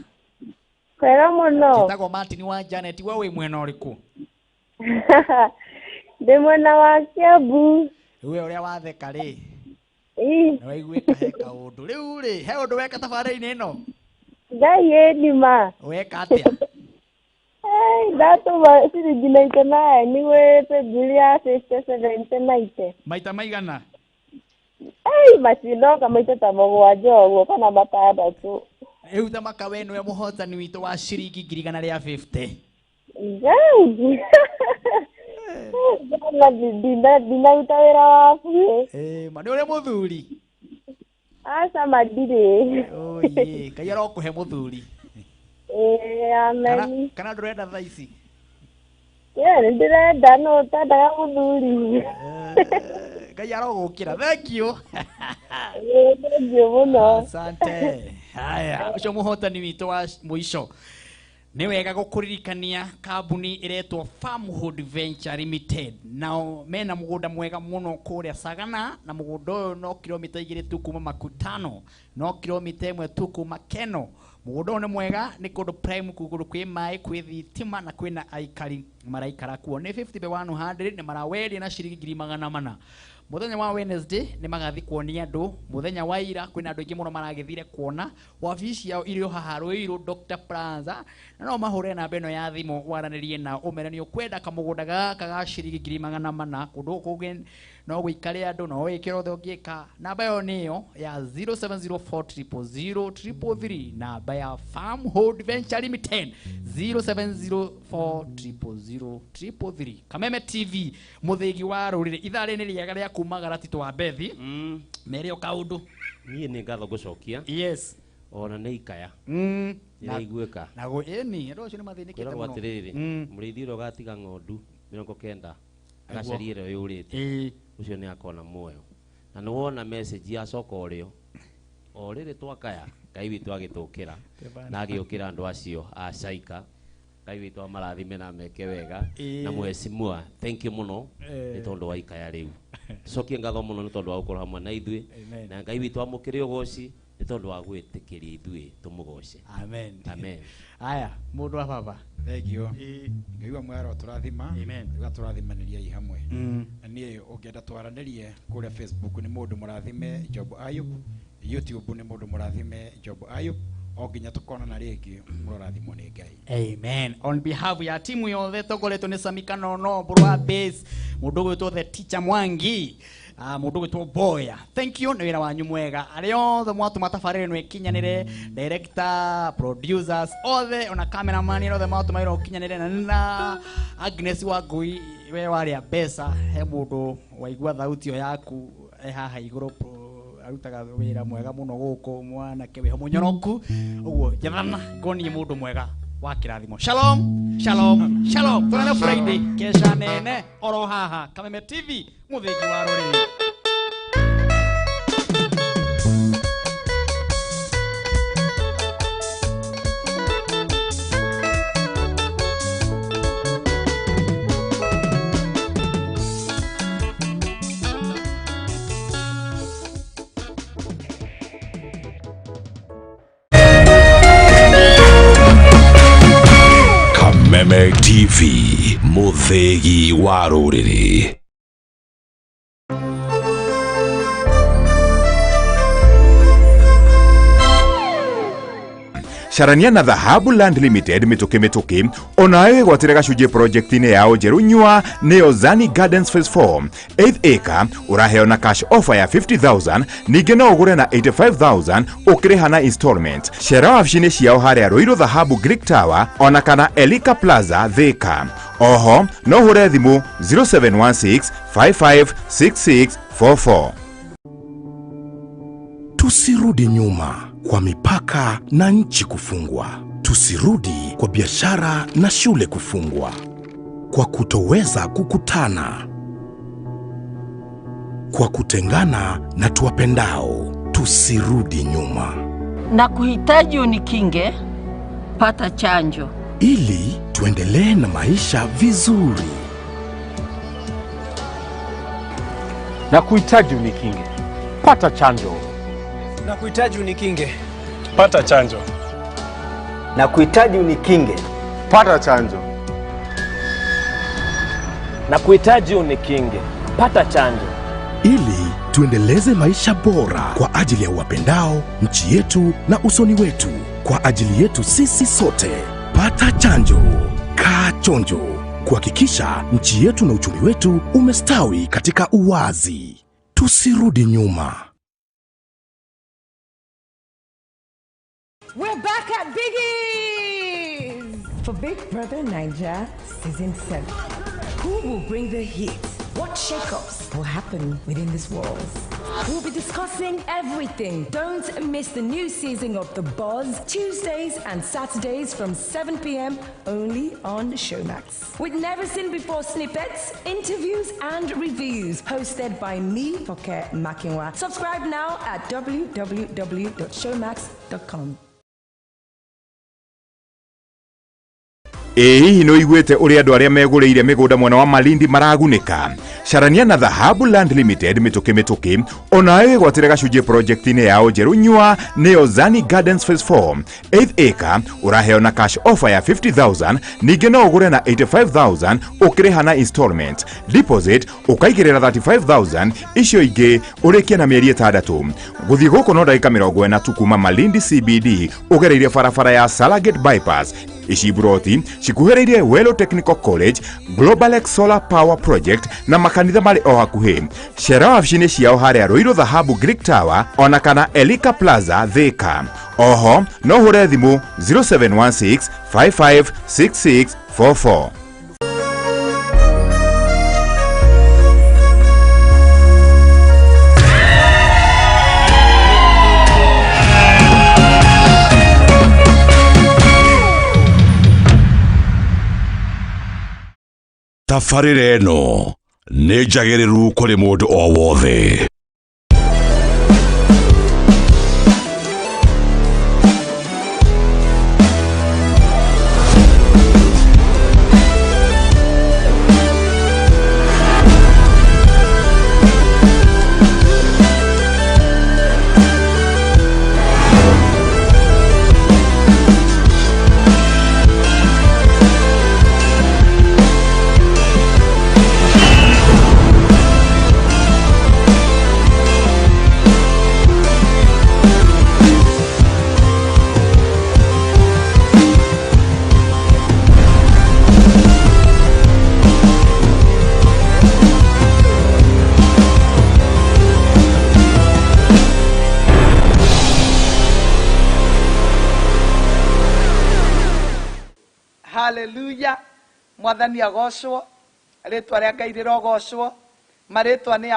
Speaker 19: Kwega mũno.
Speaker 2: Njĩtagwo Martin wa Janet, we wĩ mwena ũrĩkũ?
Speaker 19: Ndĩ mwena wa Kiambu.
Speaker 2: We ũrĩa watheka rĩ? Nĩ waiguĩka he kaũndũ. Rĩu rĩ, he ũndũ weka tabarĩra-inĩ ĩno?
Speaker 19: Ngai ĩ nĩma.
Speaker 2: Weka atĩa?
Speaker 19: Ndatũma ciringi 99 gwĩ paybill ya 507090.
Speaker 2: Maita maigana?
Speaker 19: Macinoka maita ta 7 ũguo kana 6.
Speaker 2: Rĩu thamaka we nĩwe mũhotani witũ wa ciringi 150.
Speaker 19: Ngai. Ndinaruta wĩra wa bure.
Speaker 2: Ma nĩ ũrĩ mũthuri?
Speaker 19: Aca ma ndirĩ.
Speaker 2: Oye, Ngai arokũhe mũthuri.
Speaker 19: Amen.
Speaker 2: Kana ndũrenda thaa ici?
Speaker 19: Nĩ ndĩrenda no ũtendaga mũthuri.
Speaker 2: Ngai arogũkĩra. Thank you.
Speaker 19: Thank you mũno.
Speaker 2: Asante. Haya, ũcio mũhotani witũ wa mũico. Nĩ wega gũkũririkania kambuni ĩretwo Farmhood Venture Limited. Nao mena mũgũnda mwega mũno kũrĩa Sagana, na mũgũnda ũyũ no kilomita 2 tu kuma Makutano, no kilomita 1 tu kuma Keno. Mũgũnda ũyũ nĩ mwega, nĩ kũndũ prime, kũndũ kwĩ maĩ, kwĩ thitima na kwĩna aikari maraikara kuo. Nĩ 50 by 100 nĩ marawendia na ciringi 400,000. Mũthenya wa Wednesday nĩ magathi kuonia andũ, mũthenya wa ira kwĩna andũ aingĩ mũno maragĩthire kuona wabici yao ĩrĩ o haha Ruiru Dr Plaza, na no mahũre namba ĩno ya thimũ waranĩrie nao ũmere nĩ ũkwenda kamũgũnda gaka ga ciringi 400,000 kũndũ gũkũ kũngĩ no gũikare andũ no wĩke ũrĩa ũngĩka. Namba ĩyo nĩyo ya 0704000333, namba ya Farmhold Venture Limited 0704000333. Kameme TV mũthĩgi wa rũrĩrĩ, ithaa rĩrĩ nĩ rĩega rĩa kumagara Tito wa Bethi. Mere o kaũndũ.
Speaker 1: Niĩ nĩ ngatho ngũcokia.
Speaker 2: Yes.
Speaker 1: Ona nĩ ikaya. Nĩraiguĩka.
Speaker 2: Na gũ ĩni andũ acio nĩ mathĩnĩkĩte
Speaker 1: Kwĩragwo
Speaker 2: mũno.
Speaker 1: atĩrĩrĩ, mũrĩithi ũrĩa ũgatiga ng'ondu 90 agacaria ĩrĩa yũrĩte, ũcio nĩ akona muoyo. Na nĩ wona message yacoka ũrĩo o rĩrĩ twakaya Ngai witũ agĩtũkĩra na agĩũkĩra andũ acio a Saika. Ngai witũ amarathime na meke wega. Na mheshimiwa, thank you mũno nĩ tondũ wa ikaya rĩu. Cokie ngatho mũno nĩ tondũ wa gũkorwo hamwe na ithuĩ. Na Ngai witũ amũkĩre ũgoci nĩ tondũ wa gwĩtĩkĩria ithuĩ tũmũgoce.
Speaker 2: Amen.
Speaker 1: Amen.
Speaker 2: Aya, mũndũ wa baba.
Speaker 3: Thank you. Ngai wa mwero tũrathima. Ũgatũrathimanĩria i hamwe. Na niĩ ũngĩenda twaranĩrie kũrĩa Facebook nĩ mũndũ mũrathime Job Ayub, YouTube nĩ mũndũ mũrathime Job Ayub, O nginya tũkonana rĩngĩ, mũrorathimwo nĩ Ngai.
Speaker 2: Amen. On behalf ya timu yothe tongoretwo nĩ Sami Kanono, mbũrũ wa base, mũndũ ũgwĩtwo the teacher Mwangi, mũndũ ũgwĩtwo Boya. Thank you nĩ wĩra wanyu mwega. Arĩa othe mwatũma tabarĩra ĩno ĩkinyanĩre, director, producers, othe ona cameraman arĩa othe mwatũma wĩra ũkinyanĩre, na Agnes Wangui we warĩa mbeca, he mũndũ waigua thauti ĩyo yaku e haha igũrũ, arutaga wĩra mwega mũno gũkũ, mwanake wĩho mũnyoroku ũguo, njathana ngonie mũndũ mwega wa kĩrathimo. Shalom, shalom, shalom. Tuonane Friday kesha nene oro haha Kameme TV, mũthĩgi wa rũrĩrĩ.
Speaker 7: Kameme TV, mũthĩgi wa rũrĩrĩ.
Speaker 12: Carania na Dhahabu Land Limited mĩtũkĩ mĩtũkĩ, onawe wĩgwatĩre gacunjĩ project-inĩ yao njerũ nyua nĩyo Zani Gardens Phase 4. 8 acre ũraheo na cash offer ya 50,000, ningĩ no ũgũre na 85,000 ũkĩrĩha na installment. Cera wabici-inĩ ciao harĩa Ruiru Dhahabu Greek Tower ona kana Elika Plaza Thika. Oho no ũhũre thimũ 0716 556644.
Speaker 10: Tusirudi nyuma kwa mipaka na nchi kufungwa. Tusirudi kwa biashara na shule kufungwa. Kwa kutoweza kukutana. Kwa kutengana na tuwapendao. Tusirudi nyuma.
Speaker 20: Na kuhitaji unikinge, pata chanjo.
Speaker 10: Ili tuendelee na maisha vizuri.
Speaker 15: Na kuhitaji unikinge, pata chanjo.
Speaker 21: Na kuhitaji unikinge, pata chanjo.
Speaker 22: Na kuhitaji unikinge,
Speaker 15: pata chanjo.
Speaker 11: Na kuhitaji unikinge, pata chanjo.
Speaker 10: Ili tuendeleze maisha bora kwa ajili ya wapendao, nchi yetu na usoni wetu, kwa ajili yetu sisi sote. Pata chanjo, kaa chonjo, kuhakikisha nchi yetu na uchumi wetu umestawi katika uwazi. Tusirudi nyuma.
Speaker 23: We're back at Biggie's for Big Brother Naija Season 7. Who will bring the heat? What shakeups will happen within these walls? We'll be discussing everything. Don't miss the new season of The Buzz, Tuesdays and Saturdays from 7 p.m. only on Showmax. With never seen before snippets, interviews and reviews. Hosted by me, Foke Makinwa. Subscribe now at www.showmax.com.
Speaker 12: Ĩ hihi nĩ ũiguĩte ũrĩa andũ arĩa megũrĩire mĩgũnda mwena wa Malindi maragunĩka? Carania na Dhahabu Land Limited mĩtũkĩ mĩtũkĩ, onawe wĩgwatĩre gacunjĩ project-inĩ yao njerũ nyua nĩyo Zani Gardens Phase 4. 8 acre ũraheo na cash offer ya 50,000, ningĩ no ũgũre na 85,000 ũkĩrĩha na installment. Deposit ũkaigĩrĩra 35,000, icio ingĩ ũrĩkie na mĩeri 6. Gũthiĩ gũkũ no ndagĩka 40 tu kuma Malindi CBD ũgereire barabara ya Salagate Bypass. Ici buroti cikuhĩrĩirie Welo Technical College, Global X Solar Power Project na makanitha marĩ o hakuhĩ. Cera wabici-inĩ ciao harĩa Ruiru Dhahabu Greek Tower ona kana Elika Plaza Thika. Oho no ũhũre thimũ 0716 556644.
Speaker 7: Tabarĩra ĩno nĩ njagĩrĩru kũrĩ mũndũ o wothe.
Speaker 5: Haleluya. Mwathani agocwo, rĩtwa rĩa Ngai rĩrogocwo. Marĩtwa nĩ